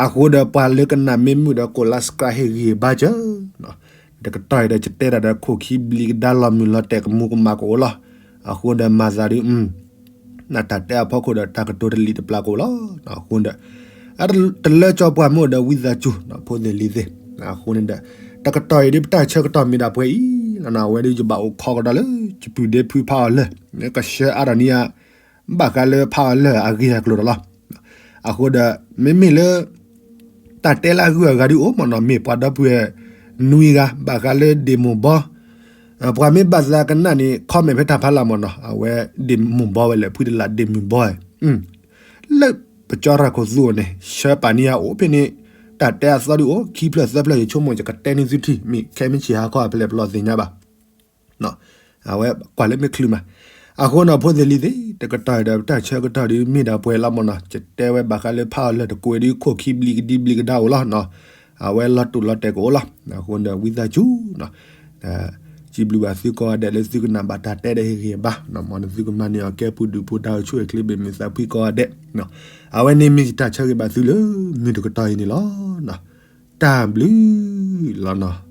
အဃိဒီးပှၤလၢကနၣ်မ့ၢ်မုာ်ဒီးကိး like subscribe ဟ့ၣ်ဂံၢ်ဘါစၢၤ တကတီၢ်အံၤဒီး ယတဲတၢ်ဒီးခိၣ်ခံဘျံးကဒါလီၤမုၢ်လီၤတဲာ်ကမူကမၣ်ကအိၣ်လီၤ. အဃိဒီးမၤသးဒုး နတၢ်တဲအဖီခိၣ်ဒီးတၢ်ကတိၤတလံၤတပျၢ်ကအိၣ်လီၤ. အဃိဒီး တလၢကၠီပှၢ်မ့ၢ်အိၣ်ဒီးဝံသးစူၤ ဖိသ့ၣ်လံၤသ့ၣ်, အဃိန့ၣ်ဒီး တကတီၢ်အံၤဒုးပတၢ်ဆၢကတီၢ်မ့ၢ်ဒၣ်ပှဲၤအံၤလီၤနီၤ, အဝဲဒုးယဘၣ်အိၣ်ခိးကဒီးလၢ ယပုၢ်ဒ့ဖုဖးအီၤလၢာ် ကဆှၢအါထီၣ်န့ၢ်ယၤ ဘၣ်ဃးလၢဖးအီၤလၢာ်အဂ့ၢ်အကျိၤဒီးလီၤ. အဃိဒီး မ့မ့ၢ်လၢ တၢ်တဲလၢအဂုၤအဂၤဒုးအိၣ်မ့ၢ်နီၤ, မ့ၢ်ပှၤဒီပုၢ်ဝဲၢ်နွံဂၤ ဘၣ်ဃးလၢဒ့ၣ်မိၢ်ဘီ, ပှၤမ့ၢ်ဘၣ်သးကနၣ်န့ၣ် comment ဖဲတၢ်ဖးလၢ်မ့ၢ်နီၤ, အဝဲဒ့ၣ်မိၢ်ဘီဝဲလဲၣ် ဖုတလးဒ့ၣ်မိၢ်ဘီ, လၢပကၠီရၢ်ခိၣ်သူအီၤန့ၣ် ဆှၢပာ်န့ၢ်ယၤအိၣ်ဖဲန့ၣ်, တၢ်တဲအသီဒုးအိၣ် ခံဖျၢၣ်သၢဖျၢၣ် ယဆိကမိၣ်ယကတဲန့ၢ်သုထံၣ် မ့ၢ်ခဲမုၢ်ဆ့ၣ်ဟါခီအပလဲၣ်ပလီၢ်သ့ၣ်ညါဘၣ်. အဝဲကွၢ်လၢမ့ၢ်ချုးမး, အဃိနီၤ ဖိသ့ၣ်လံၤသ့ၣ် တကတီၢ်အံၤဒီးပတၢ်ဆၢကတီၢ်ဒုးမ့ၢ်ဒၣ်ပှဲၤလီၤမ့ၢ်နီၤ, ယတဲဝဲဘၣ်ဃးလၢဖးအီၤလၢာ်တကိးဒုး ခိၣ်ခံဘျံးကဒံဘျံးကဒါအိၣ်လီၤနီၤ, အဝဲလီၤတိၢ်လီၤတဲာ်ကအိၣ်လီၤ. အဃိဒီးဝံသးစူၤနီၤ စံးဘျုးဘၣ်သုကိးဂၤဒဲးလၢသုကနၣ်ဘၣ်တၢ်တဲဒီးဟ့ၣ်ဂံၢ်ဘါ, မ်နသုကမၤန့ၢ်အီၤကဲပူၤဒုၣ်ပူၤဒါ အိၣ်ဆူၣ်အိၣ်ချ့ဘၣ်မုာ်သးဖှံကိးဂၤဒဲး, အဝဲန့ၣ်မ့ၢ်ယတၢ်ဆၢဂ့ၤဘၣ်သုလၢမုၢ်တကတီၢ်အံၤန့ၣ်လီၤ. တၢ်ဘျုးလီၤနီၤ.